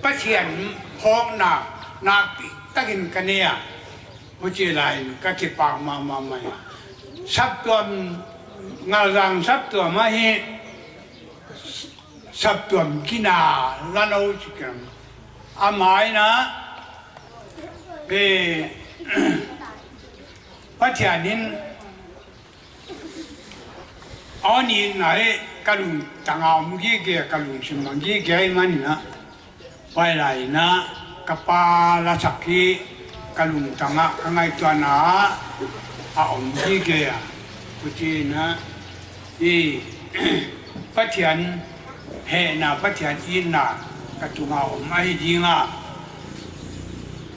Pathian phawkna nakpi takin ka nei a. Huchi lai in ka kipak mahmah mai a. Saptuam, Ngalzang saptuam ahi, saptuam kina la lou chik a. Amah in a, eh, Pathian in a hon itna hi ka lungtang a om gige, ka lungsim a om gige ahih manin a, huai lai in a ka pa la sak hi ka lungtang ah ka ngaihtuahna ah a om gige a. Huchiin a, i Pathian hehna, Pathian itna ka tung a om ahi ding a.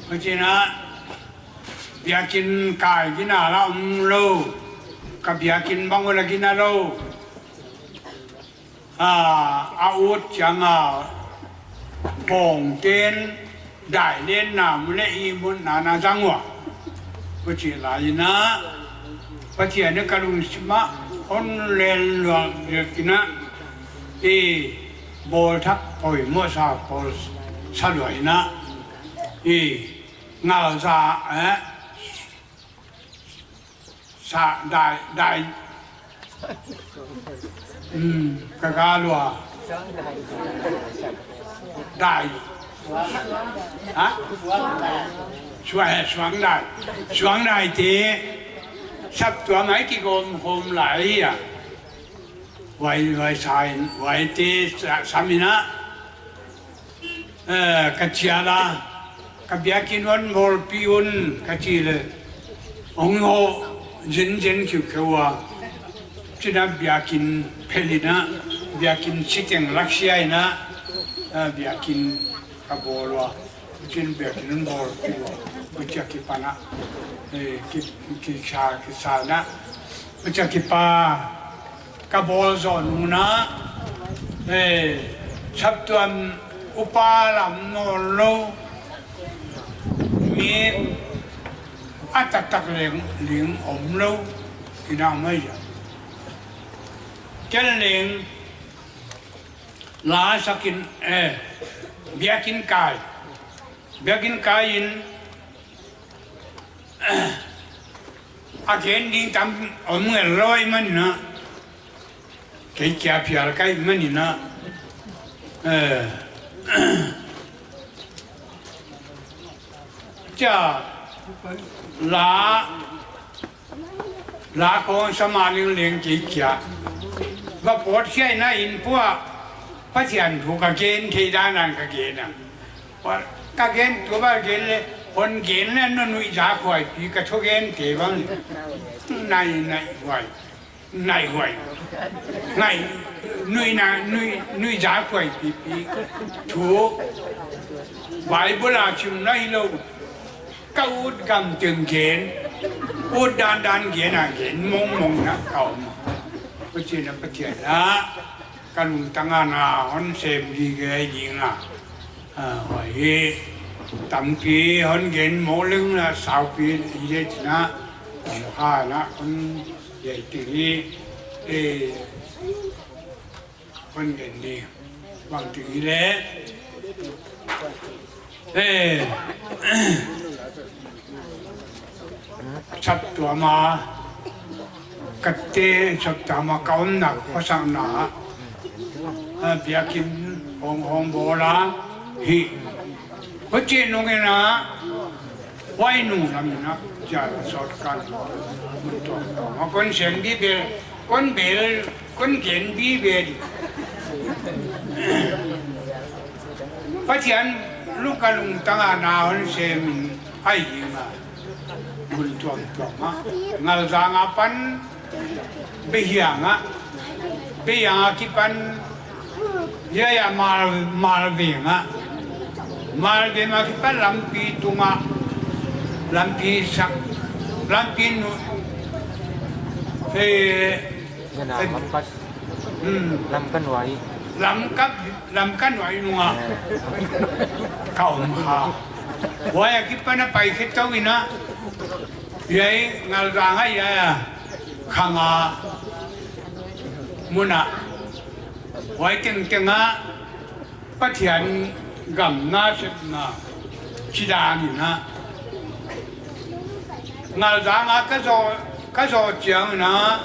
Huchiin a, biakinn kai gina la omlou, ka biakinn bang uh la gina lou. A, a ut chiang a bawngte'n dai lenna mu leh ihmutna na zang ua. Huchi lai in a, Pathian in ka lungsim ah hon len lua leh kin a, i bawl thak poimoh sa, bawl sa lua in a, i Ngalzang, eh, sa dai, dai. Hmm, ka ga lua. Dai. Ha? Suang, eh, suang dai. Suang dai te. Saptuam ah kigawm khawm lai a. Huai, huai sa in, huai te sa, sam in a, eh, ka chial a, ka biakinn hon bawlpih un, ka chi leh, hong hoh zenzen kiukiu a. Chin a biakinn phel in a, biakinn siteng laksia in a, eh, biakinn ka bawl ua. Chin biakinn hon bawlpih ua. Huchi akipan a, eh, ki, ki sa, ki sa in a. Huchi akipan ka bawl zoh nung in a, eh, saptuam upa lam nawnlou, mi a taktak leng, leng omlou, ina mai a. Ken leng, la sak in, eh, biakinn kai. Biakinn kai in, a gen ding tam om ngel lou ahih manin a, kei kia phial ka hih manin a, eh, chia la, la khong sa ma leng leng kei kia. Va pawt khia in a inn pua, Pathian thu ka gen thei dan dan ka gen a. Ka gen tu ba gen leh, hon gen leh non nuihzak huaipi ka thu gen te bang. Nai, nai huai. Nai huai. Ngai, nuihna, nuih, nuihzak huaipipi. Thu Bible a chimna hilou. Ka ut gam teng gen. Ut dandan gen a gen mongmong na ka om. Pathian a, Pathian a. Ka lungtang a na hon sem gige ding a. Ah, huai hi tampi hon gen mawk leng na saupi i le china, tam kha na kon gen ting hi, eh, kon gen ni, bang ting hi le, eh, Saptuam a ka te, Saptuam a ka omna, ka sangna, ah, biakin hong, hong bawl a, hi. Huchi nung in a, huai nung lam in a, chia la sawt ka, mun tuamtuam a kon sem di bel, kon bel, kon gen di bel. Pathian lungka lungtang a na hon sem in ai ding a. Mun tuamtuam a. Ngalzang apan Behiang a. Behiang akipan, ya, ya, Mal, Malveng a. Malveng akipan lampi tung a. Lampi sak. Lampi nu, eh, Yana, eh, Lamkat. Hmm. Lamka nuai. Lamka, Lamka nuai nung a. Eh. Ka om kha. Huai akipan a pai khe tou in a. Hiai Ngalzang a, hiai a, Khang a mun a. Huai tengteng a Pathian gam na sepna chih dan in a. Ngalzang a ka zou, ka zou chiang in a,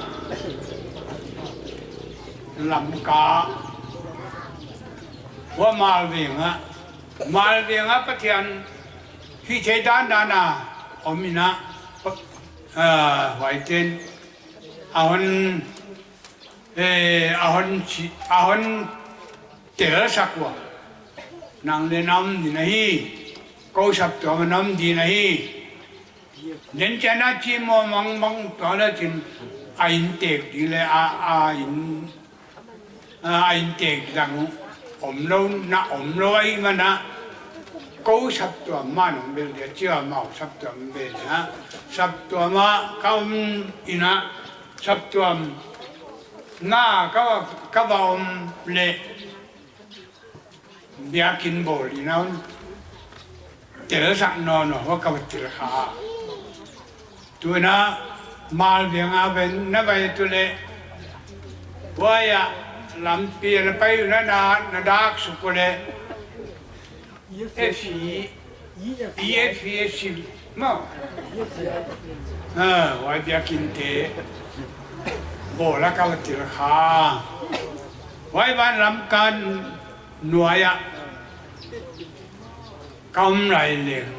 Lamka, huai Malveng a, Malveng a Pathian hihtheih dandan a om in a, ah, huaite'n a hon, eh, a hon chi, a hon telsak ua. Nang le na om ding ahi, kou Saptuam a na om ding ahi. Nen chiang a chi maw mang mang tua le chin a inntek ding le a, a inn, a, a inntek dang omlou na omlou ahihman a. Kou Saptuam mah nong bel dia chia mau Saptuam bel na. Saptuam a ka om in a Saptuam na ka, ka va om le biakin bawl in a hon telsak nawn a, huai ka va tel kha. Tuin a Malveng a ven na vai tu le, huai a lampi a na pai na, na, na dak suk le, E F E, E F E, E F E maw. Ah, huai biakin te bawl a ka va tel kha. Huai ban Lamka nuai a ka om lai leng,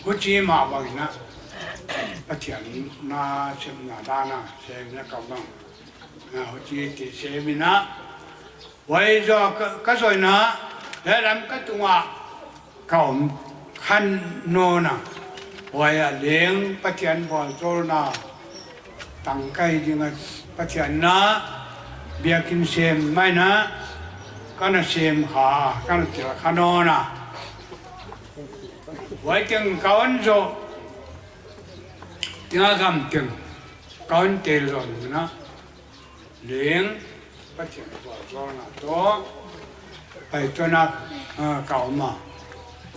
huchi mah bang in a, Pathian na sepna dan a sem na ka bang. Ah, huchi te sem in a, huai zoh ka, ka zoh in a, hiai Lamka tung a ka om khan nawn a. Huai a leng Pathian vualzawlna tang ka hi ding a, Pathian na biakin sem mai in a, ka na sem kha, ka na tel kha nawn a. Huai teng ka hon zoh, teng a gam teng ka hon tel zoh in a. Leng, Pathian vualzawlna toh, pai toh na, ah, ka om a.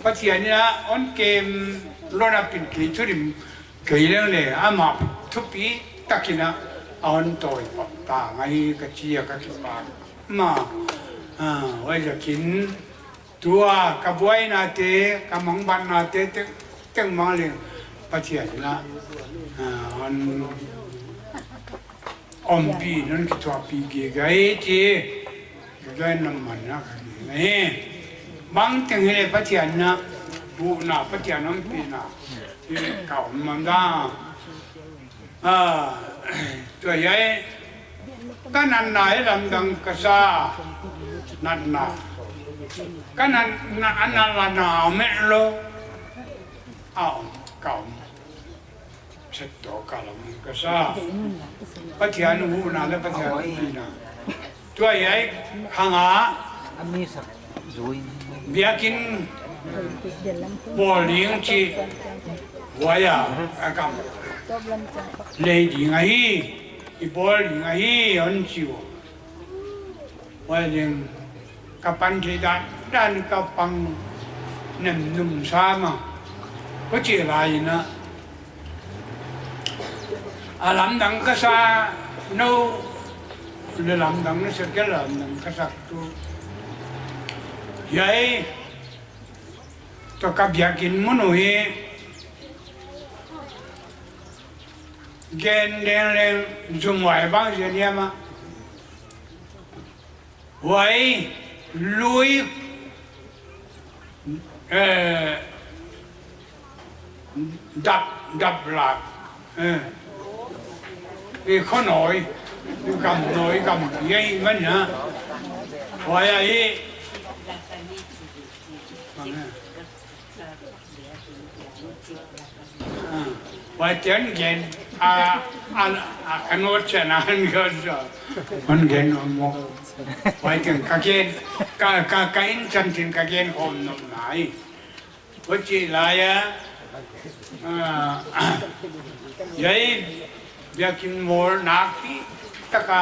Pathian in a hon kem lou na pin kei thudim kei leng le, amah thupi takin a, a hon tawi pah ta ngai ka chi a ka kipak mah. Ah, huaiziakin, tua ka buaina te, ka mangbatna te, teng, tengmang leng Pathian in a, ah, hon ompih, hon kithuahpih gige hi chi, gige na man na ka hi. Bang teng hi le Pathian na, huhna Pathian ompihna, hi ka om man da. Ah, tua hiai, ka natna hi lamdang ka sa, natna. Ka natna, a natna om e lou. A om, ka om. Set toh ka lam ka sa. Pathian huhna le Pathian ompihna. Tua hiai khang a biakin bawl ding chi huai a, a kam lei ding ahi, i bawl ding ahi, hon chi ua. Huai ding ka pan thei dandan ka pang Nem nung sa mah. Huchi lai in a, a lamdang ka sa, nou leh lamdang na sa, kei lamdang ka sa tu. Hiai toh ka biakin mun uh hi gen den leng zumhuai bang zen hiam a. Huai lui, eh, dap, dap lak, eh, i kho nawi, i gam nawi, gam hiai man a. Huai a hi. Ah, huai ten gen, a, a, a, ka no chen a han go so. Hon gen om mo. Huai ten ka gen, ka, ka, ka in chan tin ka gen om nom nai. Huchi lai a, ah, hiai biakin mawl nak pi taka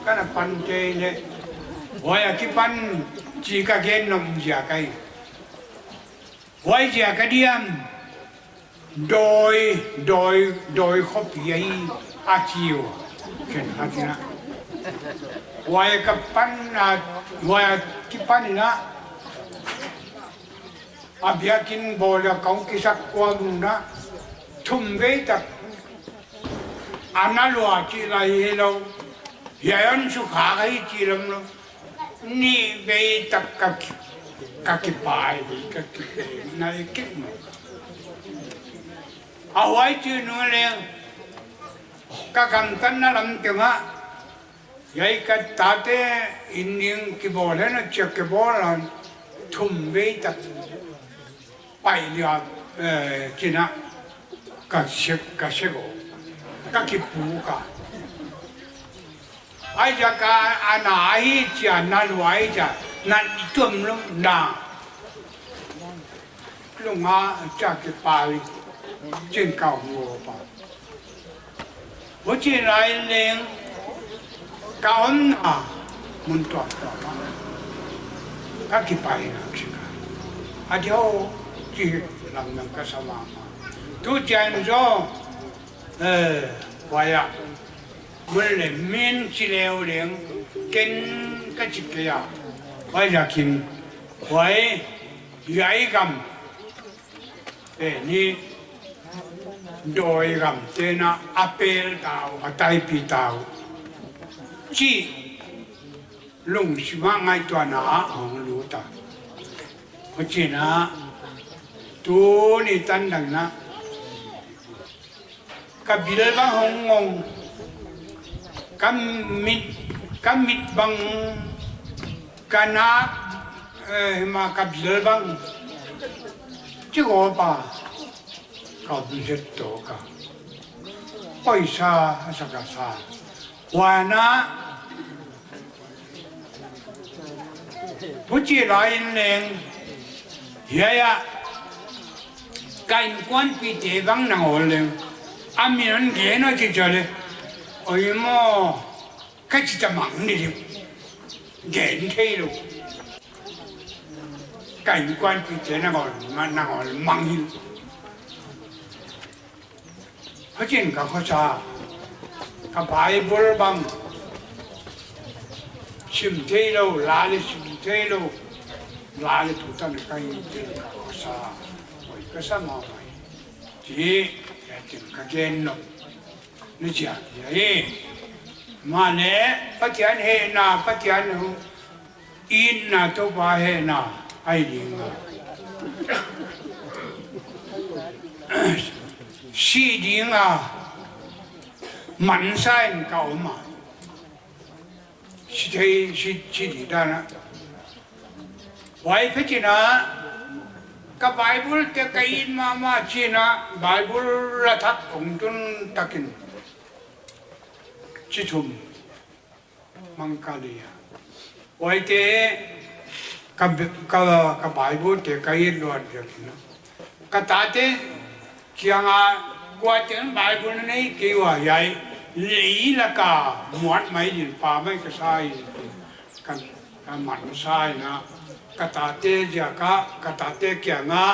ka na pan te le. Huai a kipan chi ka gen nom ziak ahi. Huai ziak a diam, dawi, dawi, dawi khopi ahi a chi ua. Ken a chi na. Huai ka pan a, huai a kipan in a, a biakin bawl a kong kisak kua mun a, thum vei tak a na lua chi lai hilou. Hiai hon sukha ka hi chi lam lou. Nih vei tak ka ki, ka kipai vei ka kipai na i kik mo. A huai chi nu leng ka gamtatna lam teng ah, hiai ka tate in ding kibawl hen a chia kibawl a, thum vei tak pai lia, eh, chi na ka sek, ka sek o. Ka kipuk a. Ai ja ka ana hi chia na luai ja na tuam lum na. Lung a cha kipai chin ka hua pa. Huchi lai leng ka omna mun tuamtuam ah ka kipaina chik a. A diau chi lamdang ka sa mahmah. Tu chiang zaw, eh, huai a. Mun leh min chi leu leng ken ka chi kei a. Huai ziakin, huai, hiai gam. Eh, ni dawi gam te'n a pel ta uh, a taipi ta uh. Chi lungsim a ngaihtuahna a hong lut a. Huchi'n a, tuni tan dang in a, ka bil bang hong ngong. Ka mit, ka mit bang, ka nak, eh, ma ka bil bang. Chi ko pa, ka bil het to ka. Poisa, sa ka sa. Huan a, huchi lai in leng, hiai a, ka innkuanpihte bang nangawn leng, a min hon gen uh chi chia leh, oi maw, ka chi ta mang ni leh, gen thei lou. Ka innkuanpihte nangawn, ma nangawn mang hi. Huchiin ka khosa, ka Bible bang sim theilou, la leh sim theilou, la leh tutan ka hi te ka khosa, hoi ka sa mahmah. Chi, ka chin ka gen lou. Ni chia kia hi. Mahleh, Pathian hehna, Pathian hu, itna Toupa hehna, ahi ding a. Si ding a, mansa in ka om a. Si thei, si, si di dan a. Huai phet in a, ka Bible te ka it mahmah chi'n a, Bible la thak kong tun takin. Chi thum. Mang ka lei a. Huaite ka, ka, ka Bible te ka it luat dek in a. Ka tate kiang a kuate'n Bible nei kei ua hiai. Lei lak a muat mai din pa mai ka sa hi. Ka, ka mansa in a. Ka tate ziak a, ka tate kiang a,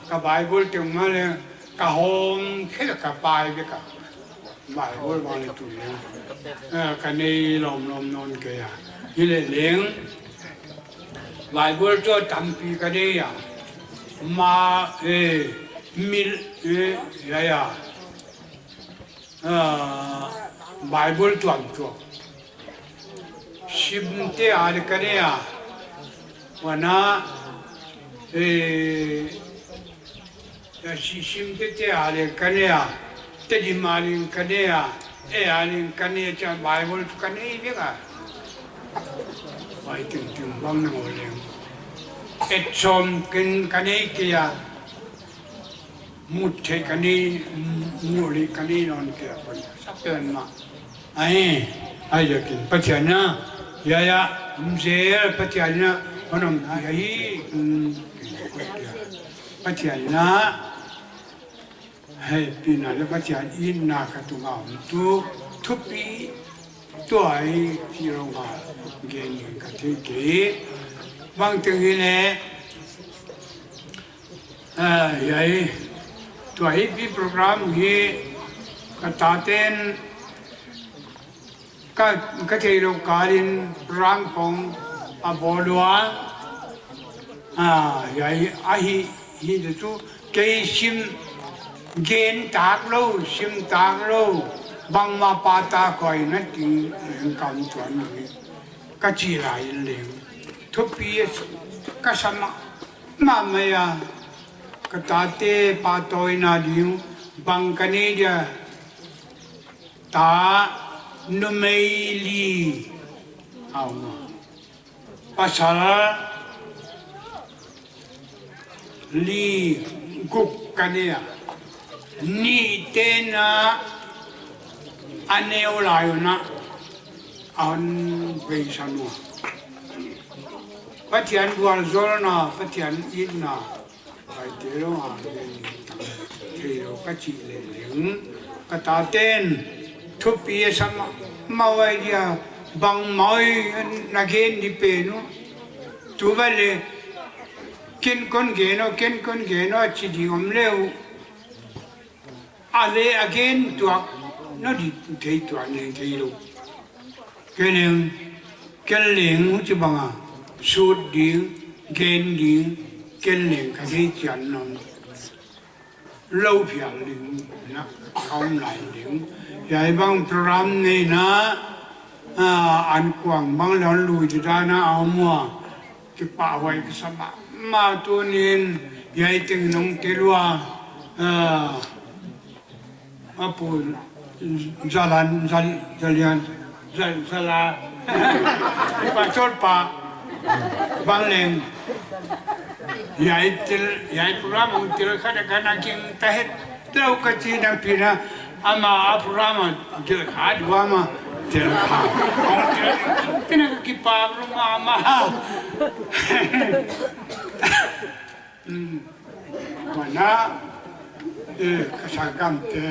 ka Bible teng mah leng, ka hawm khe ka pai bek a. Bible mah leng tu leng. Eh, ka nei lawmlawm nawn kei a. Hileleng, Bible tuh tampi ka nei a. Ma, eh, mil, eh, ya, ya. Ah, Bible tuamtuam. Simte a leng ka nei a. Huan a, eh, ya si-, simte te a leng ka nei a. Tedim a leng ka nei a. E a leng ka nei a, chia Bible tuh ka nei bek a. Huai tengteng bang na ngol leng. Et sawm ken ka nei kei a. Mut theih ka nei, mu leh ka nei nawn kei a, pon sa pen mah. Ai, ai ziakin Pathian na, ya, ya, um zel Pathian na, hon om hi, um, Pathian na, hehpihna leh Pathian itna ka tunga om tuh, thupi, tuh ahi, chi rong a, gen ka thei kei, bangteng hileh, Ah, hiai, tua hipi program hi ka taten ka, ka theilou kal in program khong a bawl ua. Ah, hiai, ahi, hi tuh kei sim gen tak lou, sim tak lou, bangmah pa ta koi na ting leng kam tuan hi. Ka chih lai in leng. Thupi ka sa mah, mahmah a. Ka tate pahtawina ding bang ka nei dia. Ta numei li. Au ma. Pasal li guk ka nei a. Nihte na a neu lai un a hon veisan ua. Pathian vualzawlna, Pathian itna, Paite lou a gen thei lou ka chih leleng. Ka taten thupi a sa mah, mah ua dia bangmah na gen di pen uh. Tu bang leh, ken kon gen aw, ken kon gen aw, chi di om leh uh. A leh a gen tuak, na di thei tuak nei thei lou. Ken leng, ken leng huchibang a, sut ding, gen ding, ken leng ka thei chian nawn. Lou phial ding, na, ka om lai ding. Hiai bang program neihna, ah, ankuang bang leh lui di dan a om ua. Kipahhuai ka sa mah, mah tuni'n, hiai teng nong tel ua, ah, a pu Zalan, Zal-, Zalian, Zal-, Zala, Pastor pa, bang leng, hiai tel, hiai program hong tel khat a ka na gingta het lou ka chih na pi na, amah a program a tel khat ua mah, tel khat. Hong tel, pi na ka kipak lou mahmah. Hmm. Huan a, eh, ka sanggamte.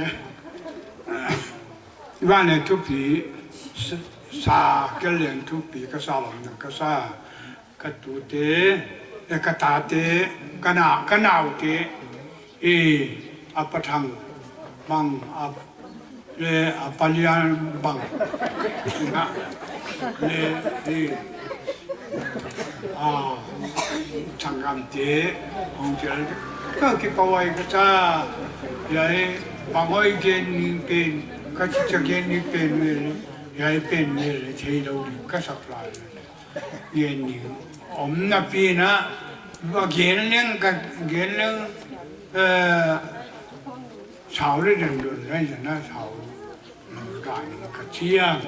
Huan a thupi, sa, sa kel leng thupi, ka sa lam na ka sa. Ka tute, eh, ka tate, ka na, ka naute, eh, a Pa Thang bang, a, leh a Pa Lian bang. Na, leh, eh, a, sanggamte, hong tel, ka kipahhuai ka sa, hiai, bang hoih gen ni pen, ka chicha gen ni pen, hiai pen, leh, thei lou, ka sa lai. Gen ding om napi in a, va gen leng ka, gen leng, eh, sau leh dan dun lai zan a sau dan ka chi a.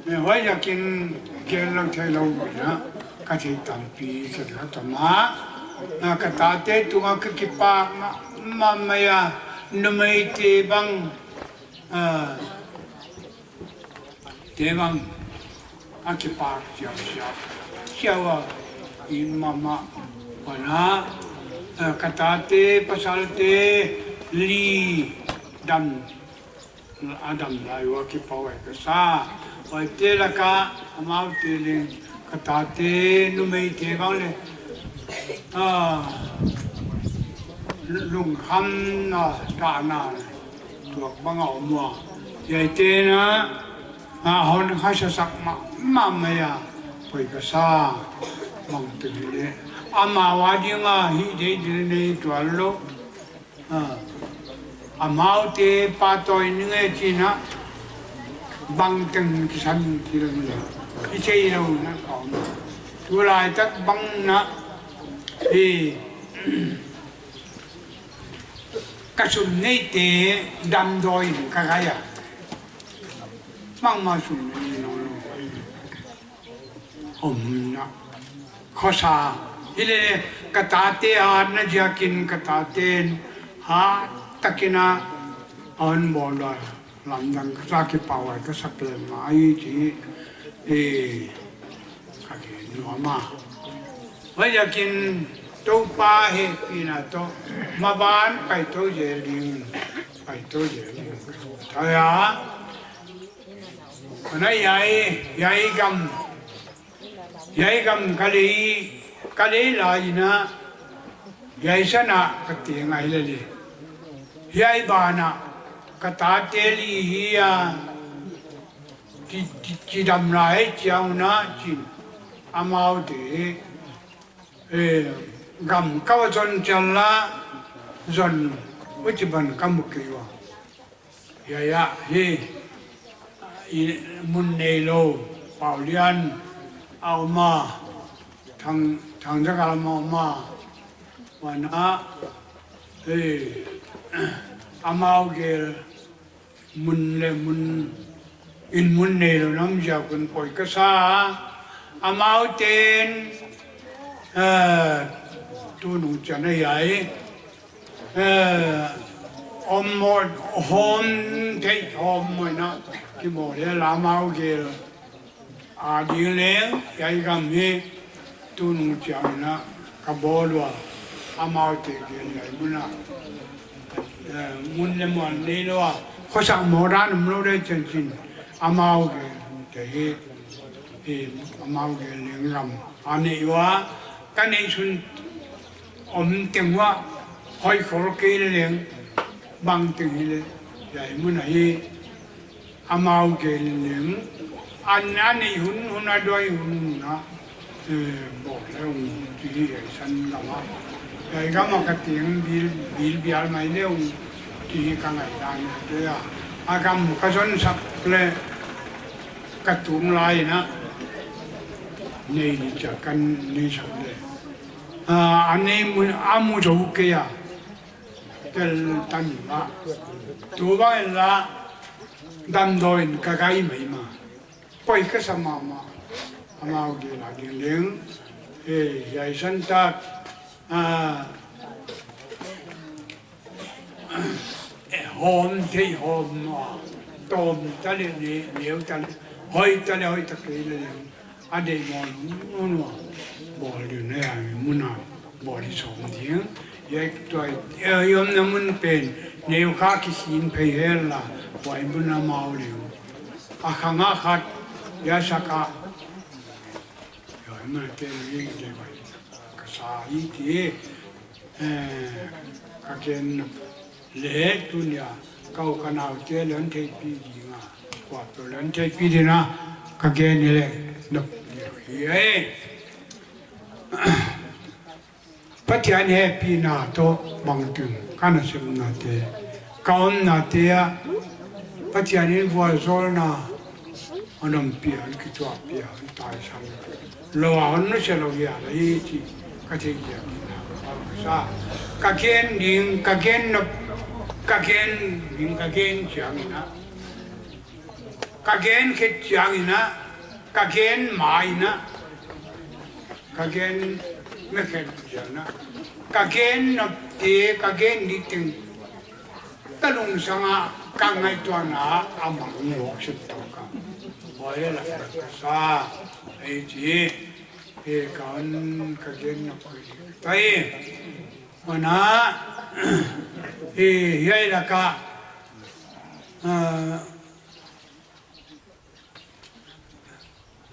Eh, huaiziakin gen leng thei lou in a, ka thei tampi ka la tam a. Na ka tate tunga ka kipak mah, mahmah a, numeite bang, ah, te bang a kipak siausiau, siau a, i mahmah, huan a, eh, ka tate, pasalte, li dam, a dam lai ua kipahhuai ka sa, huaite laka, amaute leng, Ka tate numeite bang leh, ah, lungkhamna, tahna tuak bang a om ua. Hiaite'n a, ah, hon kha sa sak mahmah mai a, poi ka sa, bangteng hileh. Amau a ding a hih deihdeih nei tuan lou. Ah, amaute pahtawi ning e chih na, bangteng kisan kilem leh, i thei lou na ka om. Tulaitak bang na, i, ka sum neite damdawi in ka gai a. Mahmah sum nei lou lou. Om na. Khosa. Hileh ka tate hatna ziakin ka tate'n hat takin a hon bawl ua. Lamdang ka sa, kipahhuai ka sa pen mai chi. E, ka gen nuam a. Huaiziakin Toupa hehpihna toh maban paitou zel ding. Paitou zel ding. Thaya. Ana hiai, hiai gam, hiai gam ka lei, ka lei lai in a, hiai san a ka teng ahi lele. Hiai ban a, ka tate li hi a, chi, chi, chidam lai chiang un a chin, amaute, eh, gam ka va zon chiang la, zon, huchi ban ka mu kei ua. Hiai a, hi, i mun neilou, Paulian, a om a, Thang, Thangzakal a om a, huan a, hi, amau gel, mun leh mun, in mun neilou nam ziak un poi ka sa, amaute'n, eh, tunung chiang a hiai, eh, om mo, hawm thei, hawm mo in a, kibawl leh amau gel a ding leng, hiai gam hi, tunung chiang in a, ka bawl ua, amaute gel hiai mun a, eh, mun leh mun neilou a, khosak mo dan om lou leh chin chin, amau gel, te hi, hi, amau gel leng gam a nei ua, ka neih sun om teng ua, hoih khol kei leh leng, bangteng hileh, hiai mun a hi, amau gel leng, an, a neih hun, hun a dawi hun a, eh, bawl leh ung, chi hi hiai san gam a. Hiai gam a ka teng bil, bil bial mai leh ung, chi hi ka ngaihdan a te a. A gam ka zon sak leh, ka tung lai in a, nei ni cha kan nei sak leh. Ah, a nei mun, a mu zou kei a. Tel tan la. Tu bang la, damdawi in ka gai mai mah. Poi ka sa mahmah. Amau gel a ding leng. Eh, hiai san tak. Ah, eh, hawm thei hawm maw. Tawm ta leh ne, neu ta leh. Hoih ta leh hoih ta kei leh leng. A deih maw nung nung ua. Bawl ding na hiai mun a. Bawl di sawm ding. Hiai tuai, eh, i omna mun pen. Neu kha kisin phei hel la. Huai mun a mau leng. A khang a khat. Hiai sak a. Hiai mun a ken leng te huai. Ka sa hi ti. Eh, ka gen leh tuni a, ka u ka naute leng theihpih ding a, kuapeuh leng theihpih ding a, ka gen leh nop hi e. Pathian hehpihna toh bangteng ka nasepnate, ka omnate ah, Pathian in vualzawlna, hon ompih, hon kituahpih, hon taisan lou a, hon nusia lou hi a leh hi chih ka theih dia. Sa, ka gen ding, ka gen nop, ka gen ding, ka gen chiang in a, ka gen khet chiang in a, ka gen ma in a, ka gen ma khet chiang in a, ka gen nopte, ka gen di teng, ka lungsang a ka ngaihtuahna a mang ngawk sep tou ka. Huai lak ka sa, ei chi, e ka hon ka gen nop ka hi tai. Huan a, e hiai lak a, ah,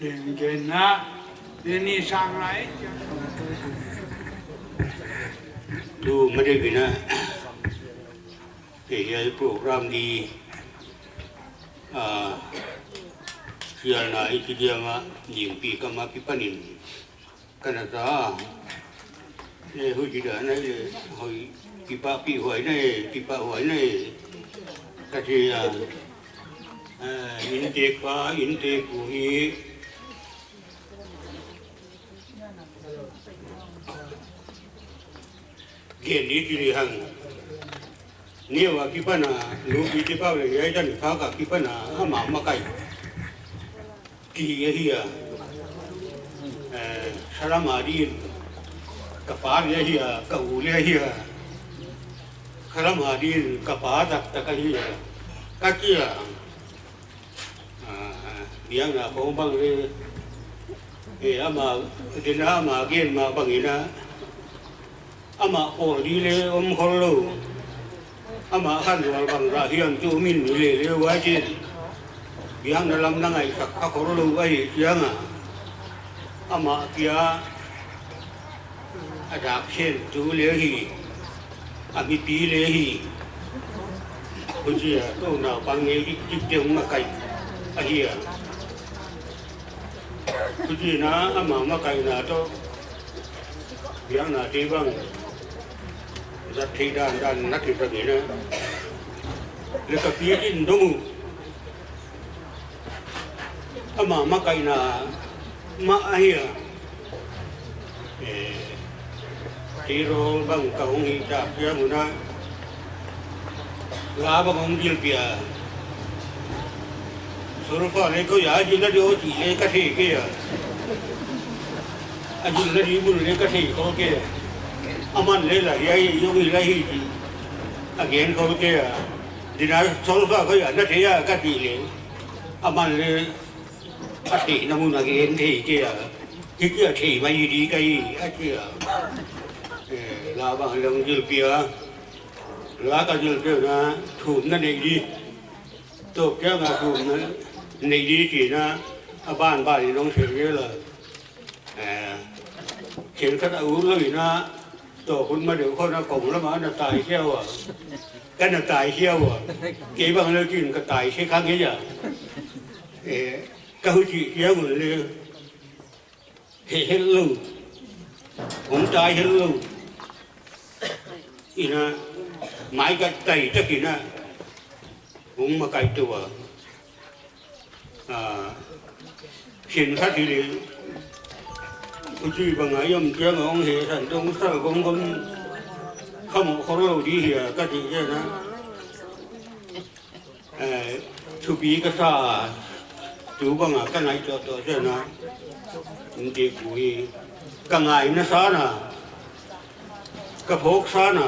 Len gen na, len ni sang lai. Tu ma deuh in a, hiai program di, ah, sialna i chi diam a, dingpi kam a kipanin. Ka na ta, eh, huchi dan a, eh, hoih, kipahpih huai na e, kipahhuai na e. Ka chi a, eh, inntek pa, inntek pu hi. Gen di chi di hang. Neu a kipan a, nu pi ti pau le, hiai tan kha ka kipan a, amah makai. Ki ahi a. Eh, salam a din, ka pa le ahi a, ka u le ahi a. Salam a din, ka pa taktak ahi a. Ka chi a. Ah, biakna khong bang le, eh, amah, dena amah gen mah bangin a, amah pawl di le om khol lou. Amah khanrual bang ra hiam chu min mi le le ua chin. Biakna lam na ngaihsak kha khol lou ahi chiang a. Amah kia a dak sen tu le hi, a mipi le hi. Huchi a, tou naupang ngei dik dik te hong makai ahi a. Huchi na, amah makaihna toh, biakna te bang zat thei dandan na kisa ngei na. Le ka pi din dong uh. Amah makaihna mah ahi a. Eh, tirol bang ka hong hih tak chiang un a, la bang hong zilpih a. Solfa le koi a zil na di o chih le ka thei kei a. A zil na di mun le ka thei khol kei a. Aman le la hiai hong hi la hi chi a gen khol kei a. Dena solfa koi a na thei a ka chih le, aman le a theihna mun a gen thei kei a. Hichi a thei mai di ka hi a chi a. Eh, la bang le hong zilpih a. La ka zilpih na, thumna nei di. Toh kia nga thumna nei di chi na, a banban in hong sei le la. Eh, khenkhat a ut lou in a, toh hun ma deuh khong a kong lam a na tai hiau a. Ka na tai hiau a. Kei bang le kin ka tai se kha ngei a. Eh, ka huchi hiau le. Heh het lou. Hong tai het lou. In a, mai ka tai tak in a. Hong makai tou a. Ah, khenkhat hi le. Huchi bang a i om chiang a hong heh san dong sal gong gong. Khamuh khol lou di hi a ka chih chiang a. Eh, thupi ka sa, tu bang a ka ngaihtuah tuah chiang a. Inntek pu hi. Ka ngaihna sa na. Ka phawk sa na.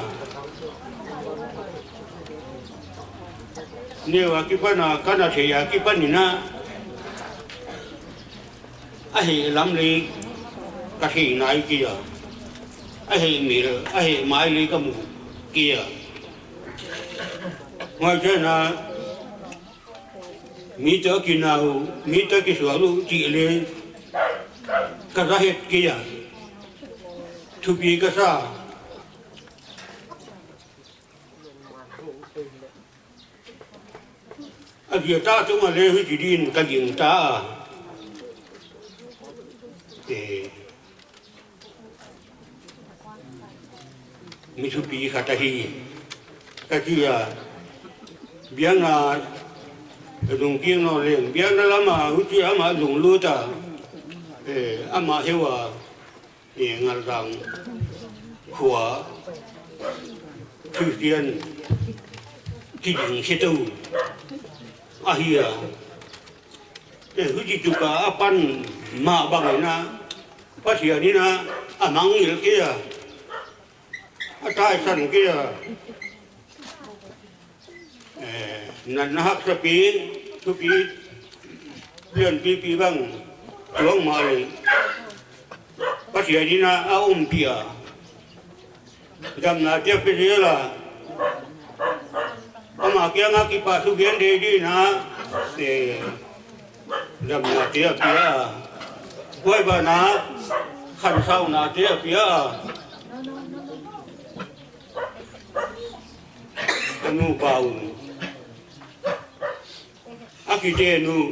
Neu a kipan a, ka na thei a kipan in a. A heh lam le ka thei nai kei a. A heh mil, a heh mai le ka mu kei a. Huai chiang a, mi toh kinau, mi toh kisual uh chih le ka za het kei a. Thupi ka sa. A dia ta tu ma le huchi din ka ging ta. Thupi khat ahi. Ka chi a, biakna zong kik nawn leng, biakna lam a huchi amah zong lut a, eh, amah heuh a, eh, Ngalzang khua Christian kiding situ ahi a. Eh, huchi tuka a pan mah bang in a, Pathian in a, a mangngilh kei a, a taisan kei a. Eh, natna haksa pi, thupi lianpipi bang tuak mahleh, Pathian in a, a ompih a, damna te a pe zel a. Amah kiang a kipahthu gen ding in a, eh, damna te a pia a. Huai banah khansauna te a pia a. A nupa un a kiten uh,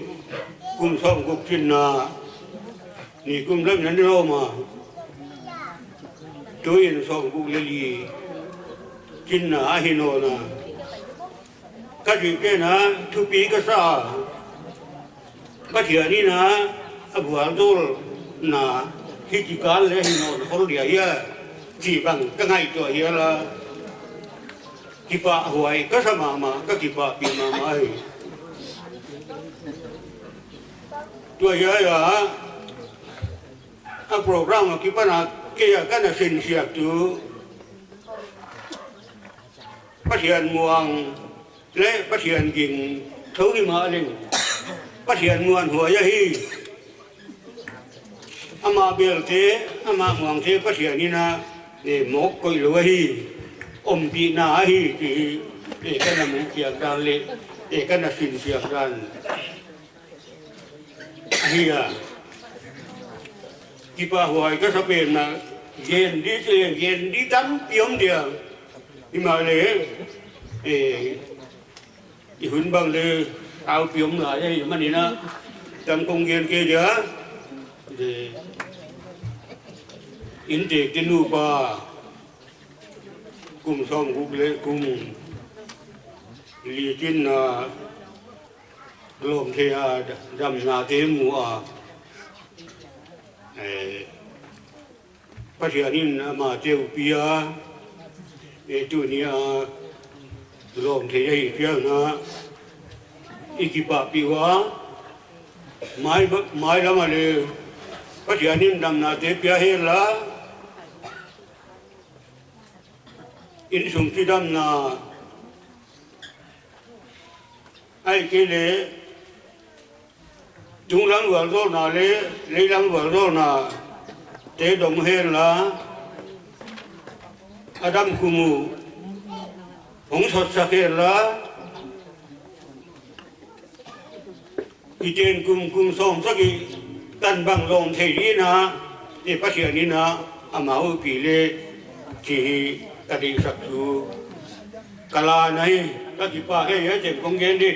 kum sawmguk chinna, nikum lam in a lawm a, tuin sawmguk leh li chinna ahi nawn a. Ka chih pen a, thupi ka sa a, Pathian in a, a vualzawlna hichi kal leh hi nawn khol dia hia, chih bang ka ngaihtuah hial a. Kipahhuai ka sa mahmah, ka kipahpih mahmah hi. Tua hiai a, a program a kipan a, kei a ka na sinsiak tu, Pathian muang leh Pathian ging tho hi mahleng, Pathian muanhuai ahi. Amah belte, amah muangte Pathian in a, eh, mawk koih lou ahi, ompihna ahi chih, eh, ka na muhkhiak dan leh, eh, ka na sinsiak dan ahi a. Kipahhuai ka sa pen a, gen di, eh, gen di tampi om dia. Himahleh, eh, i hun bang leh tau pi om lai ahihman in a, tam kong gen kei dia. Eh, inntekte nupa, kum sawmguk leh kum li chinna, lawm thei a, damna te mu a, eh, Pathian in amah te uh pia, eh, tuni a lawm thei ahi piakna i kipahpih ua, mai, mailam a leh Pathian in damna te pia hen la, innsung chidamna, ahihkeileh tunglam vualzawlna leh leilam vualzawlna te dong hen la, a dam kum uh hong sawtsak hen la, kiten kum, kum sawmsagih tan bang lawm thei in a, i Pathian in a, amau pi leh chih hi ka deihsak thu ka la ahi. Ka kipak e, hiai teng kong gen di.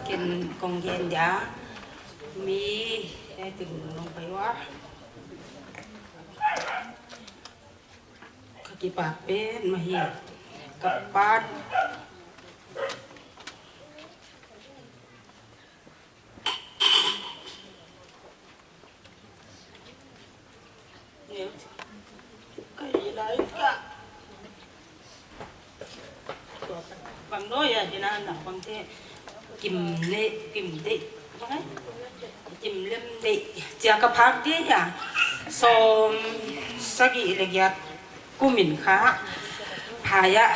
Ken kong gen dia, mi, eh, tin nong pai ua. Ka kipak pen mah hi, ka pan. Ka i lai ka. Bang no ya, hina na bang te. Kim ne, kim de. Bang ai? Kim lem de. Chia ka phak de ya. Sawmsagih leh giat kum in kha. Phaya.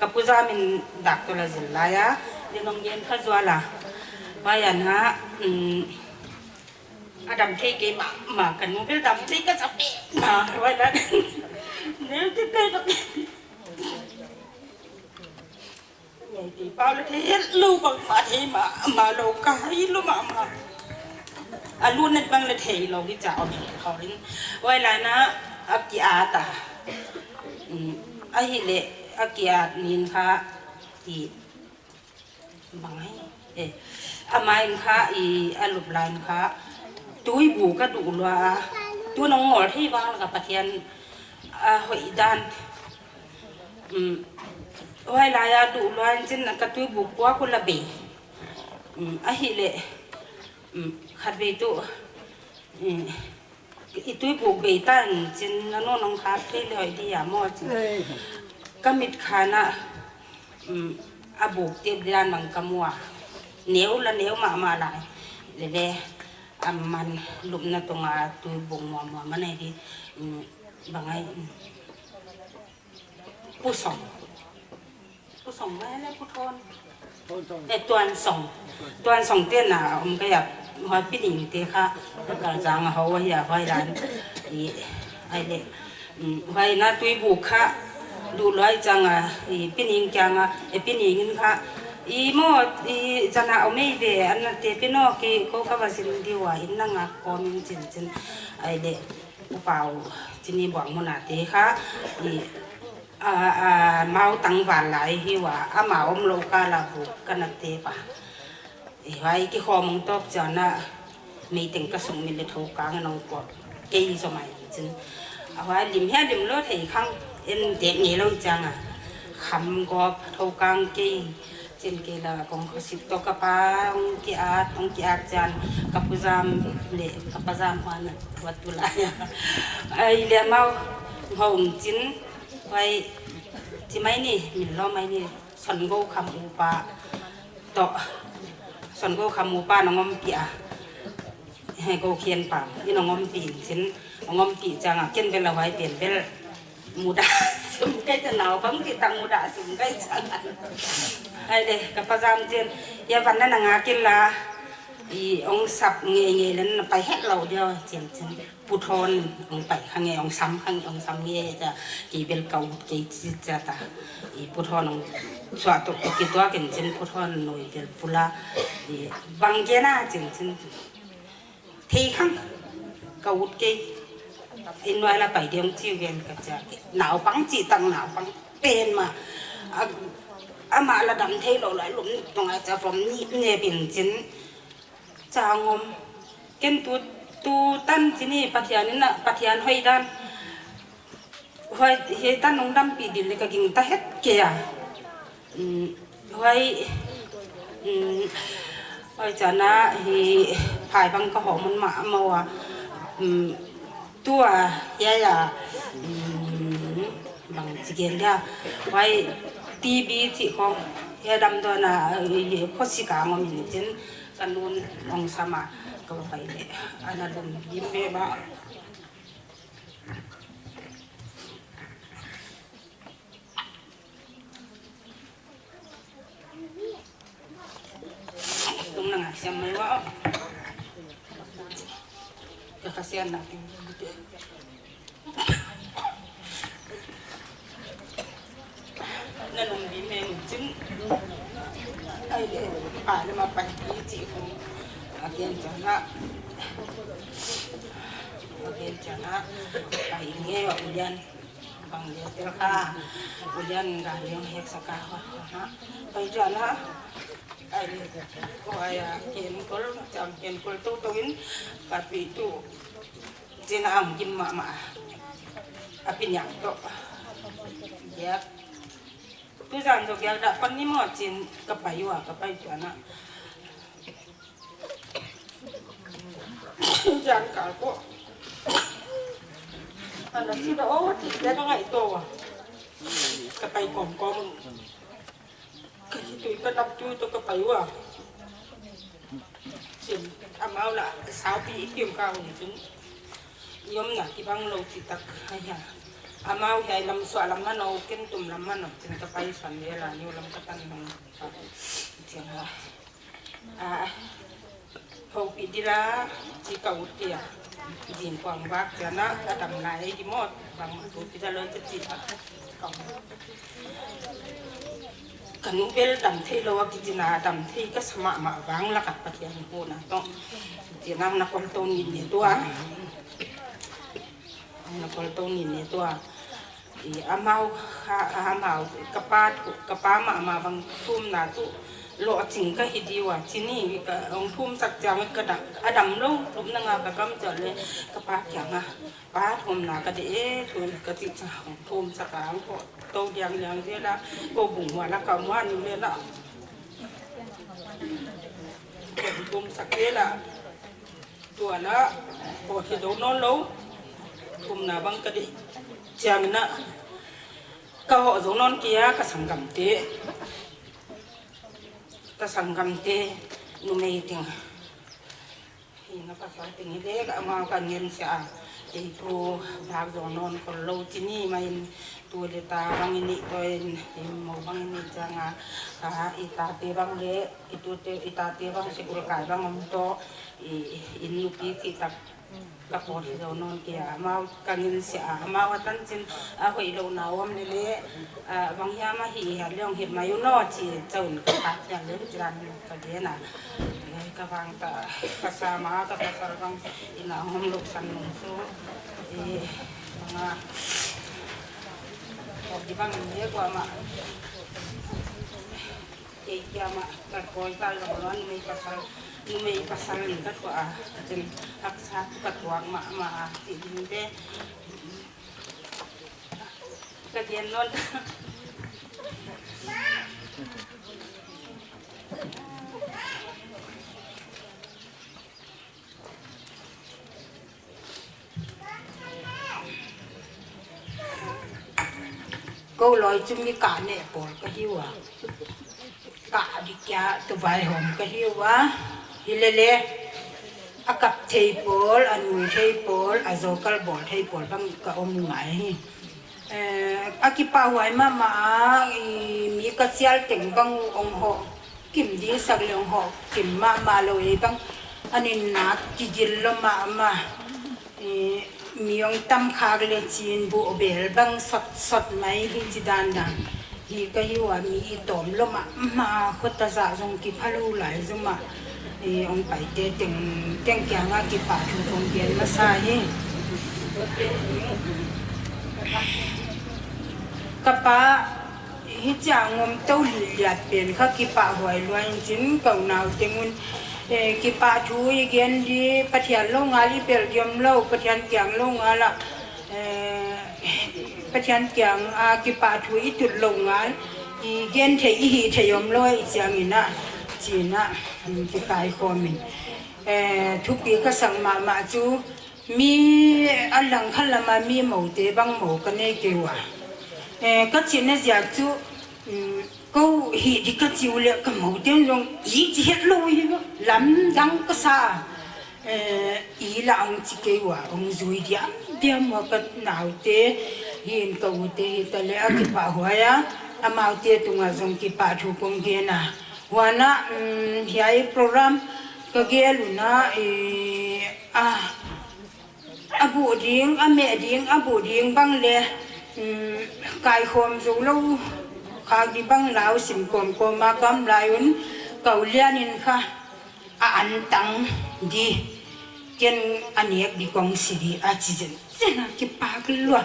Ka pu Zam in dak toh la zil lai a. Di nong gen kha zual a. Huai a na, um, a dam thei kei mahmah, ka nu bel dam thei ka sa peuhmah. Huai dan. Neu ti kei tok. Pau le thei het lou bang mah, thei mah, mah lou ka hai lou mah mah. A lu net bang le thei lou hi cha om hi khawlin. Huai lai in a ki at a. Mm, ahihleh a ki at nin kha i bang ai. Eh, a mai in kha i a lup lai in kha tuibuk ka duh lua a. Tu nong ngol thei vang ka Pathian a hoih dan. Mm. Huai lai a duh lua in chin ka tuibuk pua ku la bei. Mm. Ahihleh. Mm. Khatvei tu. Mm. I tuibuk bei ta in chin na nu nong khap thei le hoih di a maw chin. Ei. Ka mit khan a. Mm. A buk tep dan bang ka mu a. Neu la neu mahmah lai. Lele. A man lupna tung a tuibuk muamua man ai di. Mm. Bang ai. Mm. Pu Song. Pu Song mah le Pu Thon. Eh, Tuan Song. Tuan Song te na om ka ya, huai Pi Ning te kha, ka zang a hau a ya, huai dan. I, ai le, mm, huai na tuibuk kha, duh lua i chang a, i Pi Ning kiang a, eh, Pi Ning in kha, i maw, i zan a om ei ve, an na te pi no ki, ko ka va zin di ua, in na nga kawm in chin chin, ai le, Pu Pau, chini buang muna te kha, i, a, a, mau tangval lai hi ua, amau om lou ka la buk ka na te pa. I huai ki khawm ong tawp chiang a, mei teng ka sung mi le tho kang nong kawp, kei zo mai chin. A huai lim hia lim lou thei khang, en dek ngei lou chiang a. Kham kawp, tho kang kei, Chin kei la kong khosip toh ka pa ong ki at, ong ki at chiang ka pu zam le ka pa zam huan wat tu lai. Ai le mau hong chin, huai chi mai ni, min lo mai ni, Son Go Kham upa toh, Son Go Kham upa nong om pi a. He Go Khian pa, i nong om pi chin, nong om pi chiang a, ken bel a huai pen bel. Mudah sum kai ta naupang ti tang mudah sum kai chang. Ai le, ka pa zam chin, ya van na nga kin la, i ong sap ngei ngei len na pai het lou dia chin chin. Pu Thon ong pai kha ngei ong sam kha ngei ong sam ngei ta, ki bel ka ut kei chi cha ta. I Pu Thon ong sua to ki tua ken chin Pu Thon noi bel pula. I bang ke na chin chin. Thei khang ka ut kei. In nuai la pai diam chiu gen ka cha kei. Naupang chi tang naupang pen mah. A, amah la dam thei lou lai lum tung a cha fom ni ne bin chin. Chang om. Ken tu, tu tan chini Pathian in a, Pathian hoih dan. Huai, hiai tan nong dam pi ding le ka ging ta het kei a. Mm, huai, mm, huai chiang a hi phai bang ka hawm mun mah mah ua. Mm, tua, hiai a, mm, bang chi gen dia. Huai T B chi khong, hiai dam dawn a, eh, khosik a ngom in chin, ka nun ong sam a, ka va pai le. Ana lum gim be mah. Tung na nga siam mai ua. Ka ka sian na. Na lum bi me mu chin. Ai le, pa le ma pai ki chi ko. A gen chan na. A gen chan na. Pai nge wa ulian. Bang dia tel kha, ulian ga liang hek sa ka ha, ha, ha. Pai jan ha. Ai, ko ai a, ken kol, cham ken kol to to in, ka pi tu. Chin a ang kim mah mah. A pi nyang to. Dia. Tu jan to dia da pan ni mo chin ka pai ua, ka pai jan ha. Jan kal ko. Ana si da o ti da ngai to wa. Ka pai kom kom. Ka si tu ka dap tu to ka pai ua. Sin amau la sau pi i kiu ka u ni tun. Yom na ki bang lo ti tak ai ha. Amau hiai lam sua lam mano ken tum lam mano tin ka pai san le la ni lam ka tan nong. Tin ha. A, houpi dila, chi ka ut dia. Zin kuang bak chiang a, a dam lai di mawt, bang ma tu pi da lo chi a. Kong. Ka nu bel dam thei lou a kichi na, dam thei ka sa mahmah vang lak ah Pathian hon a toh. Chi nang na kol tou ni ni tua. Na kol tou ni ni tua. I amau kha, amau ka pa, ka pa mahmah bang thumna tuh lohching ka hi di ua. Chi ni ka hong thumsak chiang ka dam, a dam lou, thumna nga ka kam chiang leh ka pa kiang ah, "Pa, thumna ka deih e," tu ka chih chiang hong thumsak a, hong koh tou diang diang zel a, kou bung ua lak ah om ua, ni leh la. Hong thumsak zel a. Tua leh, hoh hi zou nawn lou. Thumna bang ka deih chiang in, ka hoh zou nawn kei a, ka sanggamte. Ka sanggamte, numei teng. Hi na pasal teng hi leh, ka amau ka ngen sia. Ei tu, vak zou nawn khol lou chi ni mai in, tu leh ta bang i neih toh in, i mou bang i neih chiang a, ka i tate bang leh, i tute, i tate bang sikul kai bang om toh, i, i nupi chih tak ka pawt hi zou nawn kei a, amau ka ngen sia a, amau a tan chin a hoih lou na om leh leh, a, bang hiam a hi hial leh hong hilh mai un aw chi chauh in ka phat hial leh chi dan ka gen a. Ka vang ta, ka sa ma, ka pasal bang inn a hong luksan nung su. E, bang a, ka di bang in leh kuamah. Kei kiang ah ka kol ta lou lou, numei pasal, numei pasal in ka tuah a, ka chin haksa tu ka tuak mahmah a, chi ding te. Ka gen nawn ta. Kou lawi chu mi kah neh pawl ka hi ua. Kah dik kia tu vaihawm ka hi ua. Hi leh leh, a kap thei pawl, a nui thei pawl, a zokal bawl thei pawl bang ka om ngai hi. Eh, a kipahhuai mahmah a, i mi ka chial teng bang hong hoh kim ding sak leh hong hoh kim mahmah lou, ei bang a nin nak kigil lou mahmah. I mi hong tam khak leh chin buh bel bang sawtsawt mai hi chi dandan. Hi ka hi ua, mi i tawm lou mahmah, khut a zah zong kipha lou lai zomah. I hong paite teng, teng kiang a kipahthu kong gen masa hi. Ka pa, hichia ngom tou liliat pen kha kipahhuai lua in chin ka unau teng un, eh, kipahthu i gen di, Pathian lou ngal i pelh di om lou, Pathian kiang lou ngal a, eh, Pathian kiang a kipahthu i tut lou ngal, i gen thei, i hih thei om lou, i chiang in a, chi in a, mm, kikaikhawm in. Eh, thupi ka sak mahmah chu, mi a langkhat lam a mi moute bang mou ka nei kei ua. Eh, ka chihna ziak chu, mm, kou hih di ka chih uleh ka moute zong i chi het lou hi ua. Lamdang ka sa. Eh, i lah hong chi kei ua, hong zui diamdiam ua ka naute, hin ka ute hi ta leh a kipahhuai a, amaute tungah zong kipahthu kong gen a. Huan a, mm, hiai program ka gel un a, eh, a, a buh ding, a meh ding, a buh ding bang leh, mm, kaikhawm zou lou khak di bang lau sim kawmkawm a ka om lai un, ka u lian in kha, a antang di, ken a nek di kong si di a chi zenzen a, kipak lua,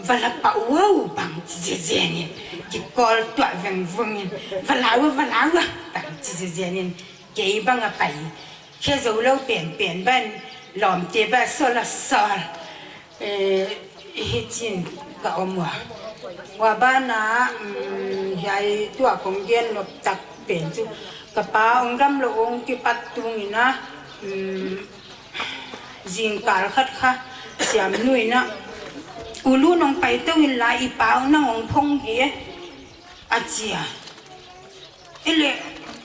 va la pah uau bang chi zenzen in, kikawl tuah vengvung in, va la ua, va la ua bang chi zenzen in, kei bang a pai khe zou lou penpen ban, lawmte ba sawl a sawl. Eh, hichi'n ka om ua. Huai ban ah, mm, hiai tua kong gen nop tak pen chu, ka pa hong dam lou hong kipat tung in a, mm, zingkal khat kha, Siamnu in a, "U Lu, nong pai tou inla, i pa nang hong phong di e," a chi a. Ei leh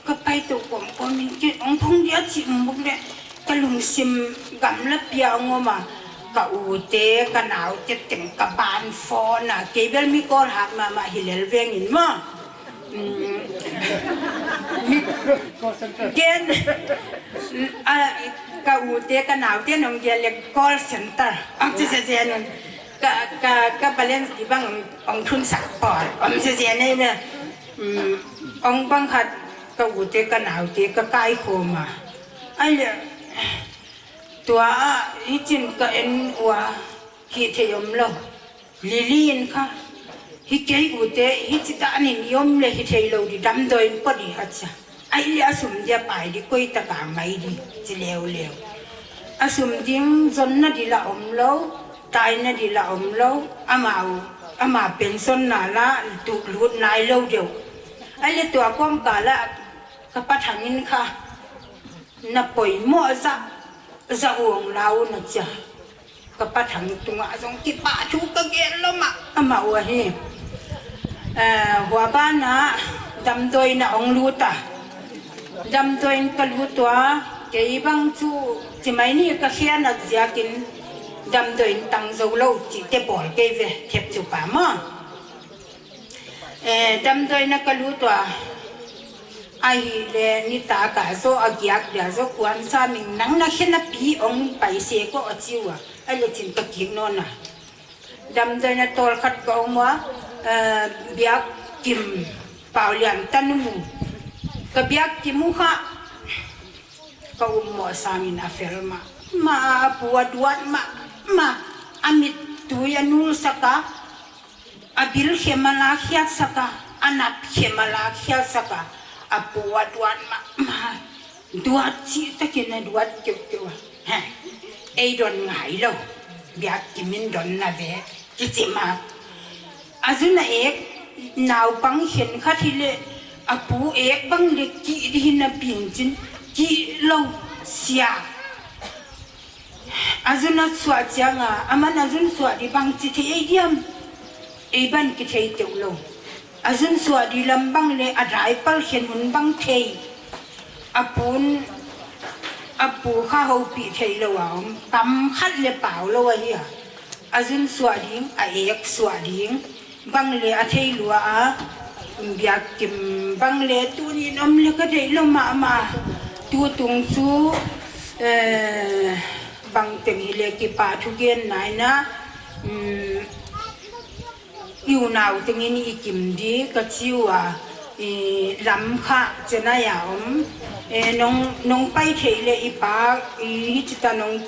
ka pai tou kawmkawm in, kei hong phong di a chih muk leh ka lungsim gamla pi a hong om a, ka ute, ka naute teng ka ban phone a, kei bel mi call hak mahmah hi lel veng in maw. Mm. Mi, gen, a, ka ute, ka naute nong gen leh call center hong chi zenzen in. Ka, ka, ka balance di bang hong, hong thun sak pawl, hong chi zenzen in. Mm. Ong bang khat ka ute ka naute ka kaikhawm a. Ahihleh tua ah hichi'n ka en ua, hih theih omlou. Lily in kha, hi kei ute, hichi dan in i om leh hi theilou di, damdawi in pawt di, a chi a. Ahihleh a sum dia pai di, koi tak a mai di, chi leuleu. A sum ding zonna di lah omlou, taina di lah omlou, amau, ama pension na lah tu lut nailou deuh. Ahihleh tua kawmkal ah ka pa Thang in kha, na poimoh zah, zah un la un, a chi a. Ka pa Thang tungah zong kipahthu ka gen lawmah, amau ahi. Eh, huai ban ah damdawi in a ong lut a. Damdawi in ka lut ua, kei bang chu chi mai ni, ka khian a ziakin damdawi in tang zou lou chihte bawl kei ve, thep chu pa maw. Eh, damdawi in ka lut ua. Ahihleh nitak a zaw a giak dia zaw kuan sa ming nang na khe na pi ong pai se ko, a chi ua. Ahihleh chi'n ka kik nawn a. Damdawi in tawl khat ka om ua, eh, biakkim Paulian tanu. Ka biakkim uh kha ka um moh sangin a fel mahmah, a pu a duat mahmah, a mittui a nul sak a, a bil khem a la khiat sak a, a nap khem a la khiat sak a, a pu a duat mahmah, duat chih takin a duat keuhkeuh a. Heh, ei don ngai lou, biakkim in don na ve, kichi mah. A zun a ek, naupang khenkhat hileh, a pu ek bang leh kih di hi napi'n chi'n, kihlou sia. A zun a suah chiang a, aman a zun suah di bang chi thei ei diam. Ei ban kithei teuh lou. A zun suah di lam bang leh a diaper khen hun bang thei. A pu'n, a pu kha houpih theilou a om. Kam khat leh pau lou ahi a. A zun suah ding, a ek suah ding. Bang leh a thei lua a, biakkim bang leh tuni'n om leh ka deih lou mahmah. Tutung chu, eh, bang teng hileh kipahthu gen nai na, mm, i unau tengin i kim di ka chi ua, i Lamkha Chennai a om. Eh, nong, nong pai theih leh i pa, i hichi ta nong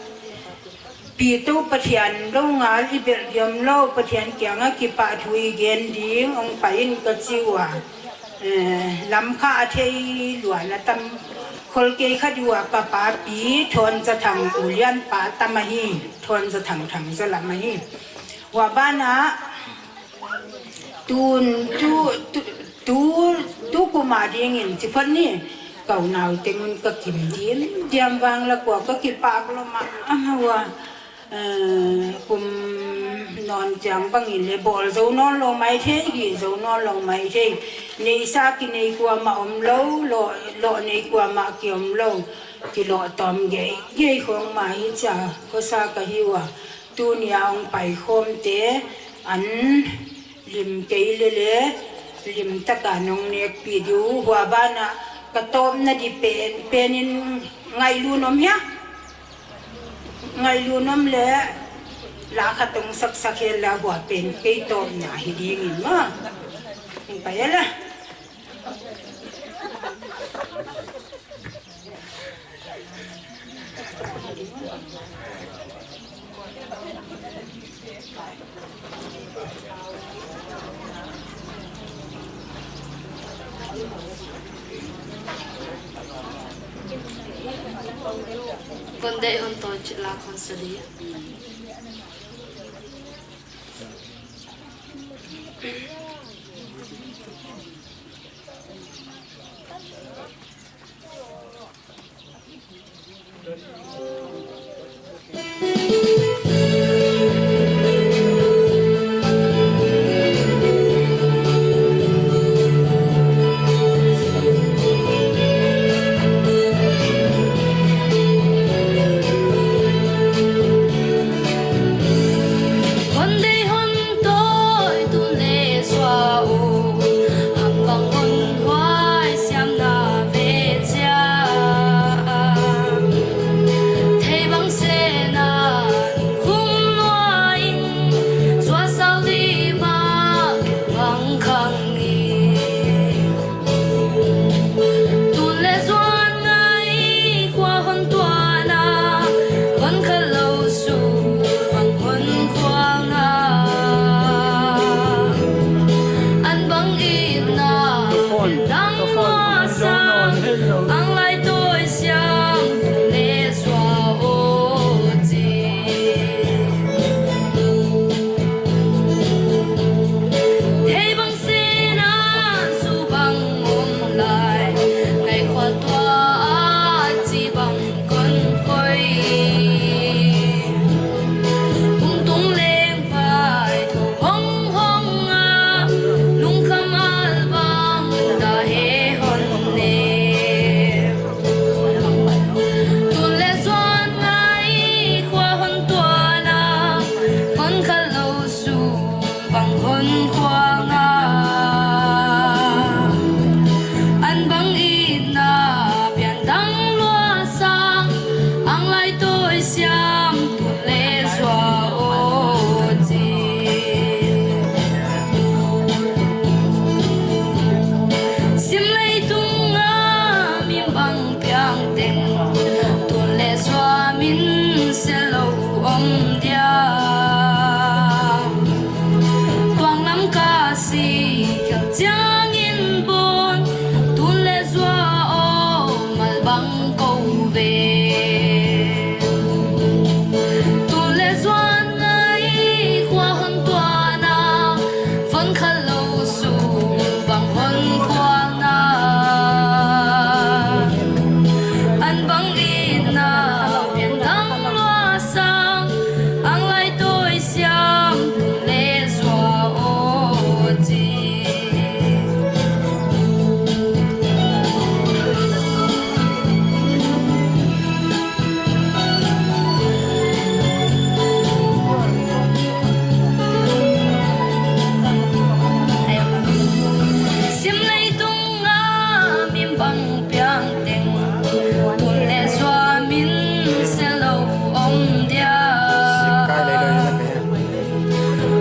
Pi tou Pathian lou ngal i belh diam lou, Pathian kiang a kipahthu i gen ding, ong pai in ka chi ua. Eh, Lamkha a thei lua na tam khol kei kha di ua, ka pa pi Thon Za Thang, u lian pa tam ahi, Thon Za Thang, Thang Za Lam ahi. Huai ban ah, Tun, tu, tu, tu, tu kum a dingin chi phot ni, ka unau teng un ka kim diam, diam vang la kua ka kipak lawmah, a ma ua, eh, kum nawn chiang bang in leh bawl zou nawn lou maithei, gih zou nawn lou maithei, neisa kinei kuamah omlou, loh, loh nei kuamah ki omlou, kiloh tawm geigei khong mah hi chia, khosa ka hi ua. Tuni a ong paikhawmte an lim kei leh leh, lim taka nong nekpih di uh, huai ban ah ka tawpna di pen, pen in ngailu nom hia? Ngailu nom leh, la khat ong saksak hen la, huai pen kei tawpna hi ding in maw. Pai la. Kon deih hon tawi chih la kon sa di. Siam tun leh zuan aw chi. Sim leitung a mi bang piang teng, tun leh zuan min se lou om dia. Tuang lam ka si kal chiang in bon, tun leh zuan aw mal bang kou ve. Tun leh zuan ngai khua hon tuan a, von khat lou sung bang hon khuang a. An bang itna pian dang lua sang, ang lai tawi siam tun leh zuan aw chi. Sim leitung a mi bang piang teng, tun leh zuan min se lou om dia.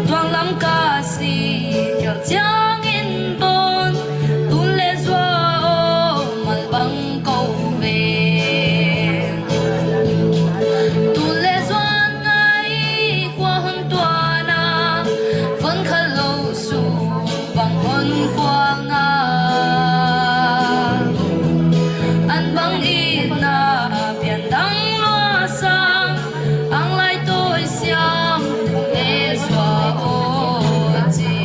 Tuang lam ka si kal chiang in bon, tun leh zuan aw mal bang kou ve. Tun leh zuan ngai khua hon tuan a, von khat lou sung bang hon khuang a. An bang itna pian dang lua sang, ang lai tawi siam tun leh zuan aw chi.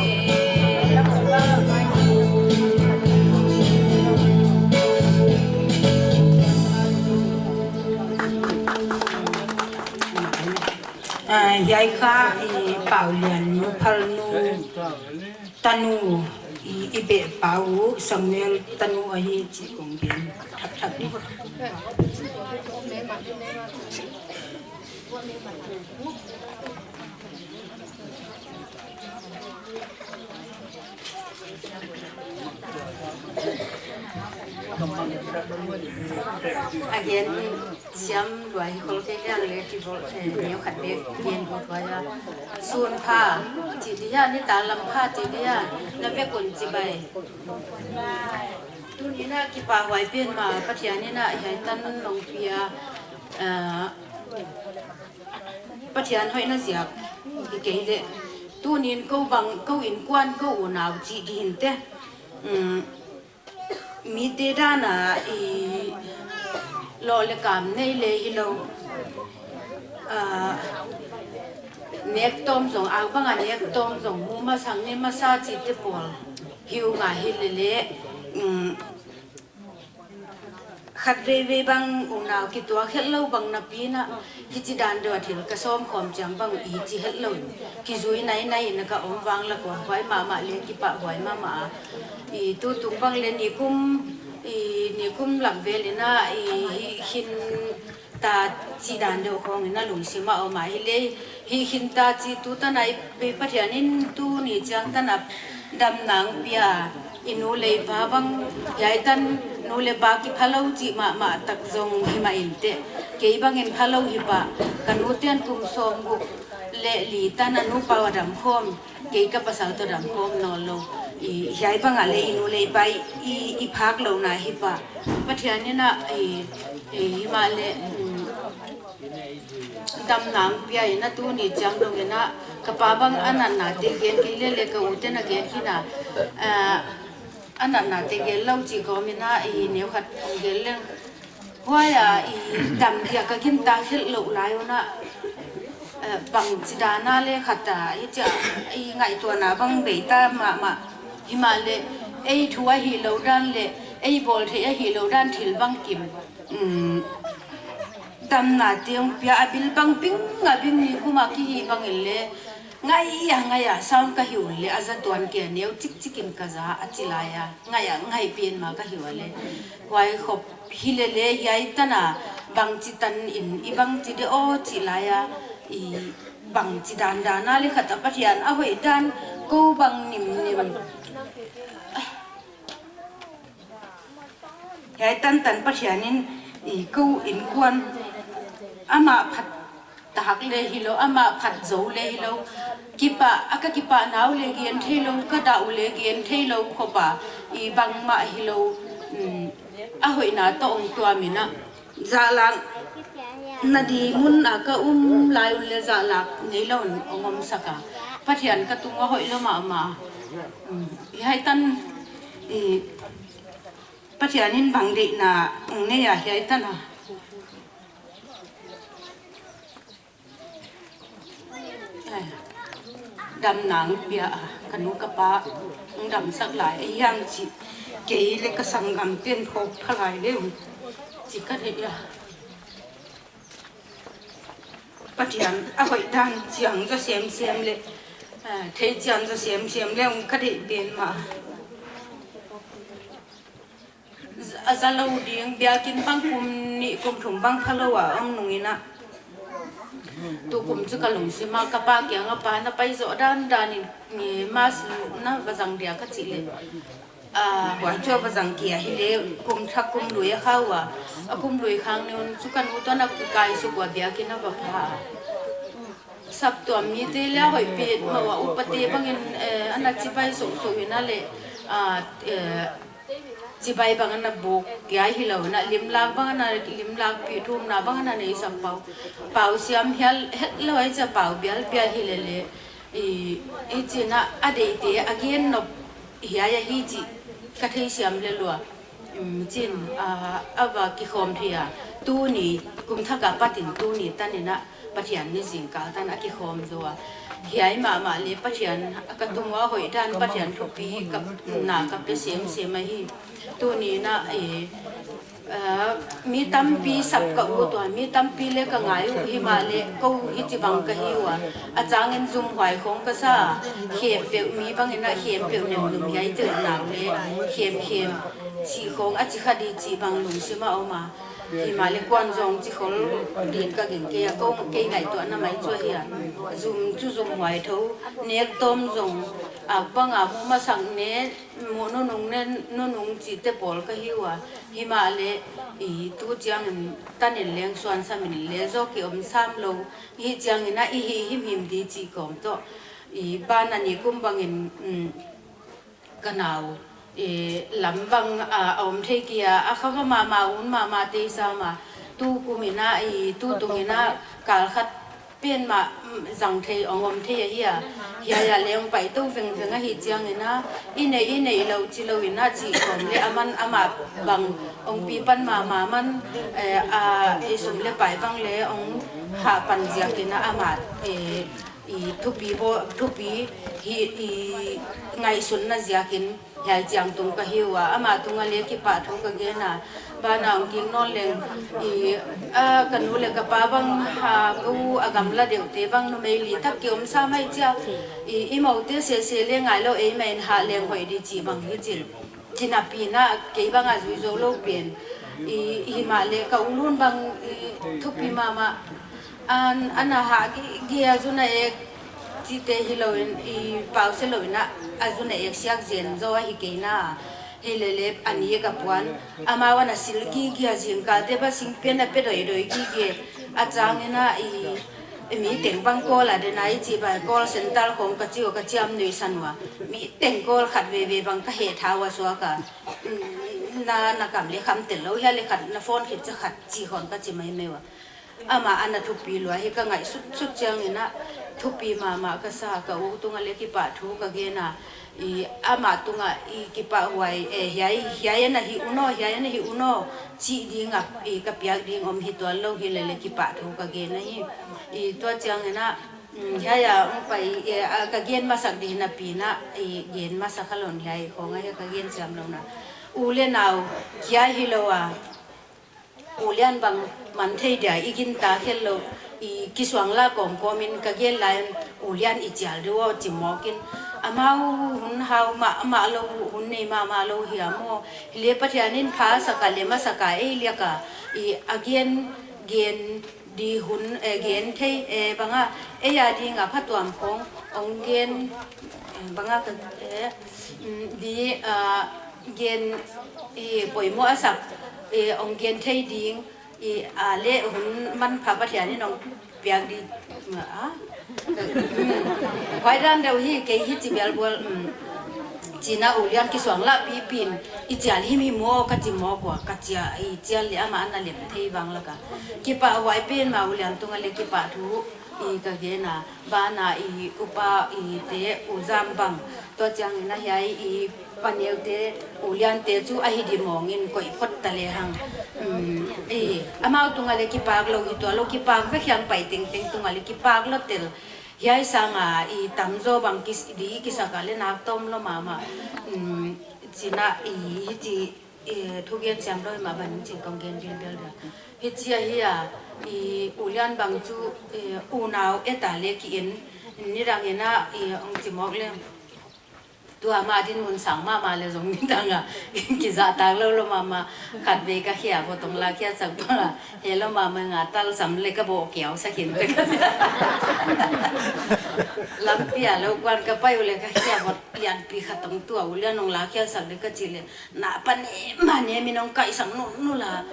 Ah, hiai kha i Paulian nu, Phalnu tanu, i, i beh pau Samuel tanu ahi chih kong gen thak thak di. Again, siam luai hi khol kei liang leh ki bol, eh, neu khat bek gen bol tua ya. Sun pha, chi dia, ni ta lam pha, chi dia, na vek un chibai. Tuni in a kipahhuai pen mah, Pathian in a hiai tan nong pia, ah, Pathian hoihna ziak hi kei leh. Tuni in kou bang, kou innkuan, kou unau chih di hinte. Um, mite dan a i loh leh kam nei leh hilou. Ah, nek tawm zong, au bang a nek tawm zong, mu masa, ne masa chihte pawl hi uh nga hi lele. Um, khat veivei bang unau kituak hetlou bang napi in a, hichi dan deuh a thil ka sawm khawm chiang bang i chi hetlou. Kizui nainai in a ka om vang lak ua, huai mahmah leh kipahhuai mahmah a. I tutung bang leh nikum, i nikum lak vel in a, i hi khin ta chih dan deuh khawng in a lungsim a om a hi leh, hi khin ta chih tu tan a i Pathian in tuni chiang tan a damna hong pia, i nu leh i pa bang, hiai tan nu leh pa kiphalou chih mahmah tak zong hi mah inteh. Kei bang in phalou hi pah, ka nu ten kum sawmguk leh li tan a nupa uh a dam khawm, kei ka pasal toh dam khawm nawnlou. I, hiai bang a leh i nu leh i pa i, i phak louhna hi pah. Pathian in a, i, i, himahleh, um, damna hong pia in a tuni chiang dong in a, ka pa bang a natna te gen kei lele ka u ten a gen khin a, ah, a natna te gen lou chih kawm in a, i neu khat hong gen leng. Huai a i dam dia ka gintak hetlou lai un a, eh, bangchi dan a leh khat a, hichia i ngaihtuahna bang bei ta mahmah. Himahleh, ei thu a hilou dan leh, ei bawl theih a hilou dan thil bangkim. Um, damna te hong pia a bil bang bing a bing nikum a kihi bang in leh, ngai a ngai a sound ka hi un leh, a za tuan kei a neu chikchik in ka za a chi lai a. Ngai a ngai pen mah ka hi ua leh. Huai khop hi lele hiai tan a bangchi tan in i bangchi de aw chih lai a, i bangchi dandan a leh khat a Pathian a hoih dan kou bang nimnim. Hiai tantan Pathian in i kou innkuan Amah phat tak le hilou, amah phat zou le hilou. Kipak, a ka kipak nau le gen theilou, ka dah uh le gen theilou khop a, i bangmah hilou, um, a hoihna toh hong tuam in a. Zahlakna di mun a ka um lai un le zahlak neilou in hong omsak a. Pathian ka tung a hoih lou mahmah. Um, hiai tan, i, Pathian in bang deihna hong nei a hiai tan a. Damna hong pia a, ka nu ka pa hong damsak lai, ei hiam chih, kei le ka sanggam ten phawk pha lai le uh, chih ka theih a. Pathian a hoih dan chiang zaw semsem le, eh, thei chiang zaw semsem le hong ka deih pen mah. A zalou ding, biakin bang kum nih kum thum bang phalou a om nung in a. Tukum chu ka lungsim a ka pa kiang a, pa, na pai zoh dandan in, nge, mass na va zang dia ka chih le. A, huai chu a va zang kei a hi le, kum thak kum lui a kha ua. A kum lui khang ni un chu ka nu toh na kikai suk ua biakin a va pha. Saptuam mite le a hoih petmah ua, upate bangin, eh, ana chibai sohsoh in a le, ah, eh, chibai bang ana buk kia hilou in a, limlak bang ana limlak pi, thumna bang ana nei sak pau. Pau siam hial hetlou ai cha pau bial bial hi le le. I, i chin a, a deihte a gen nop hiai ahi chih ka theisiam le lua. Um, chin, ah, a va kikhawm thei a. Tuni, kum thak a pat in tuni tan in a Pathian ni zingkal tan a kikhawm zaw a. Hiai mahmah le Pathian a ka tung ua hoih dan Pathian thupi ka na ka pe semsem ahi. Tuni in a, eh, ah, mi tampi sap ka ut ua, mi tampi le ka ngai uh himahleh kou hichibang ka hi ua. A changin zumhuai khong ka sa, khempeuh mi bangin a khempeuh nemnum hiai tel nau le, khemkhem chih khong a chi kha di chih bang lungsim a om a. Himahleh kuan zong chi khol din ka gingta kei a, kou kei ngaihtuahna mai chu ahi a. Zum chu zumhuai thou, nek tawm zong, a bang a mu masak ne, mu nunung ne, nunung chihte pawl ka hi ua. Himahleh, i tu chiangin tan in leng suan sam in le zaw ki om sam lou. Hi chiangin a i hi himhim di chih kawm toh. I ban a ni kum bangin, um, ka nau, eh, lam bang, ah, a om thei kei a, a kha va mahmah un mahmah tei sam a, tukum in a, i, tutung in a, kal khat pen mah, mm, zang thei, hong om thei ahi a. Hiai a leng pai tou vengveng ahi chiangin a, i neih, i neih lou chi lou in a chih kawm le, aman, amah bang, hong pi pan mahmah man, eh, a, i sum le pai bang le, hong hah pan ziakin a, amah, eh, i thupi bo, thupi hi, i ngaihsutna ziakin hiai chiang tung ka hi ua, amah tung a le kipahthu ka gen a, ban a hong kik nawn leng, i, a, ka nu le ka pa bang, ha, ka u a gamla deuhte bang numei li tak ki om sam ai chia, i, i mote sese le ngai lou ei mah in hah leng hoih di chih bang hi chin. Chinapi in a kei bang a zui zou lou pen. I, himahleh ka u Lun bang, i, thupi mahmah. An, ana hah gige a zu na ek chihte hilou in, i, pau se lou in a, a zu na ek siak zen zaw ahi kei na. Hi le le, a ni ka puan. Amau ana sil gige a zingkal te ba sing pen a pe doidoi gige. A changin a, i, mi teng bang call a den a i chih bang call center khong ka chi ua ka chiam nuihsan ua. Mi teng call khat veve bang ka heh tha ua suak a. Na, na kam le kham tel lou hia le khat na phone khit cha khat chi khong ka chi maimai ua. Amah ana thupi lua hi ka ngaihsut sut chiangin a thupi mahmah ka sa ka u tung a le kipahthu ka gen a. I, amah tung a i kipahhuai, eh, hiai, hiai ana hi un aw, hiai ana hi un aw, chih ding a, i, ka piak ding om hi tuan lou hi le le kipahthu ka gen ahi. I, tua chiangin a, mm, hiai a, hong pai, eh, a, ka gen masak di napi in a, i, gen masak kha lou in hiai khong a hi ka gen siam lou na. U le nau, hiai hilou a. U Lian bang man thei dia i gingta khelh lou, i kisuang la kawmkawm in ka gen lai in U Lian i chial deuh aw chi mawk in. Amau hun hau mahmah lou, hun nei mahmah lou hi a maw. Hi le Pathian in pha sak a le masak a ei liak a, i a gen, gen di hun, eh, gen thei, eh, bang a, ei a ding a phatuam khong, hong gen, eh, bang a ka, eh, mm, di, ah, gen, i poimoh a sak, i hong gen thei ding, I, a leh hun manpha Pathian in hong piak di, a. Huai dan deuh hi, kei hichi bel bual, um, china ulian kisuang lah pipi in, i chial himhim maw, ka chi mawk ua, ka chia, i chial leh amah ana lem thei vang laka. Kipah huai pen mah ulian tung a leh kipah thu, i ka gen a, banah i upa i te u zam bang. Tua chiangin a hiai i paneu te, ulian te chu a hi di mawng in koih phot ta lehang. Um, i, amau tung a leh kipak lou hi tuanlou, kipak vek hiam pai tengteng tung a leh kipak lou tel. Hiai sanga i tamzaw bang kis, di kisak a leh nak tawm lou mahmah. Um, china i, hichi, eh, thugen siam lou mah ban chin kong gen bilbel dia. Hichi ahi a, i ulian bang chu, eh, unau et a leh ki en, nidang in a, i hong chi mawk leh. Tua mah dinmun sang mahmah leh zong nidang a, kizahtak lou lou mahmah, khatvei ka khia vot hong lakhiatsak bang a, helou mahmah nga tal sam leh ka bawh kiau sak in. Lampi a lou kuan ka pai uleh ka khia vot lianpi khat hong tua uleh hong lakhiatsak leh ka chi leh. Na pa ne, ma ne, mi nong kai sang nu, nu la.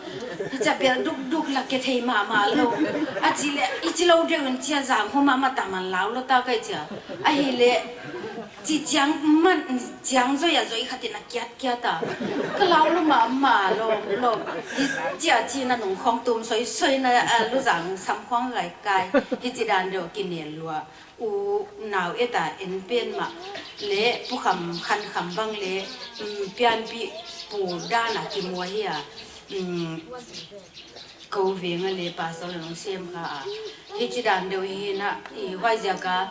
Hichia bel duk duk la ke thei mahmah lou. A chi leh, i chi lou deuh in chia zang hu mahmah ta man lau lou ta kai chia. Ahihleh, chi chiang man, chiang zoi a zoi khat in a kiat kiat a. Ka lau lou mahmah lou, lou. Hichia china nung khong tum soi soi na, a, lu zang sam khong lai kai. Hichi dan deuh kinel lua. Unau et a en pen mah leh, Pu Kham, Khan Kham bang leh, um, pianpih pu dan a kimu ahi a, um, kou veng a leh pastor nong sem kha a. Hichi dan deuh hi na, i huaiziak a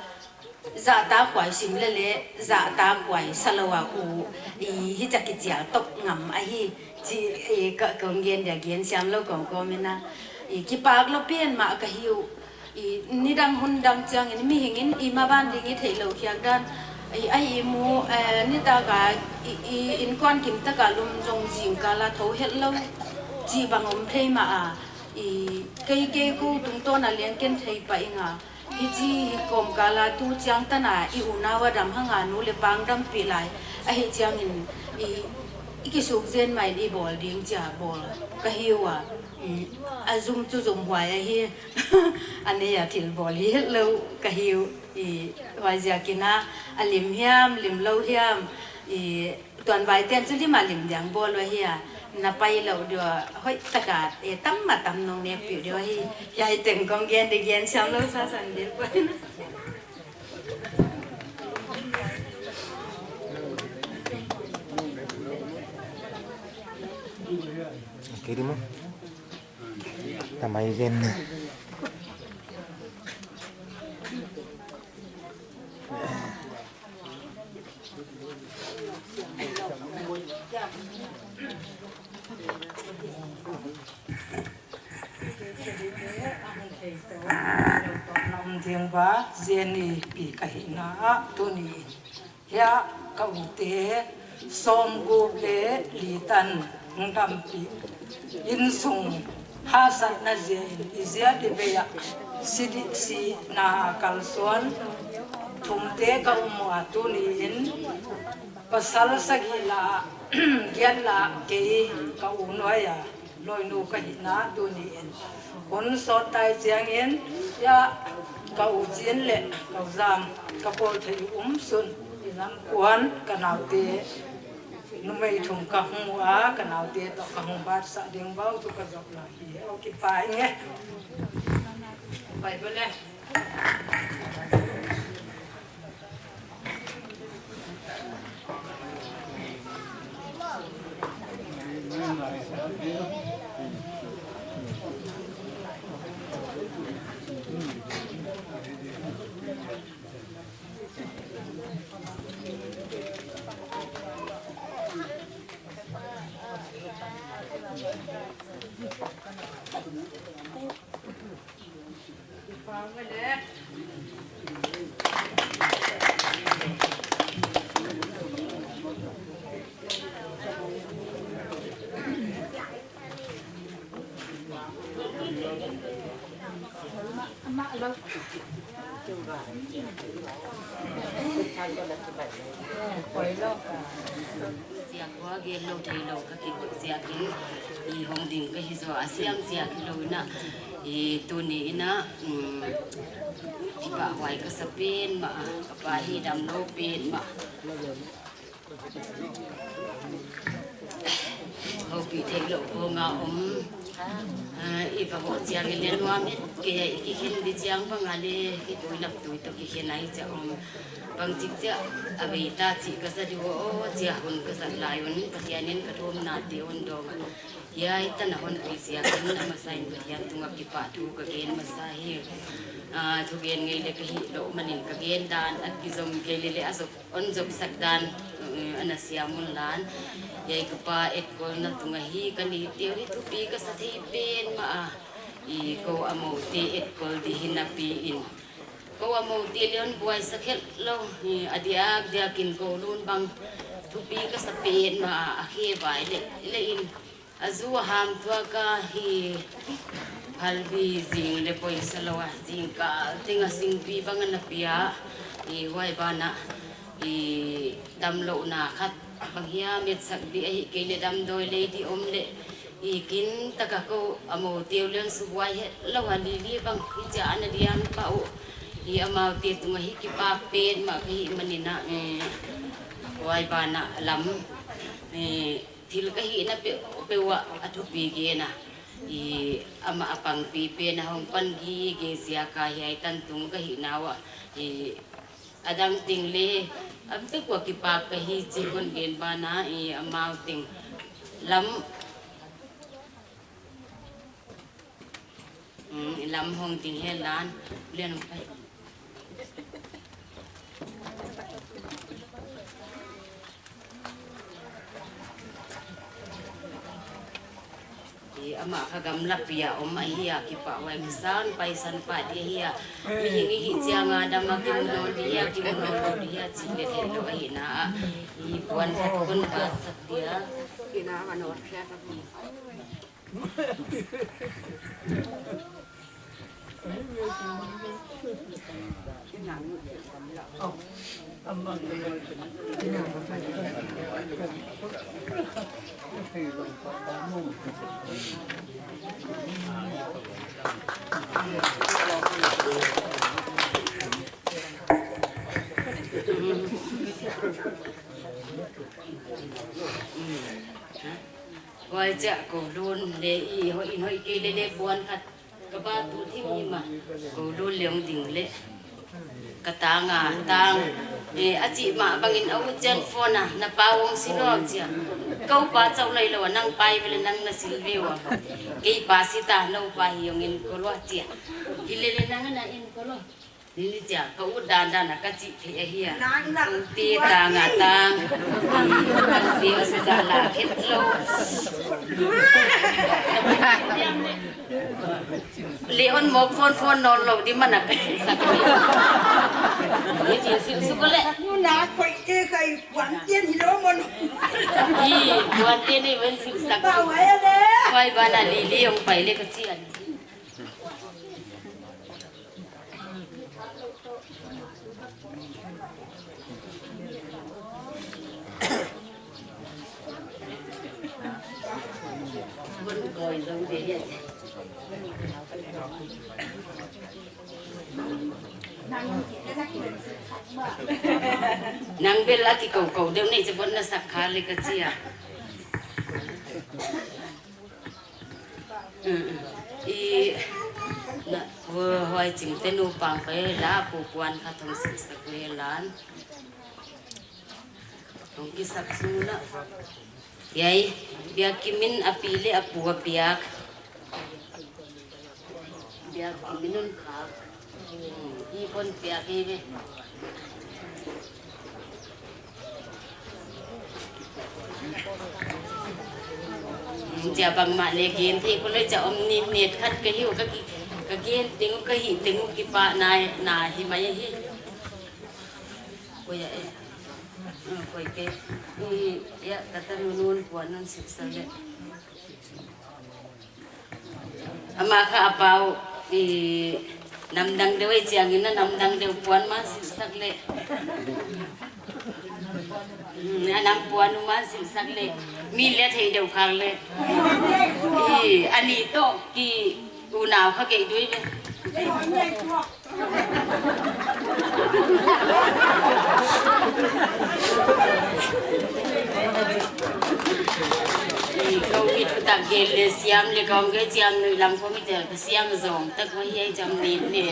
zahtakhuai sim leh leh, zahtakhuai sa lou a u, i hichia kichial tok ngam ahi. Chi, i ka, kong gen dia gen siam lou kong kong in a. I kipak lou pen mah ka hi uh. I, nidang hun dang chiangin mihing in i maban ding i theih lou khiak dan. I, a i mu, eh, nitak a i, i inkuan kim tak a lum zong zingkal a thou hetlou. Chi bang om thei mah a. I, kei kei kou tungtawn a leng ken thei pah ing a. Hichi hi kawmkal a tu chiang tan a i unau a dam hang a nu leh pa hong dampih lai. Ahi chiangin i, i kisuk zen mah in i bawl ding chia bawl ka hi ua. I, a zum chu zumhuai ahi. A nei a thil bawl hi hetlou ka hi uh. I, huaiziak in a, a lim hiam, lim lou hiam, i, tuanvai ten chu lim a lim diang bawl uh ahi a. Na pai lou deuh a, hoih tak a, e tam ma tam nong nekpih deuh ahi. Hiai teng kong gen di gen siam lou sa san di. Kei di maw? Tamai gen. Nam ding ba, Jenny pi ka hihna, tuni in hiai ka u te sawmguk leh li tan hong dampih. Innsung haksatna ziak in i ziak i bei a si di, sihna kalsuan thum te ka um ua, tuni in pasal sagih lah, giat lah kei ka u nuai a. Lawinu ka hihna tuni in hun sawt tai chiangin, hiai ka u chin leh ka u zam ka pawl thei um sun, i lam kuan ka naute numei thum ka hong ua, ka naute toh ka hong batsah ding bau chu ka zop lai hi. Aw, kipak ing e. Pai bale. Ziak ua gen lou theilou ka kihoih ziakin, i hong ding ka hi zaw a siam ziak hilou in a, i tuni in a, um, kipahhuai ka sa pen mah a, ka pa hi damlou pen mah. Houpih theihlouh khong a om. Ah, i va hoh chiang in leng nuam et kei a, i kikhen di chiang bang a leh, i tuilap tui toh kikhen ahi chia om. Bangchik chia a vei ta chih ka sa di ua, aw chia hun ka zat lai un, Pathian in ka thumna te hon dawng a. Hiai tan a hon pia ziakin a masa in Pathian tungah kipahthu ka gen masa hi. Ah, thugen ngei leh ka hih louh manin ka gen dan a kizom kei leh leh a zop, hon zopsak dan, eh, ana siam un lan. Hiai ka pa etkolna tungah hi ka neite uh hi thupi ka sa thei pen mah a. I kou a moute etkol di hi napi in, kou a moute leng hon buaisak het lou. I a diakdiak in kou lun bang thupi ka sa pen mah a, a khe vai leh, leh in a zu a ham tuak a hi, phalbi zing leh poisa lou a, zingkal teng a singpi bang ana pia, i huai ban ah, i damlouhna khat bang hiam etsak di ahihkeileh damdawi lei di om leh, i kin taka kou a moute uh leng subuai het lou a, Lily bang hichia ana diang pah uh, i amaute tungah hi kipak pen mah ka hih manin a, eh, huai ban ah lam, eh, thil ka hihna peuhpeuh ah a thupi gen a. I amah a pangpi pen a hong pan gige ziak a hiai tan tung ka hihna uah. I a dang teng leh, a peuh ua kipak ka hi chih kon gen ban a, i amau teng lam, mm, lam hong ding hen lan, lian hong pai. I amah kha gamlapi a om ahi a, kipahhuai kisan paisan pah di ahi a. Mihing i hih chiang a dam a kimu nawn di hia, kimu nawn lou di hia chih leh theilou ahi na a. I puan khat kon ba sak dia. Huai chia kou lun leh i hoih in hoih kei leh leh puan khat ka ba tu thim hi mah. Kou lun leng ding leh ka tang a, tang. Eh, a chih mah bangin a u chian phone a, na pa hong si lou chia. Kou pa chauh lai lou a, nang pai ve leh nang na sil ve ua. Kei pa si ta, nou pa hi hong enkolou chia. Hi leh leh nang na enkolou. Ni ni chia, ka ut dandan a ka chih theih ahi a. Nang na. Kou te tang a tang. Te a su za la khet lou. Leh hon mawk phone phone nawn lou di man a ka sak. Ni chia sil suk leh. Nu na koi te kai wan tien hi lou mon. Hi, wan tien ni wan sil sak. Ba wai leh. Wai ba na Lily hong pai leh ka chi a. Nang bel a kikou kou deuh nei, chabon na sak kha leh ka chi a. Mm, mm. I, na, hu-, huai ching te nu pang pai la, pu puan khat hong sil sak ve lan. Hong kisak sung la. Hiai, biak kimin a pi leh a pu a piak. Biak kimin un khak. Hi kon piak hi ve. Chia bangmah leh gen thei kou leh chia om ni, net khat ka hi uh ka ki, ka gen teng uh ka hih teng uh kipah na, na hi mai hi. Koi a e. Koi ke. I, ya, ka tanu nun puan nun sik sa leh. Amah kha a pau, i, Namdang deuh ei chiangin a namdang deuh puan mah silhsak leh. Hmm, a nam puan uh mah silhsak leh. Mi leh thei deuh khak leh. I, a ni toh ki unau kha kei dui ve. I, kou ki thutak gel leh siam leh kou ke chiam nui lam kou mi te ka siam zong tak ma hiai jam ni ni.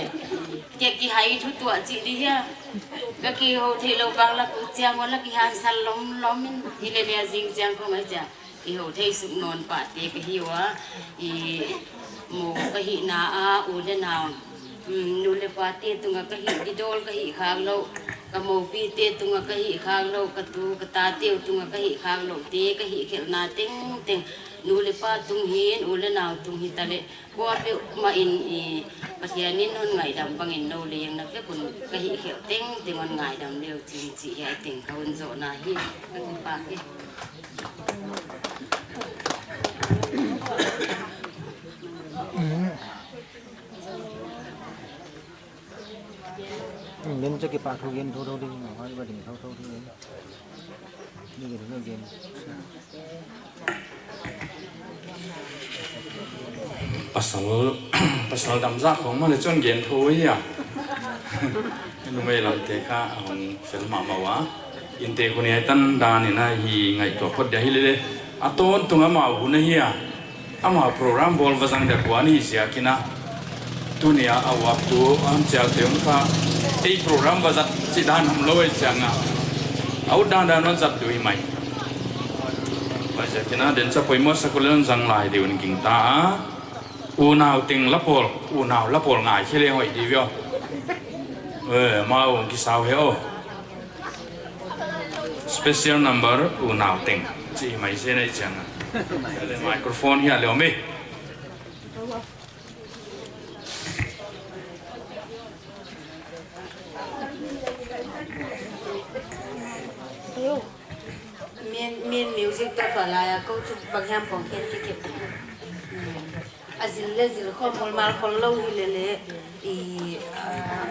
Ke kihai thu tuah chih di hia. Ka kihou theilou bang lak uh chiang ua lak kihansal lomlom in. Hilele a zing chiang kou mai chia. Kihou thei suk nawn pahte ka hi ua. I, mou ka hihna a u leh nau. Hmm, nu leh pate tunga ka hih di dawl ka hih khak lou. Ka moupite tunga ka hih khak lou. Ka tu ka tate uh tunga ka hih khak lou. Te ka hihkhelhna tengteng. Nu leh pa tung hi'n, u leh nau tung hita leh. Kuapeuhmah in i Pathian in hon ngaihdam bangin nou leng na vek un ka hihkhelh tengteng hon ngaihdam leuchin chih hiai teng ka hun zohna hi. Ka kipak hi. Nin cha kipak thu gen thotho ding, hoi ba ding thotho ding. Ni gen, ni gen. Pasal, pasal dam zah khong mah leh chun gen thou hia. Numei lamte kha a hong fel mahmah ua. Inte khun hiai tan dan in a hi ngaihtuah phot dia hilele. A tawntung amau hun ahi a. Amau program bawl va zang dia kua ni ziakin a. Tuni a a uap tu a hon chialte un kha. Ei program va zat chih dan om lou ei chiang a. A ut dandan un zat ding uh hi mai. Huaiziakin a den cha poimoh sak uleh zang lai ding un gingta a. Unau teng la pawl, unau la pawl ngai khe leng hoih di viau. Eh, amau kisau he o. Special number unau teng. Chih mai se nei chiang a. Microphone hi a leh om e. Min, min music toh palai a kou chu bang hiam pong khen kikip. A zil leh zil khol, molmal khol lou hilele. I, ah,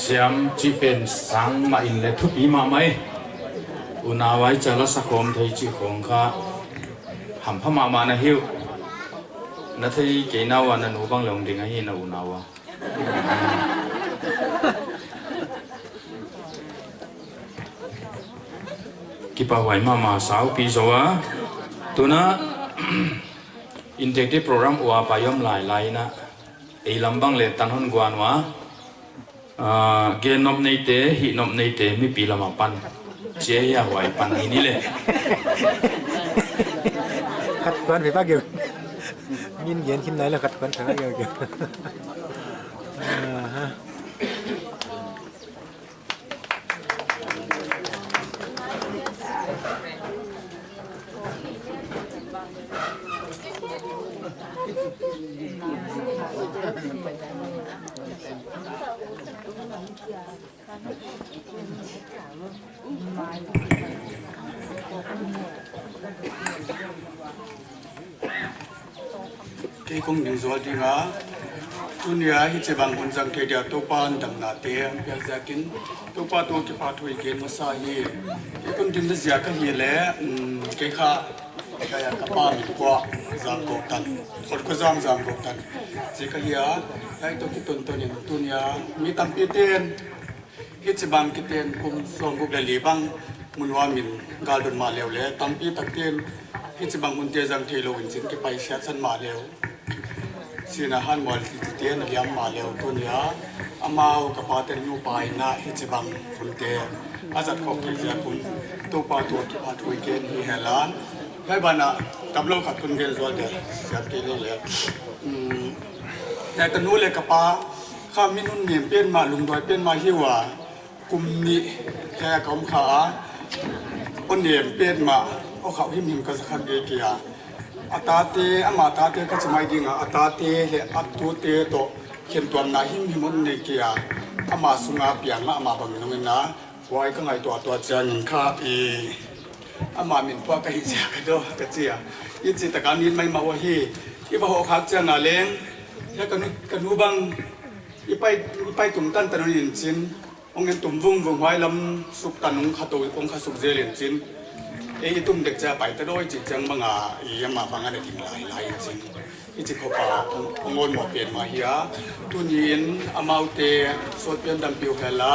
Siam chih pen sang mah in leng thupi mahmah e. Unau a i cha la sa khawm thei chih khawng kha hampha mahmah na hi uh. Na thei kei nau a na nu bang leng ding ahi na unau a. Kipahhuai mahmah, saupi zaw a. Tuna interactive program ua pai om lailai in a, ei lam bang leng tan hon guan ua. Ah, gen nop neite, hih nop neite, mipi lam apan chia hia huai pan hi ni leh. Khat kuan ve pa geu. Min gen khin nai la khat kuan thang a geu geu. Aha. Kei kong ding zual ding a, tuni a hichibang hun zang thei dia Toupa'n damnate a piak ziakin, Toupa toh kipahthu i gen masa hi. Kei kong ding ziak ahihleh, um, kei kha, kei a ka pa min Kua Zam Gok Tan, Khot Kua Zam Zam Gok Tan. Ziak ahi a, kei toh kiton ton in tuni a, mi tampi ten, hichibang kiten kum sawmguk leh li bang mun ua min galdon mahleh leh, tampi takten hichibang hunte zang theilou in chin kipaisiat san mahleh. Sina han mual hi chiten a liam mahleh tuni a. Amau ka pa ten nupa in a hichibang hunte a zat khawm thei ziak un Toupa toh kipahthu i gen hi hen la. Hiai ban ah tamlou khat kon gen zual dia, siam kei leh leh. Um, hiai ka nu leh ka pa kha mi nunnem petmah, lungduai petmah hi ua, kum nih hiai ka om kha a, aw nem petmah, aw khauh himhim ka za kha kei a. A tate, ama tate ka chi mai ding a, a tate leh a tute toh khentuamna himhim hon nei kei a. Ama sunga piang mah, ama bang nung in a, huai ka ngaihtuah tuah chiangin kha i, ama min pua ka hih ziak a dawn ka chi a. I chih tak a nit maimah uh ahi. I va hoh khak chiang a leng, hiai ka nu, ka nu bang i pai, i pai tungtan tan un in chin, hong en tum vungvung, huai lam suk tan un kha tou, hong kha suk zel in chin. Ei i tum dek chia pai ta dawn chih chiang bang a, i ama bang a na ding lailai in chin. I chih khop a, hong, hong awlmoh petmah hi a. Tuni in amaute sawtpi hon dampi uh hen la.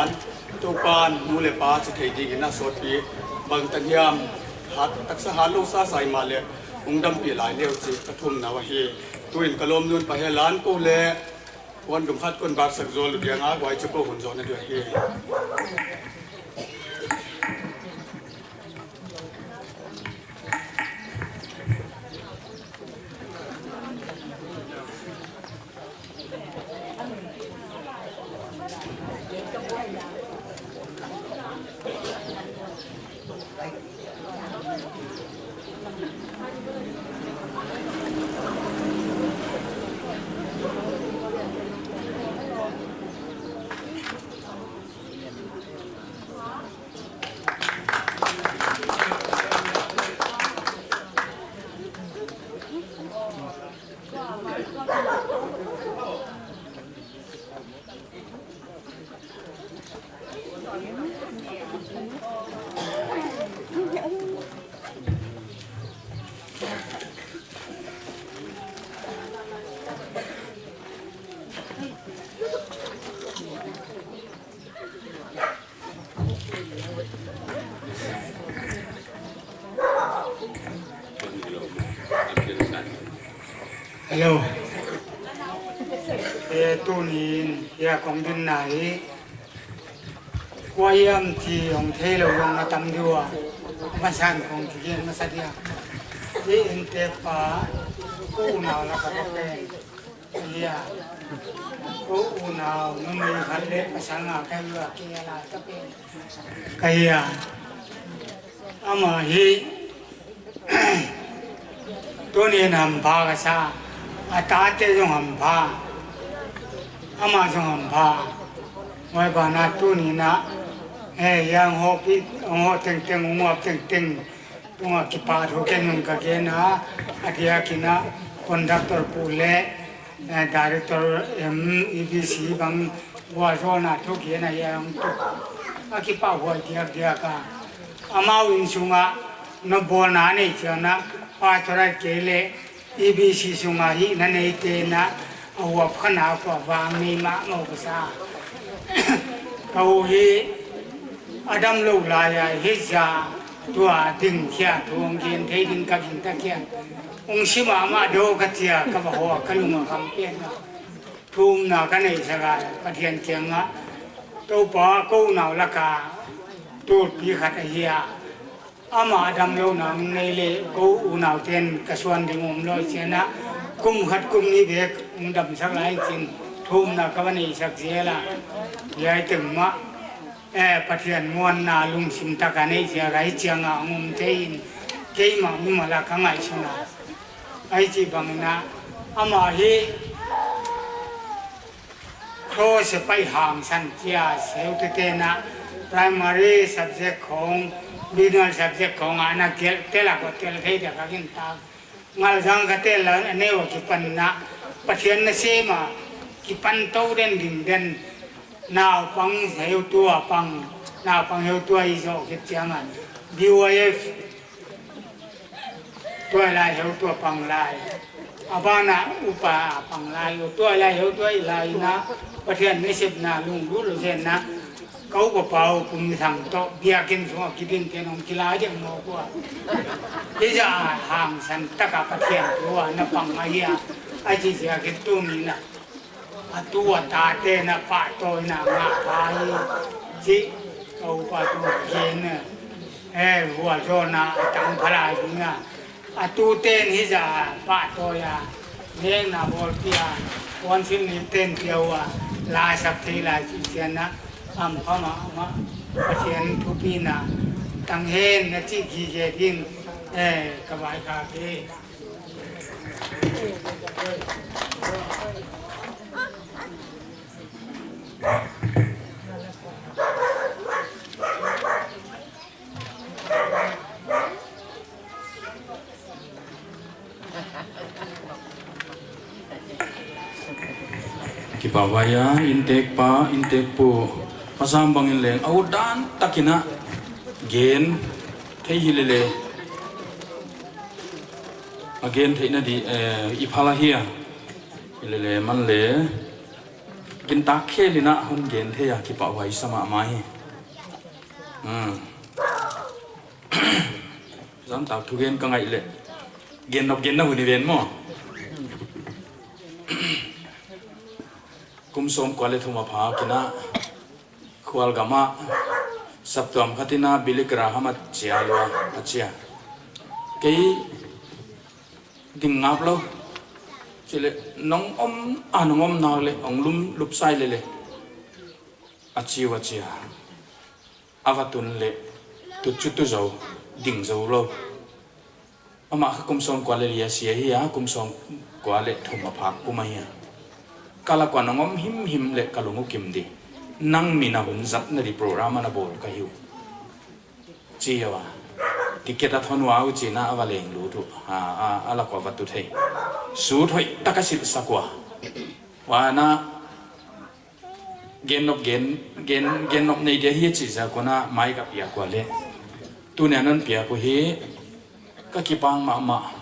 Toupa'n nu leh pa chi thei dingin a sawtpi bangtan hiam, hat, taksa hatlou sa sa i mahleh, hong dampi lai leh uh chih ka thumna uh ahi. Tuin ka lawmnu'n paihen la, kou leh puan dum khat kon baksak zual lou ding a, huai chu kou hun zawhna ding ahi. Hello. Eh, tuni in, hiai kong dinna hi, kua hiam chih hong theilou zong a tam di ua. Masan kong kigen masa dia. Hi inntek pa, kou unau lak a ka pen. Hiai, kou unau, numei khat leh pasal nga ka hi ua, kei a lai ka pen. Ka hi a. Amah hi, tuni in hampha ka sa, a tate zong hampha, amah zong hampha. Huai banah tuni in a, eh, hiai hong hoh pi, hong hoh tengteng, hong uap tengteng, Tua kipahthu ken nung ka gen a, a diakin a conductor pu leh, eh, director M E B C bang vualzawlna thugen a hiam tu. A kipahhuai diakdiak a. Amau innsung a nopbawlna nei chiang a, pastor a kei leh E B C sung a hihna neite'n a, a huap kha na kua vang nei mahmah ka sa. Ka u hi a damlou lai a, hi za tua ding khia thu hong gen thei ding ka gingta khia. Hong si mahmah diam ka chi a, ka va hoh a, ka lung a kham pen a. Thumna ka neihsak a, Pathian kiang a, Toupa, kou unau lak a tulpi khat ahi a. Amah damlouhna nei leh kou unaute'n ka suan ding omlou chiang a, kum khat kum nih bek hong damsak lai chi'n thumna ka va neihsak zel a. Hiai teng mah, eh, Pathian muanna lungsim tak a neih ziak a, hichiang a hong om thei in, keimah mimal a ka ngaihsun a. Huchi bangin a, amah hi Cross a pai hangsan chia, seutute na primary subject khong, beginner subject khong ana tel, tel a ko tel thei dia ka gingta. Ngal zang ka tel a, a neu a kipan a, Pathian nasem a kipan tou den ding den, naupang heutu a pang, naupang heutu a i zoh khit chiang a, B Y F tuailai heutu a pang lai. A ban a upa a pang lai, tuailai heutu a i lai na, Pathian nasepna lunglut lou zen a, ka upa pau kum sang toh, biakin sung a kidin ten hong kilai ding maw kua. Hiza hangsan tak a Pathian thu a na pang ahi a, a chi ziak in tuni na. A tu a tate'n a pahtawina ngah hi, chih ka upa tu gen, eh, vualzawlna a tang phalai ding a. A tute'n hiza pahtawi a, nekna bawlpih a, council nite'n pia ua, la sak thei lai chih chiang a, am kha mahmah, Pathian thupina tang hen na chi gige ding, eh, ka vaikhak hi. Kipahhuai a, inntek pa, inntek pu, a zam bangin leng, a ut dan takin a gen thei hi lele. A gen theihna di, eh, i phal ahi a. Hi lele man le. Gintak khelin a hon gen thei a, kipahhuai sa mahmah hi. Hmm. Zan tak thugen ka ngaih leh. Gen nop gen na hun i ven maw. Kum sawmkua leh thum a phak in a, khualgam ah saptuam khat in a Billy Graham a chia lua, a chia. Kei ding ngap lou. Chih leh nong om a, nong om nak leh hong lum lup sai lele. A chi ua chia. A va tun leh, tu chu tu zou, ding zou lou. Amah kha kum sawmkua leh li a si ahi a, kum sawmkua leh thum a phak kum ahi a. Ka lak ua nong om himhim leh ka lung uh kim di. Nang min a hun zatna di program ana bawl ka hi uh. Chi ua. Ticket a thon ua uh chi'n a va leng lut uh. A, a, a lak ua va tu thei. Suit hoih tak a silh sak ua. Huan a Gen nop, gen, gen, gen nop nei dia hi chih ziak un a mai ka piak ua leh. Tuni a non piak uh hi ka kipahhuai mahmah.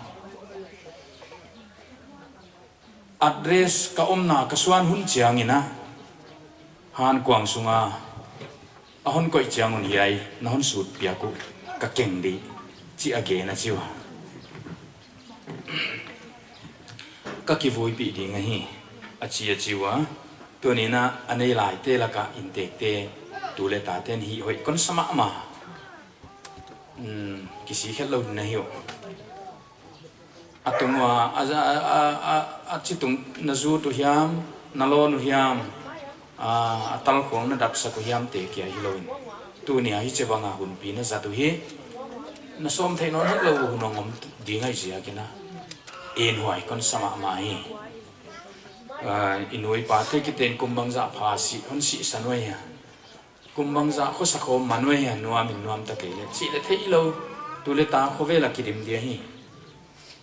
Address ka omna ka suan hun chiang in a, Hankuang sung a a hon koih chiang un hiai na hon sut piak uh ka keng di chih a gen a chi ua. Ka kivuipih ding ahi, a chi a chi ua. Tuni in a, a nei laite lak a inntekte, tu leh tate'n hih hoih kon sa mahmah. Hmm, kisi khet lou na hi uh. A tung ua, a, a, a, a, a chi tung na zut uh hiam, na lawn uh hiam. A, a tal khong na dapsak uh hiam te kia hilou in. Tuni a hichibang a hunpi na zat uh hi. Na sawm theih nawn het lou uh hun hong om ding ahih ziak in a. Inhuai kon sa mahmah hi. A, i nu i pate kite'n kum bangzah pha sih, hon sihsan uh hia. Kum bangzah khosa khawm man uh hia, nuam in nuam ta kei leh. Chih leh theih lou. Tu leh ta khovel a kidim dia hi.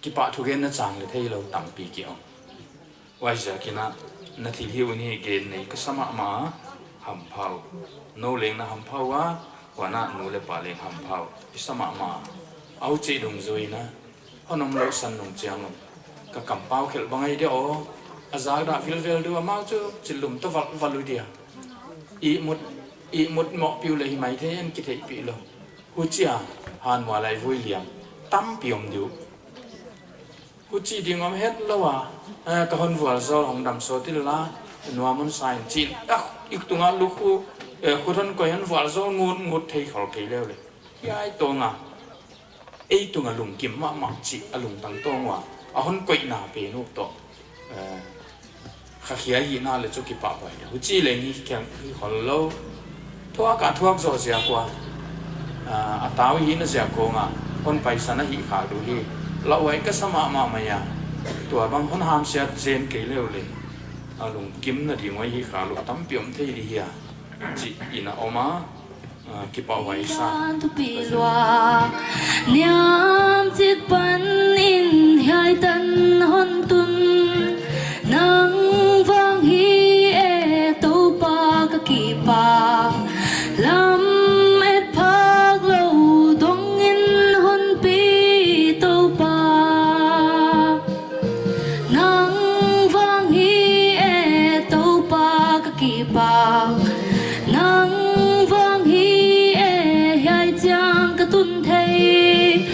Kipahthugenna chang leh theilou tampi ki om. Huaiziakin a, na thilhih uh in gen nei ka sa mahmah a, hampha uh. Nou leng na hampha ua, huan a nu leh pa leng hampha uh. I sa mahmah a. Huchi dungzui in a, hon omlouhsan nung chiang un, ka kampau khelh bang ahi dia aw. A zakdah vilvel di uh, amau chu chillum ta valval uh dia. Ihmut, ihmut mohpih uh leh hi maithei, en kitheihpih lou. Huchia, hanmual a i vui liam tampi om di uh. Huchi ding om hetlou a, eh, ka hon vualzawl, hong damsawt inla, nuam hon sa in chi in, ah, i tung a lukhu, eh, khut hon koih, hon vualzawl ngutngut thei khol kei leu leh. Hiai tawng a, ei tung a lungkim mahmah chih a lungtang tawng ua, a hon koihna pen uh toh, eh, khakhia hihna leh chu kipahhuai dia. Huchi leng hi kheng hi khollou. Thuak a thuak zoh ziak ua, ah, a tau hihna ziak khong a, hon paisan a hih khak di uh hi. Lauhuai ka sa mahmah mai a. Tuabang hon hamsiat zen kei leu leh, a lungkimna ding uh ahi khak lou tampi om thei di hia, chi in a om a. Ah, kipahhuai sa. Thupi lua, niam chik pan in hiai tan hon tun. Nang vang hi e Toupa ka kipak, lamet phak lou dong in hon pi Toupa. Nang vang hi e Toupa ka kipak, nang vang hi e hiai chiang ka tun thei.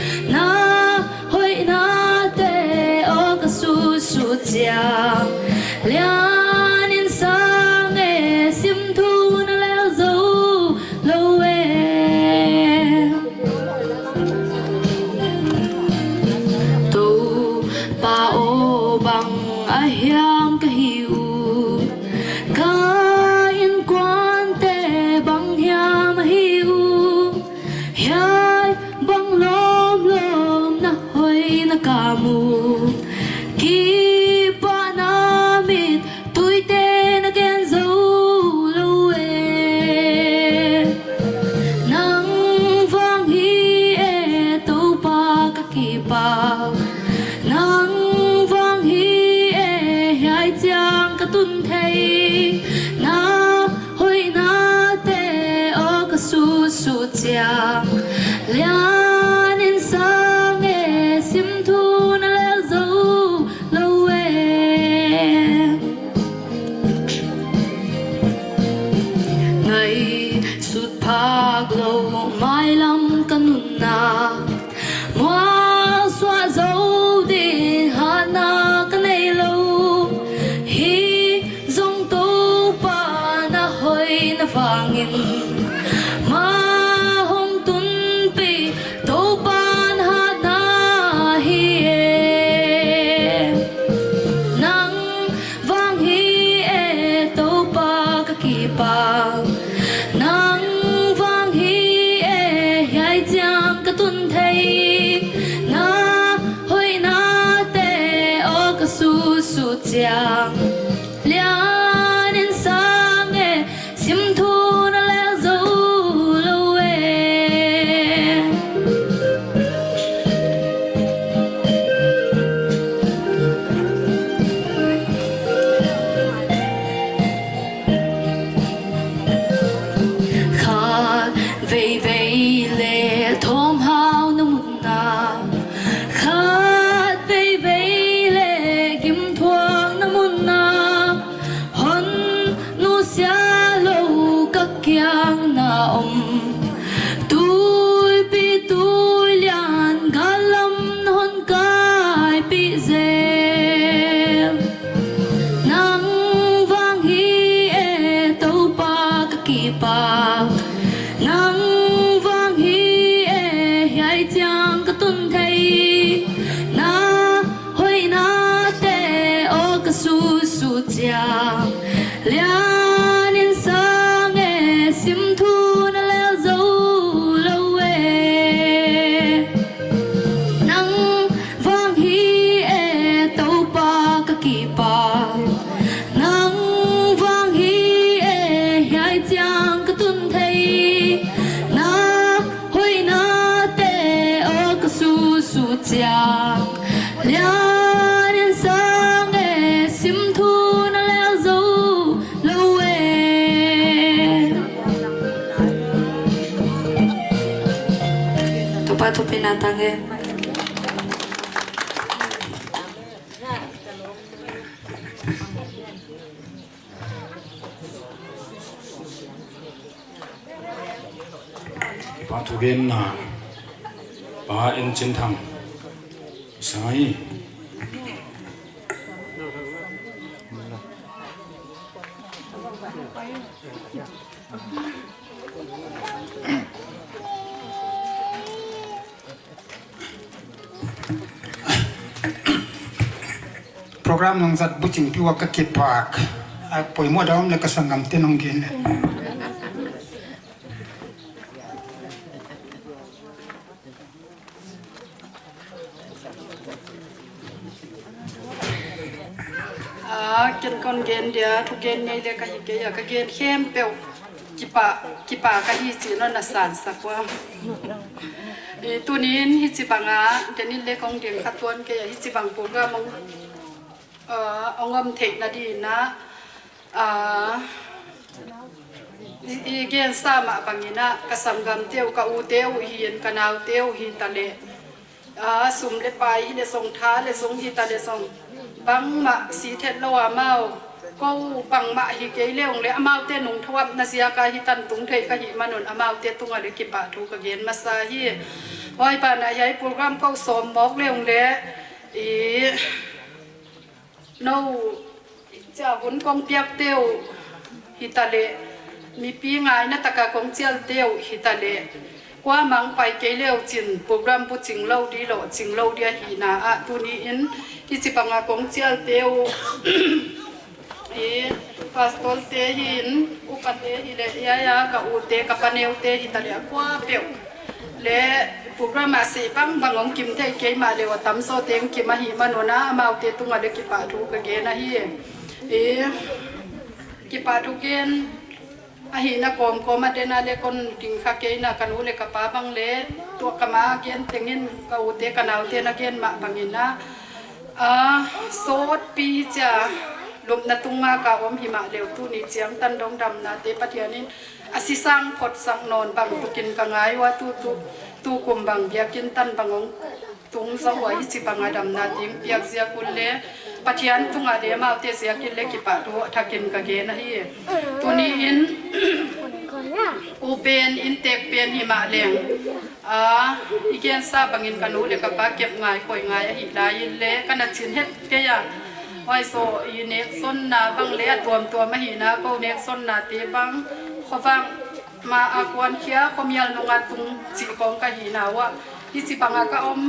Chiang lian in sang e, sim thu na lel zo lou e. Toupa thupina tang e. Pa thugenna, Pa N. Chinthang, sai. Program nong zat buching pih ua ka kipak. A poimoh deuh om leh ka sanggamte nong gen leh. Ah, ken kon gen dia, thugen ngei leh ka hi kei a, ka gen khempeuh. Kipak, kipak ka hi chih non na san sak ua. Eh, tuni'n hichibang a, tuni'n leh kong gen kha tuan kei a, hichibang program hong, ah, hong om theihna di'n a, ah, i, i gensa mah bangin a, ka sanggamte uh, ka ute uh hi'n, ka naute uh hitaleh. Ah, sum leh pai hileh zong, tha leh zong hitaleh zong, bangmah sih theilou a amau. Kou bangmah hi kei leng leh amaute nungthuapna ziak a hitan tung thei ka hih man un amaute tung a leh kipahthu ka gen masa hi. Huai banah hiai program kou sawm mawk leng leh, i, nou, chia hun kong piakte uh hitaleh, mipi ngaihna tak a kong chialte uh hitaleh, kuamah pai kei leuchin program buching lou di, lohching lou di ahihna ah, tuni'n hichibang a kong chialte uh, i, pastorte hi'n, upate hileh, ia, ia, ka ute, ka paneute hitaleh, a kuapeuh leh program a sih bangbang hong kim thei kei mahleh, a tamzaw teng kim ahih man un a, amaute tung a leh kipahthu ka gen ahi. I, kipahthu gen ahihna kawmkawm a, den a leh kon ding kha kei a, ka nu leh ka pa bang leh, tua ka ma gen tengin ka ute ka naute na gen mah bangin a, ah, sawtpi chia lupna tung a ka om himahleh, tuni chiang tan dong damnate Pathian in a sisang phot sak nawn bang tukin ka ngai ua, tu, tu, tukum bang biakin tan bang hong tung zaw ua, hichibang a damna ding piak ziak un leh, Pathian tung a leh amaute ziakin leh kipahthu thakin ka gen ahi. Tuni'n, u pen, inntek pen himahleh, ah, i gensa bangin ka nu leh ka pa kep ngai, koi ngai ahih laiin leh, ka na chin het kei a. Huai zoh i nekzonna bang leh a tuamtuam ahihna, kou nekzonnate bang, khovang ma a kuan khia, khomial nung a tung chih khong ka hihna ua. Hichibang a ka om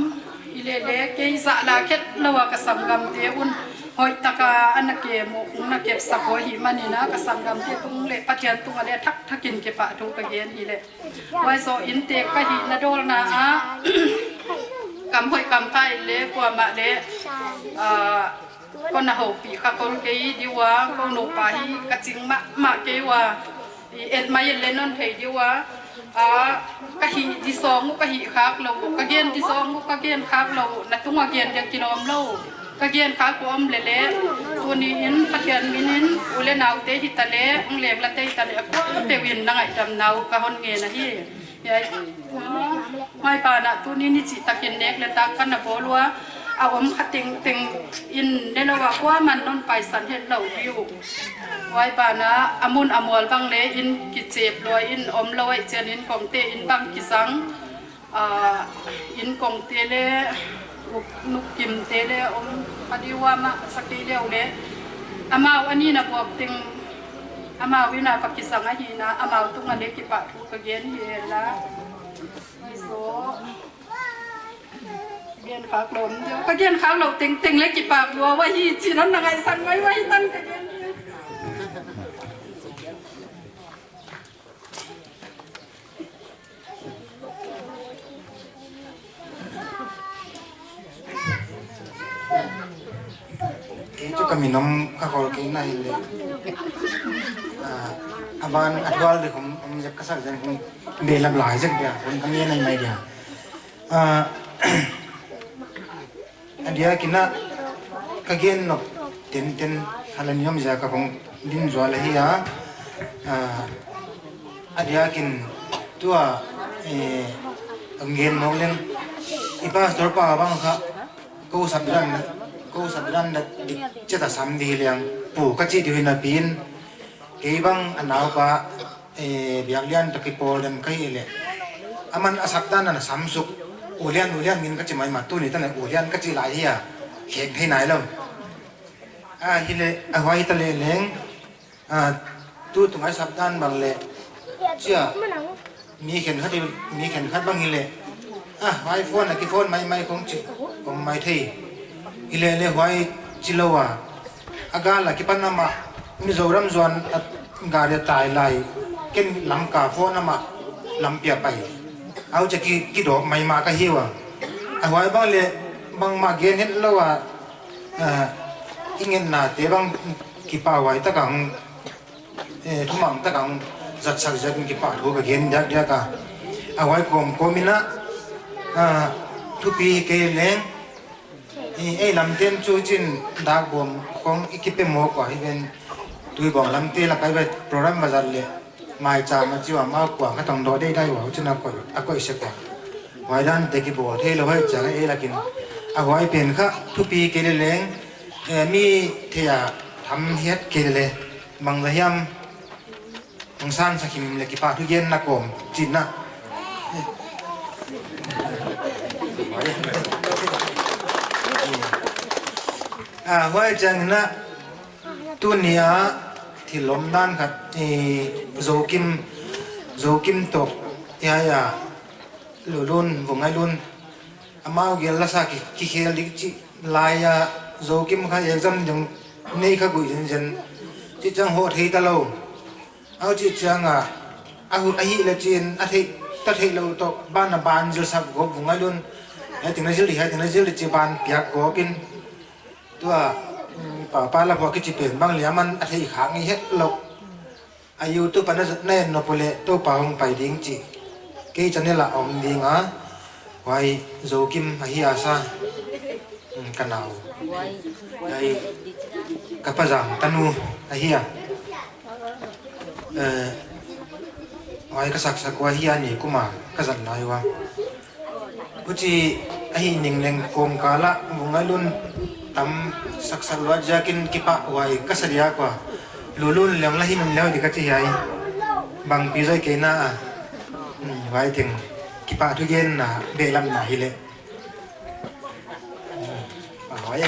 hileh leh, kei zah la khetlou a ka sanggamte un hoihtak a ana kem uh, na kep sak uh ahih manin a, ka sanggamte tung leh Pathian tung a leh thak thakin kipahthu ka gen hileh. Huai zoh inntek ka hihna dawlna ah, kam hoih kam pha in leh kuamah leh, ah, kon na houpih kha khol kei di ua, kou nupa hi ka ching mahmah kei ua, i, et mai et leh non thei di ua, ah, ka hih di sawng uh ka hih khak lou uh, ka gen di sawng uh ka gen khak lou uh, na tung a gen dia kilawm lou. Ka gen khak uh om leh leh, tuni'n Pathian minin, u leh naute hitaleh, hong leng late hitaleh, a kuapeuh in na ngaihdamna uh ka hon ngen ahi. Hiai, huai banah tuni'n hichi takin nek leh tak ka na bawl ua, a om kha tengteng in leh lou a kuamah'n non paisan hetlou di uh. Huai banah a mun a mual bang leh in kichep lua in om lou ahih chiangin kongte in bang kizang, ah, in kongte leh, uk, nukimte leh om kha di ua, mah sa kei leh uh leh. Amau a nih na buak teng, amau in a va kizang ahihna, amau tung a leh kipahthu ka gen hi la. Huai zoh. Gen khak lou om dia. Ka gen khak lou tengteng leh kipak lua ua hi chih non na ngaihsak mai ua, hitan ka gen dia. Kei chu ka min om kha khol kei na hileh. Ah, a ban a tual deuh khong om zek ka sak zen khong, behlap lai zek dia, khong ka ngen nai mai dia. Ah, A diakin a ka gen nop tenten a la niam ziak a kong din zual ahi a. Ah, a diakin tua, eh, kong gen mawk leng, i pastor pa bang kha kou sap dan, kou sap dan dik chet a sam di leng pu ka chi di huina pin. Kei bang a naupa, eh, biaklian toh kipawl dan ka hih leh, aman a sap dan a na sam suk. U Lian, U Lian ngin ka chi maimah, tuni tan a U Lian ka chi lai hi a, khek thei nailou. A, hileh, a huai ta leh leng, a, tu tung a sap dan bang leh, chia, mi khenkhat i, mi khenkhat bang hileh, a, huai phone a ki phone maimai kong chi, kong mai thei. Hileh leh huai chi lou a, a gal a kipan amah, Mizoram zuan a gari tai lai, ken Lamka phone amah lampi a pai. Huchia ki, kidop maimah ka hi ua. A huai bang leh, bangmah gen hetlou a, a, i ngetnate bang kipahhuai tak a hong, eh, thumang tak a hong zatsak ziakin kipahthu ka gen diakdiak a. A huai kawmkawm in a, a, thupi kei leng, eh, ei lamte'n chu chin dak bawm khong i kipe mawk ua hi ven. Tuibawng lamte lak a i va program va zat leh, maicham a chi ua, mau kua khat hong doh deihdeih ua, huchi'n a koih, a koih sek ua. Huai dante kibawl theilou huai chiang a ei lakin. A huai pen kha thupi kei leh leng, eh, mi thei a tham hiat kei leh, bangzah hiam hong san sak himhim leh kipahthu genna kawm chin a. A, huai chiang in a, tuni a thil lom dan khat, eh, Zokim, Zokim toh, ya, ya, Lulun, Vungailun, amau gel la sa ki, kikhel dik chih lai a, Zokim kha exam ding nei kha gui zenzen, chih chiang hoh thei ta lou. Huchi chiang a, a hu-, a hih leh chin, a thei, ta theilou toh, ban a ban zil sak gawp Vungailun. Hiai teng na zil di, hiai teng na zil di chi ban piak gawp in. Tua, mm, pa, pa la pua kichi pen bang leh aman a thei khak ngei hetlou. A YouTube a na, na en nop uleh, Toupa hong pai ding chi. Kei channel a om ding a, huai Zokim ahi a sa. Mm, ka nau. Huai, ka pa Zang tanu ahi a. Eh, huai ka saksak ua hi a, ni kum a ka zat lai ua. Huchi ahih ning leng kawmkal a Vungailun tam saksak lua ziakin kipahhuai ka sa diak ua. Lulun leng la hi nung leh di ka chi hiai. Bangpi zaw kei na a. Hmm, huai teng kipahthu genna, behlamna hileh. Hmm, a huai.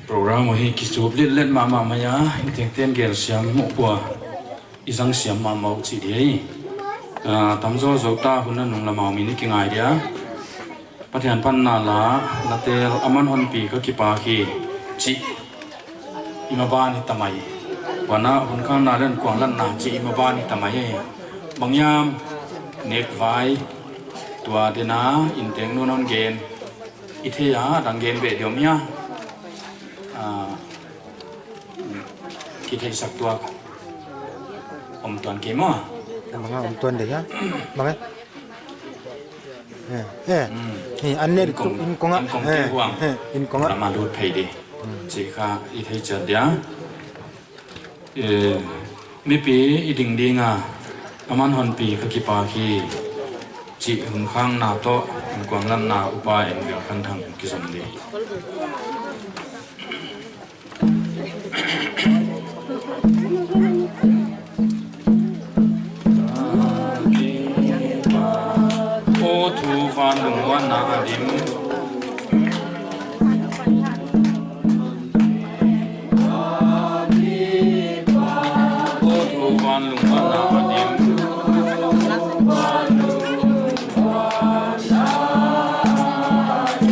Program uh hi kisup letlet mahmah mai a, i tengteng gel siam uh pua, i zang siam mahmah uh chih di hi. Ah, tamzaw zou ta, hun a nung lamau min i kingai dia. Pathian panna la, la tel, aman hon pi ka kipak hi, chih i maban hi ta mai. Huan a hun khangna leh kuanglanna chih i maban hi ta mai. Bang hiam, nek vai, tua dena, inteng nun hon gen. I thei a, dang gen beh diam hia. Ah, kitheihsak tuak om tuan kei maw. Bang a om tuan de hia. Bang e. Eh, eh. Hmm. Ni an ne in kong, in kong a. In kong, eh, ti huang. Eh, in kong a. Lama lut phei di. Hmm. Chih kha i thei chiat dia. Eh, mipi i ding ding a, aman hon pi ka kipak hi, chih hun khangna toh, hun kuanglanna upa en vel khan thang kizom di. Aw thu van lungmuanna a dim. Aw thu van lungmuanna a dim.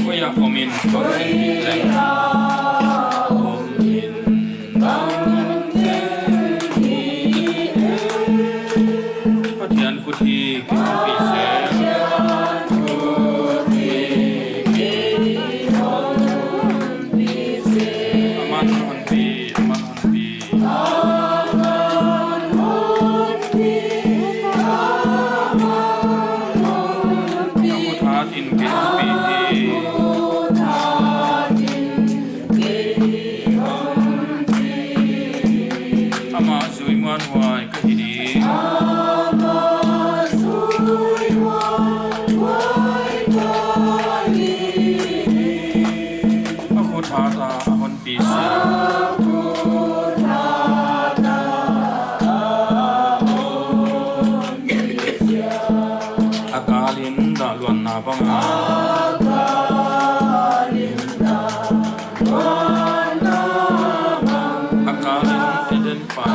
Koi a om in bang leng. Pathian khut hi kei pi se. Tata a hon pi sia. A kal in dah luanna bang a. A kal in Eden pa.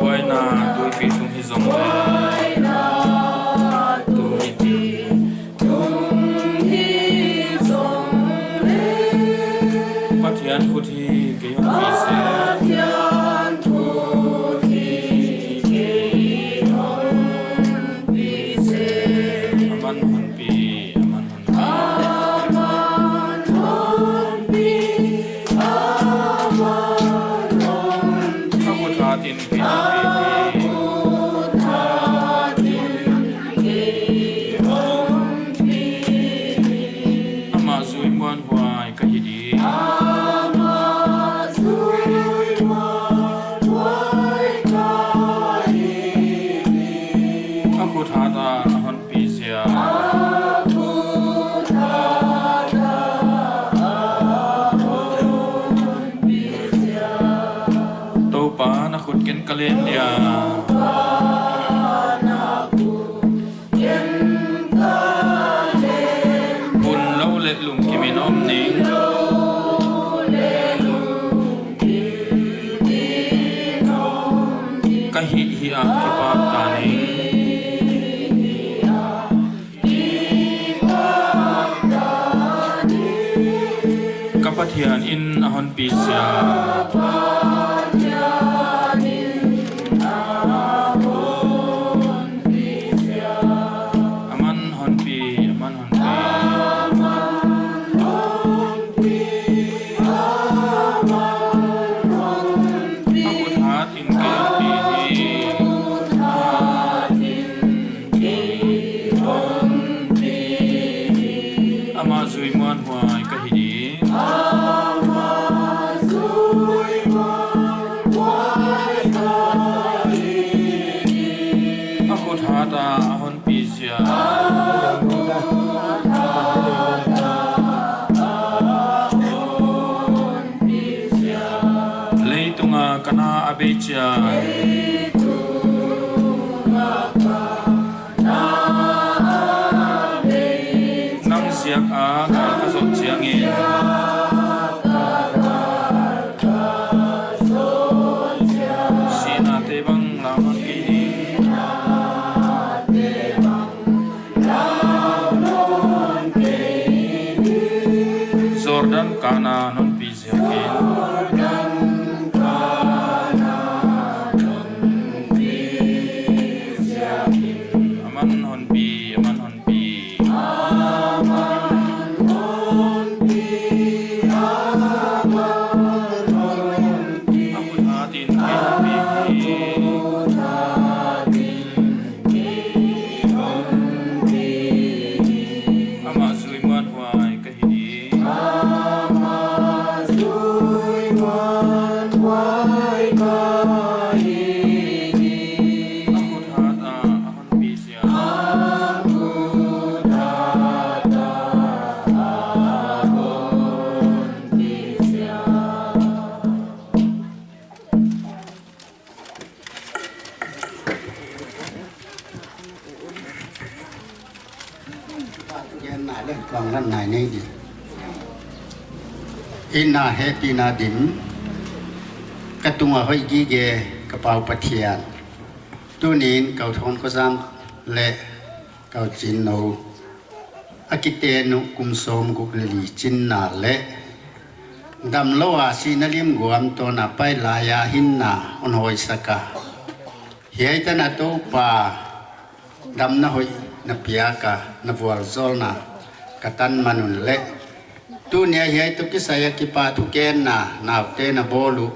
Buaina tuipi tung hi zong le. Tuipi tung hi zong le. Pathian khut hi kei hon pi zel. Aman hon pi, aman hon pi. A khut hat in kei hon pi hi. Amah zui muanhuai ka hi di. A khut hat a hon pi sia. Toupa na khut ken ka len dia. Bun lou leh lungkim in om ning. Ka hih hih a kipak ta ning. Ka Pathian in a hon pi sia. Aman hon pi, aman hon pi. A khut hat in kei hon pi hi. Amah zui muanhuai ka hi di. A khut hat a hon pi sia. Leitunga ka na a bei chia. Nang ziak a kal ka zoh chiangin. Sihnate bang lau nawn kei ding. Jordan kana non pi ziakin. Aman hon pi, aman hon pi. A khut hat in kei hon pi hi. Amah zui muanhuai ka hi di. A khut hat a hon pi sia. Gen nai le tuang lan nai nei di. Ina hehpihna dim. Ka tunga hoih gige ka Pau Pathian. Tunin ka u Thon Khozam le ka u Chin Nou a kiten uh kum sawmguk le li chinna le damlou a sihna lim guam tawn a pai lai a hinna hon hawisak a. Hiai tan a Toupa damna hoih na piak a, na vualzawlna ka tan man un le. Tuni a hiai toh kisai a kipahthugenna naute na bawl uh.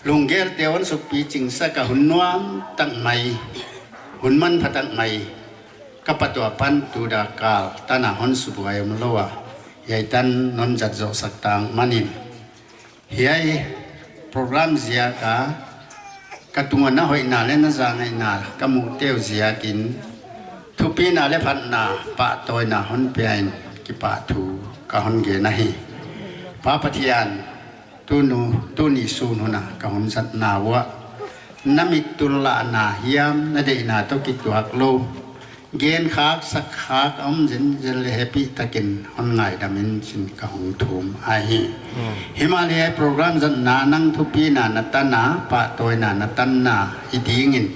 Lunggelte hon sukpichin sak a, hun nuam tak mai, hun manpha tak mai ka pat ua pan tu dak kal tan a hon subuai omlou a, hiai tan non zat zoh sak tang manin. Hiai program ziak a ka tunga na hoihna le na zangaihna ka muhte uh ziakin thu Pina leh phatna, pahtawina hon pia in kipahthu ka hon gen ahi. Pa Pathian, tunu, tuni sun hun a ka hon zatna uah, na mit tullahna hiam, na deihna toh kituak lou, gen khak sak khak a om zenzen leh hehpihtakin hon ngaidam in chi'n ka hong thum ahi. Hmm. Himahleh program zatna nang thupina na tan a, pahtawina na tanna hi dingin,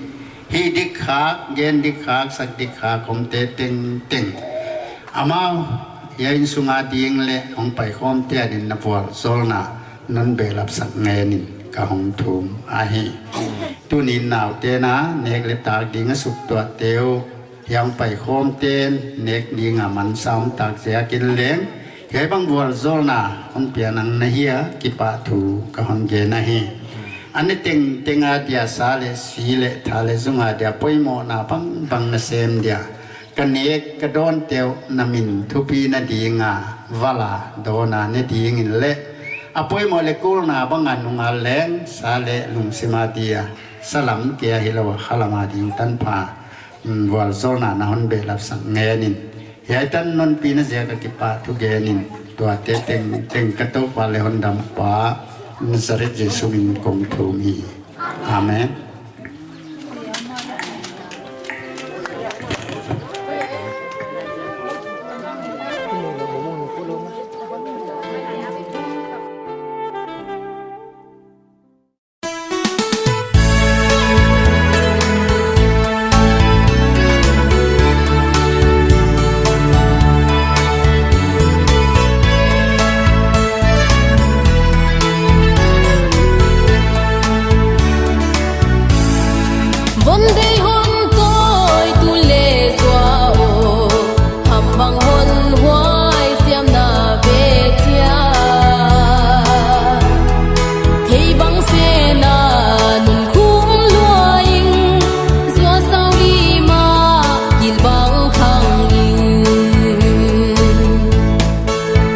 hih dik khak, gen dik khak, sak dik khak omte tengteng, amau hiai inn sung a ding leh hong paikhawmte adin na vualzawlna non behlap sak ngenin ka hong thum ahi. Tuni'n naute na nek leh tak ding a suktuahte uh, hiai hong paikhawmte'n nek ding a mansa om tak ziakin leng, hiai bang vualzawlna hon pia nang na hi a, kipahthu ka hon gen ahi. A ne tengteng a dia, sa leh si leh tha leh zung a dia poimohna bangbang na sem dia, ka nek ka dawnte uh na min thupina ding a val a dawn a ne dingin leh, a poimoh leh kulna bang a nung a leng, sa leh lungsim a dia, sa lam kia hilou a kha lam a ding tanpha, mm, vualzawlna na hon behlap sak ngenin, hiai tan non pina ziak a kipahthu genin, tuate tengteng ka Toupa leh hondampa Nazareth Jesu min kong thum hi. Amen. Von deih hon tawi tu leh zuau, ham bang hon huai siam na ve chia. Thei bang sena nun khum lua ing, zuau sau i ma gil bang khang ing.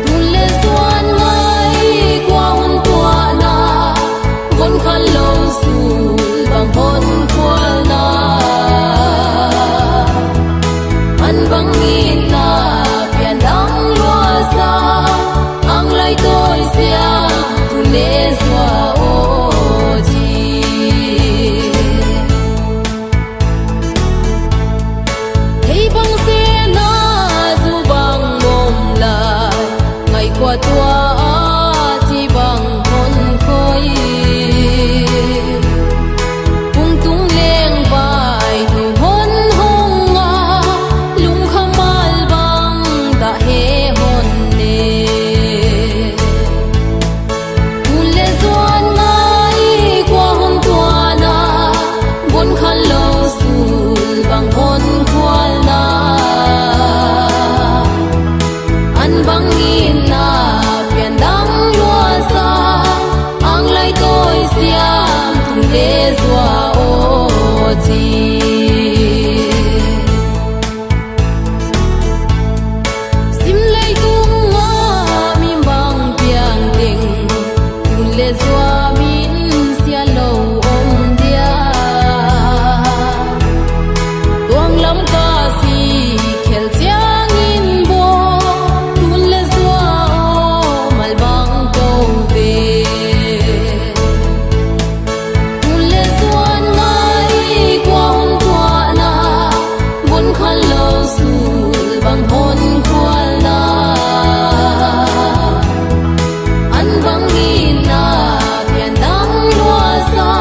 Tun leh zuan ngai kua hon tuahna, von khanlou sul bang hon khualna. An bang itna pian dang lua sa, ang lai tawi siam tu leh zuau chi. Thei bang sena zu bang mom lai, ngai kua tuah a chi bang hon khoi. Kung tung leng vai tu hon hong a, lungkhammal bang dah he hon ne. Tun leh zuan ngai kua hon tuahna, von khanlou sul bang hon khualna. An bang itna pian dang lua sa, ang lai tawi siam tu leh zuau chi. Sim leitung a mi bang piang teng, tun leh zuau min sia lou om dia. Tuang lam ka si khel chiangin bo, tun leh zuau mal bang kou ve. Tun leh zuan ngai kua hon tuahna, von khanlou sul bang hon khualna. An bang itna pian dang lua sa,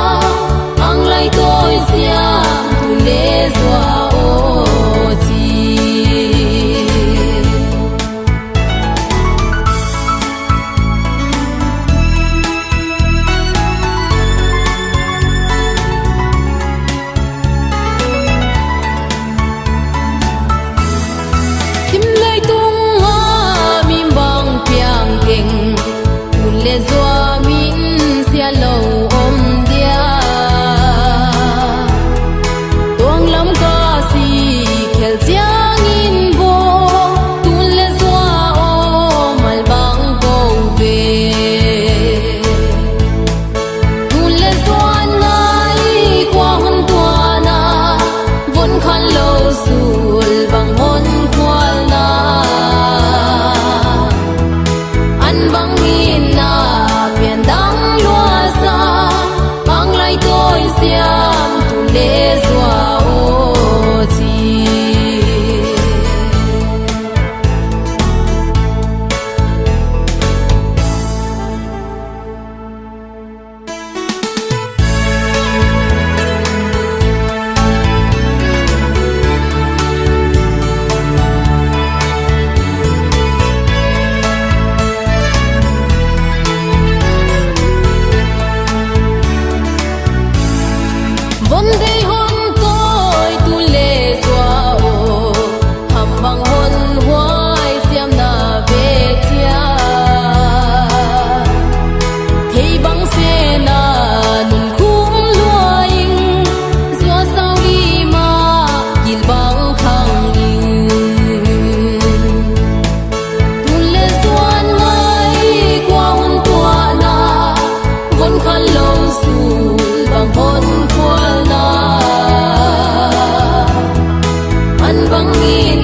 ang lai tawi siam tu leh zuau chi. Sim lei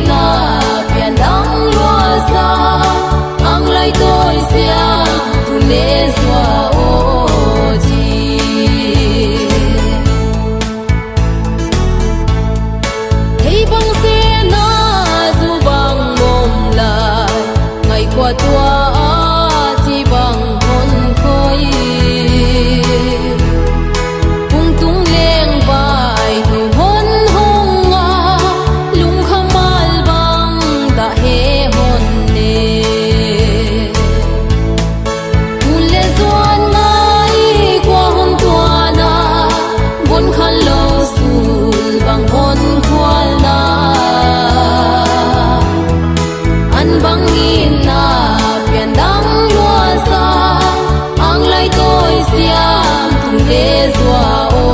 Na pian dang lua sa, ang lai tawi siam tu le zua o chi. Hei bang se na zu bang mong lai, ngai kua tua a chi bang hon khoi. Kung tung leng vai tu hon hong a, lungkhamal bang ta he hon ne. Tun le zuan ngai kua hon tuan a, bon khan lou sul bang hon khual na. An bang in na pian dang lua sa, ang lai tawi siam tu le zua o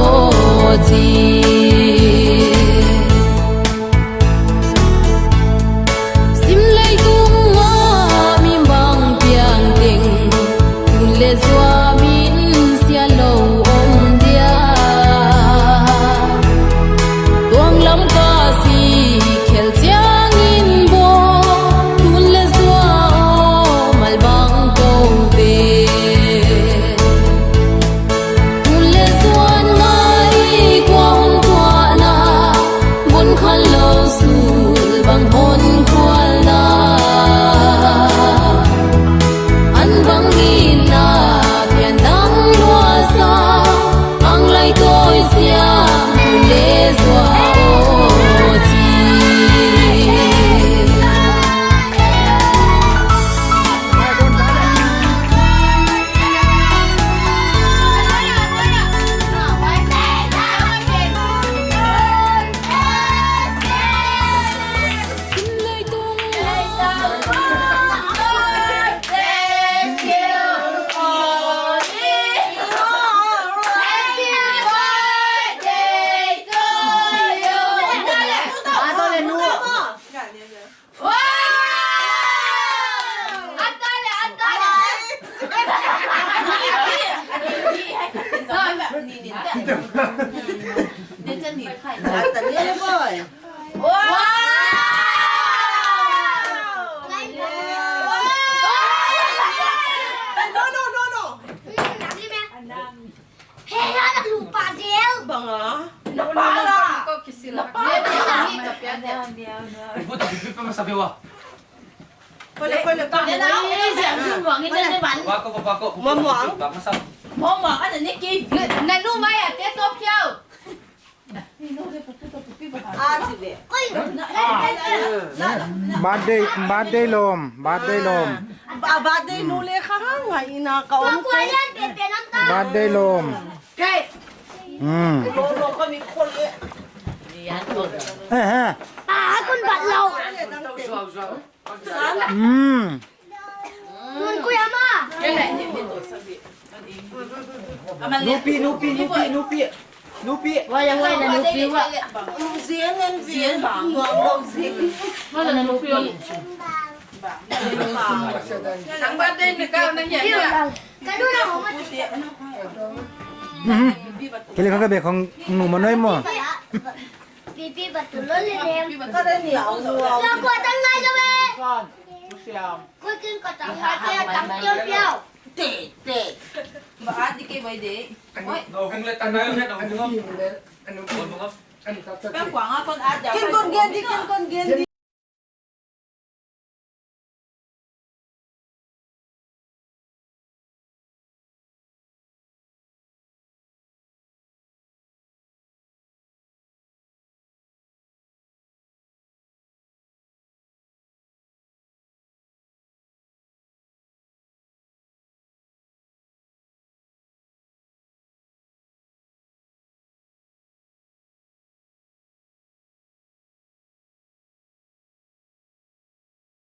chi. Sim leitung a mi bang piang teng, tun le zua min sia lou om dia. Tuang lam ka si khel chiang in bo, tun le zua o mal bang tou ve. Tun le zuan ngai kua hon tuan a, bon khan lou sul bang hon khual na. An bang in na pian dang lua sa, ang lai tawi siam tu le zua o chi. Hei, ana lupa zel. Bang a? Na pa la. Na pa la. Ibu tak ibu pa masa bewa. Pole, pole, pa. Pako, pako, pako. Mama. Pa masa. Mama, ana ni ki. Na nu mai a te to piau. Birthday, birthday lawm, birthday lawm. Ba-, birthday nu le kha hang a ina ka om. Birthday lawm. Hmm. Lo, lo, ka mi khol le. Eh, eh. Ah, kun bat lo. Hmm. Nun kui ama. Nupi, nupi, nupi, nupi. Nupi. Wai, wai, na nupi wa. Zien, en zien. Nuang, nuang zien. Wai, na nupi wa. Nang ba den ka nang ya. Ka du na ho ma. Mhm. Kele ka be khong nu ma noi mo. Pipi batu lo le nem. Ka den ya. Ka ko tang ngai lo be. Koi kin ka tang ngai te tang piau piau. Te, te. Ba a di ke bai de. Oi. Kin kon gen di, kin kon gen di.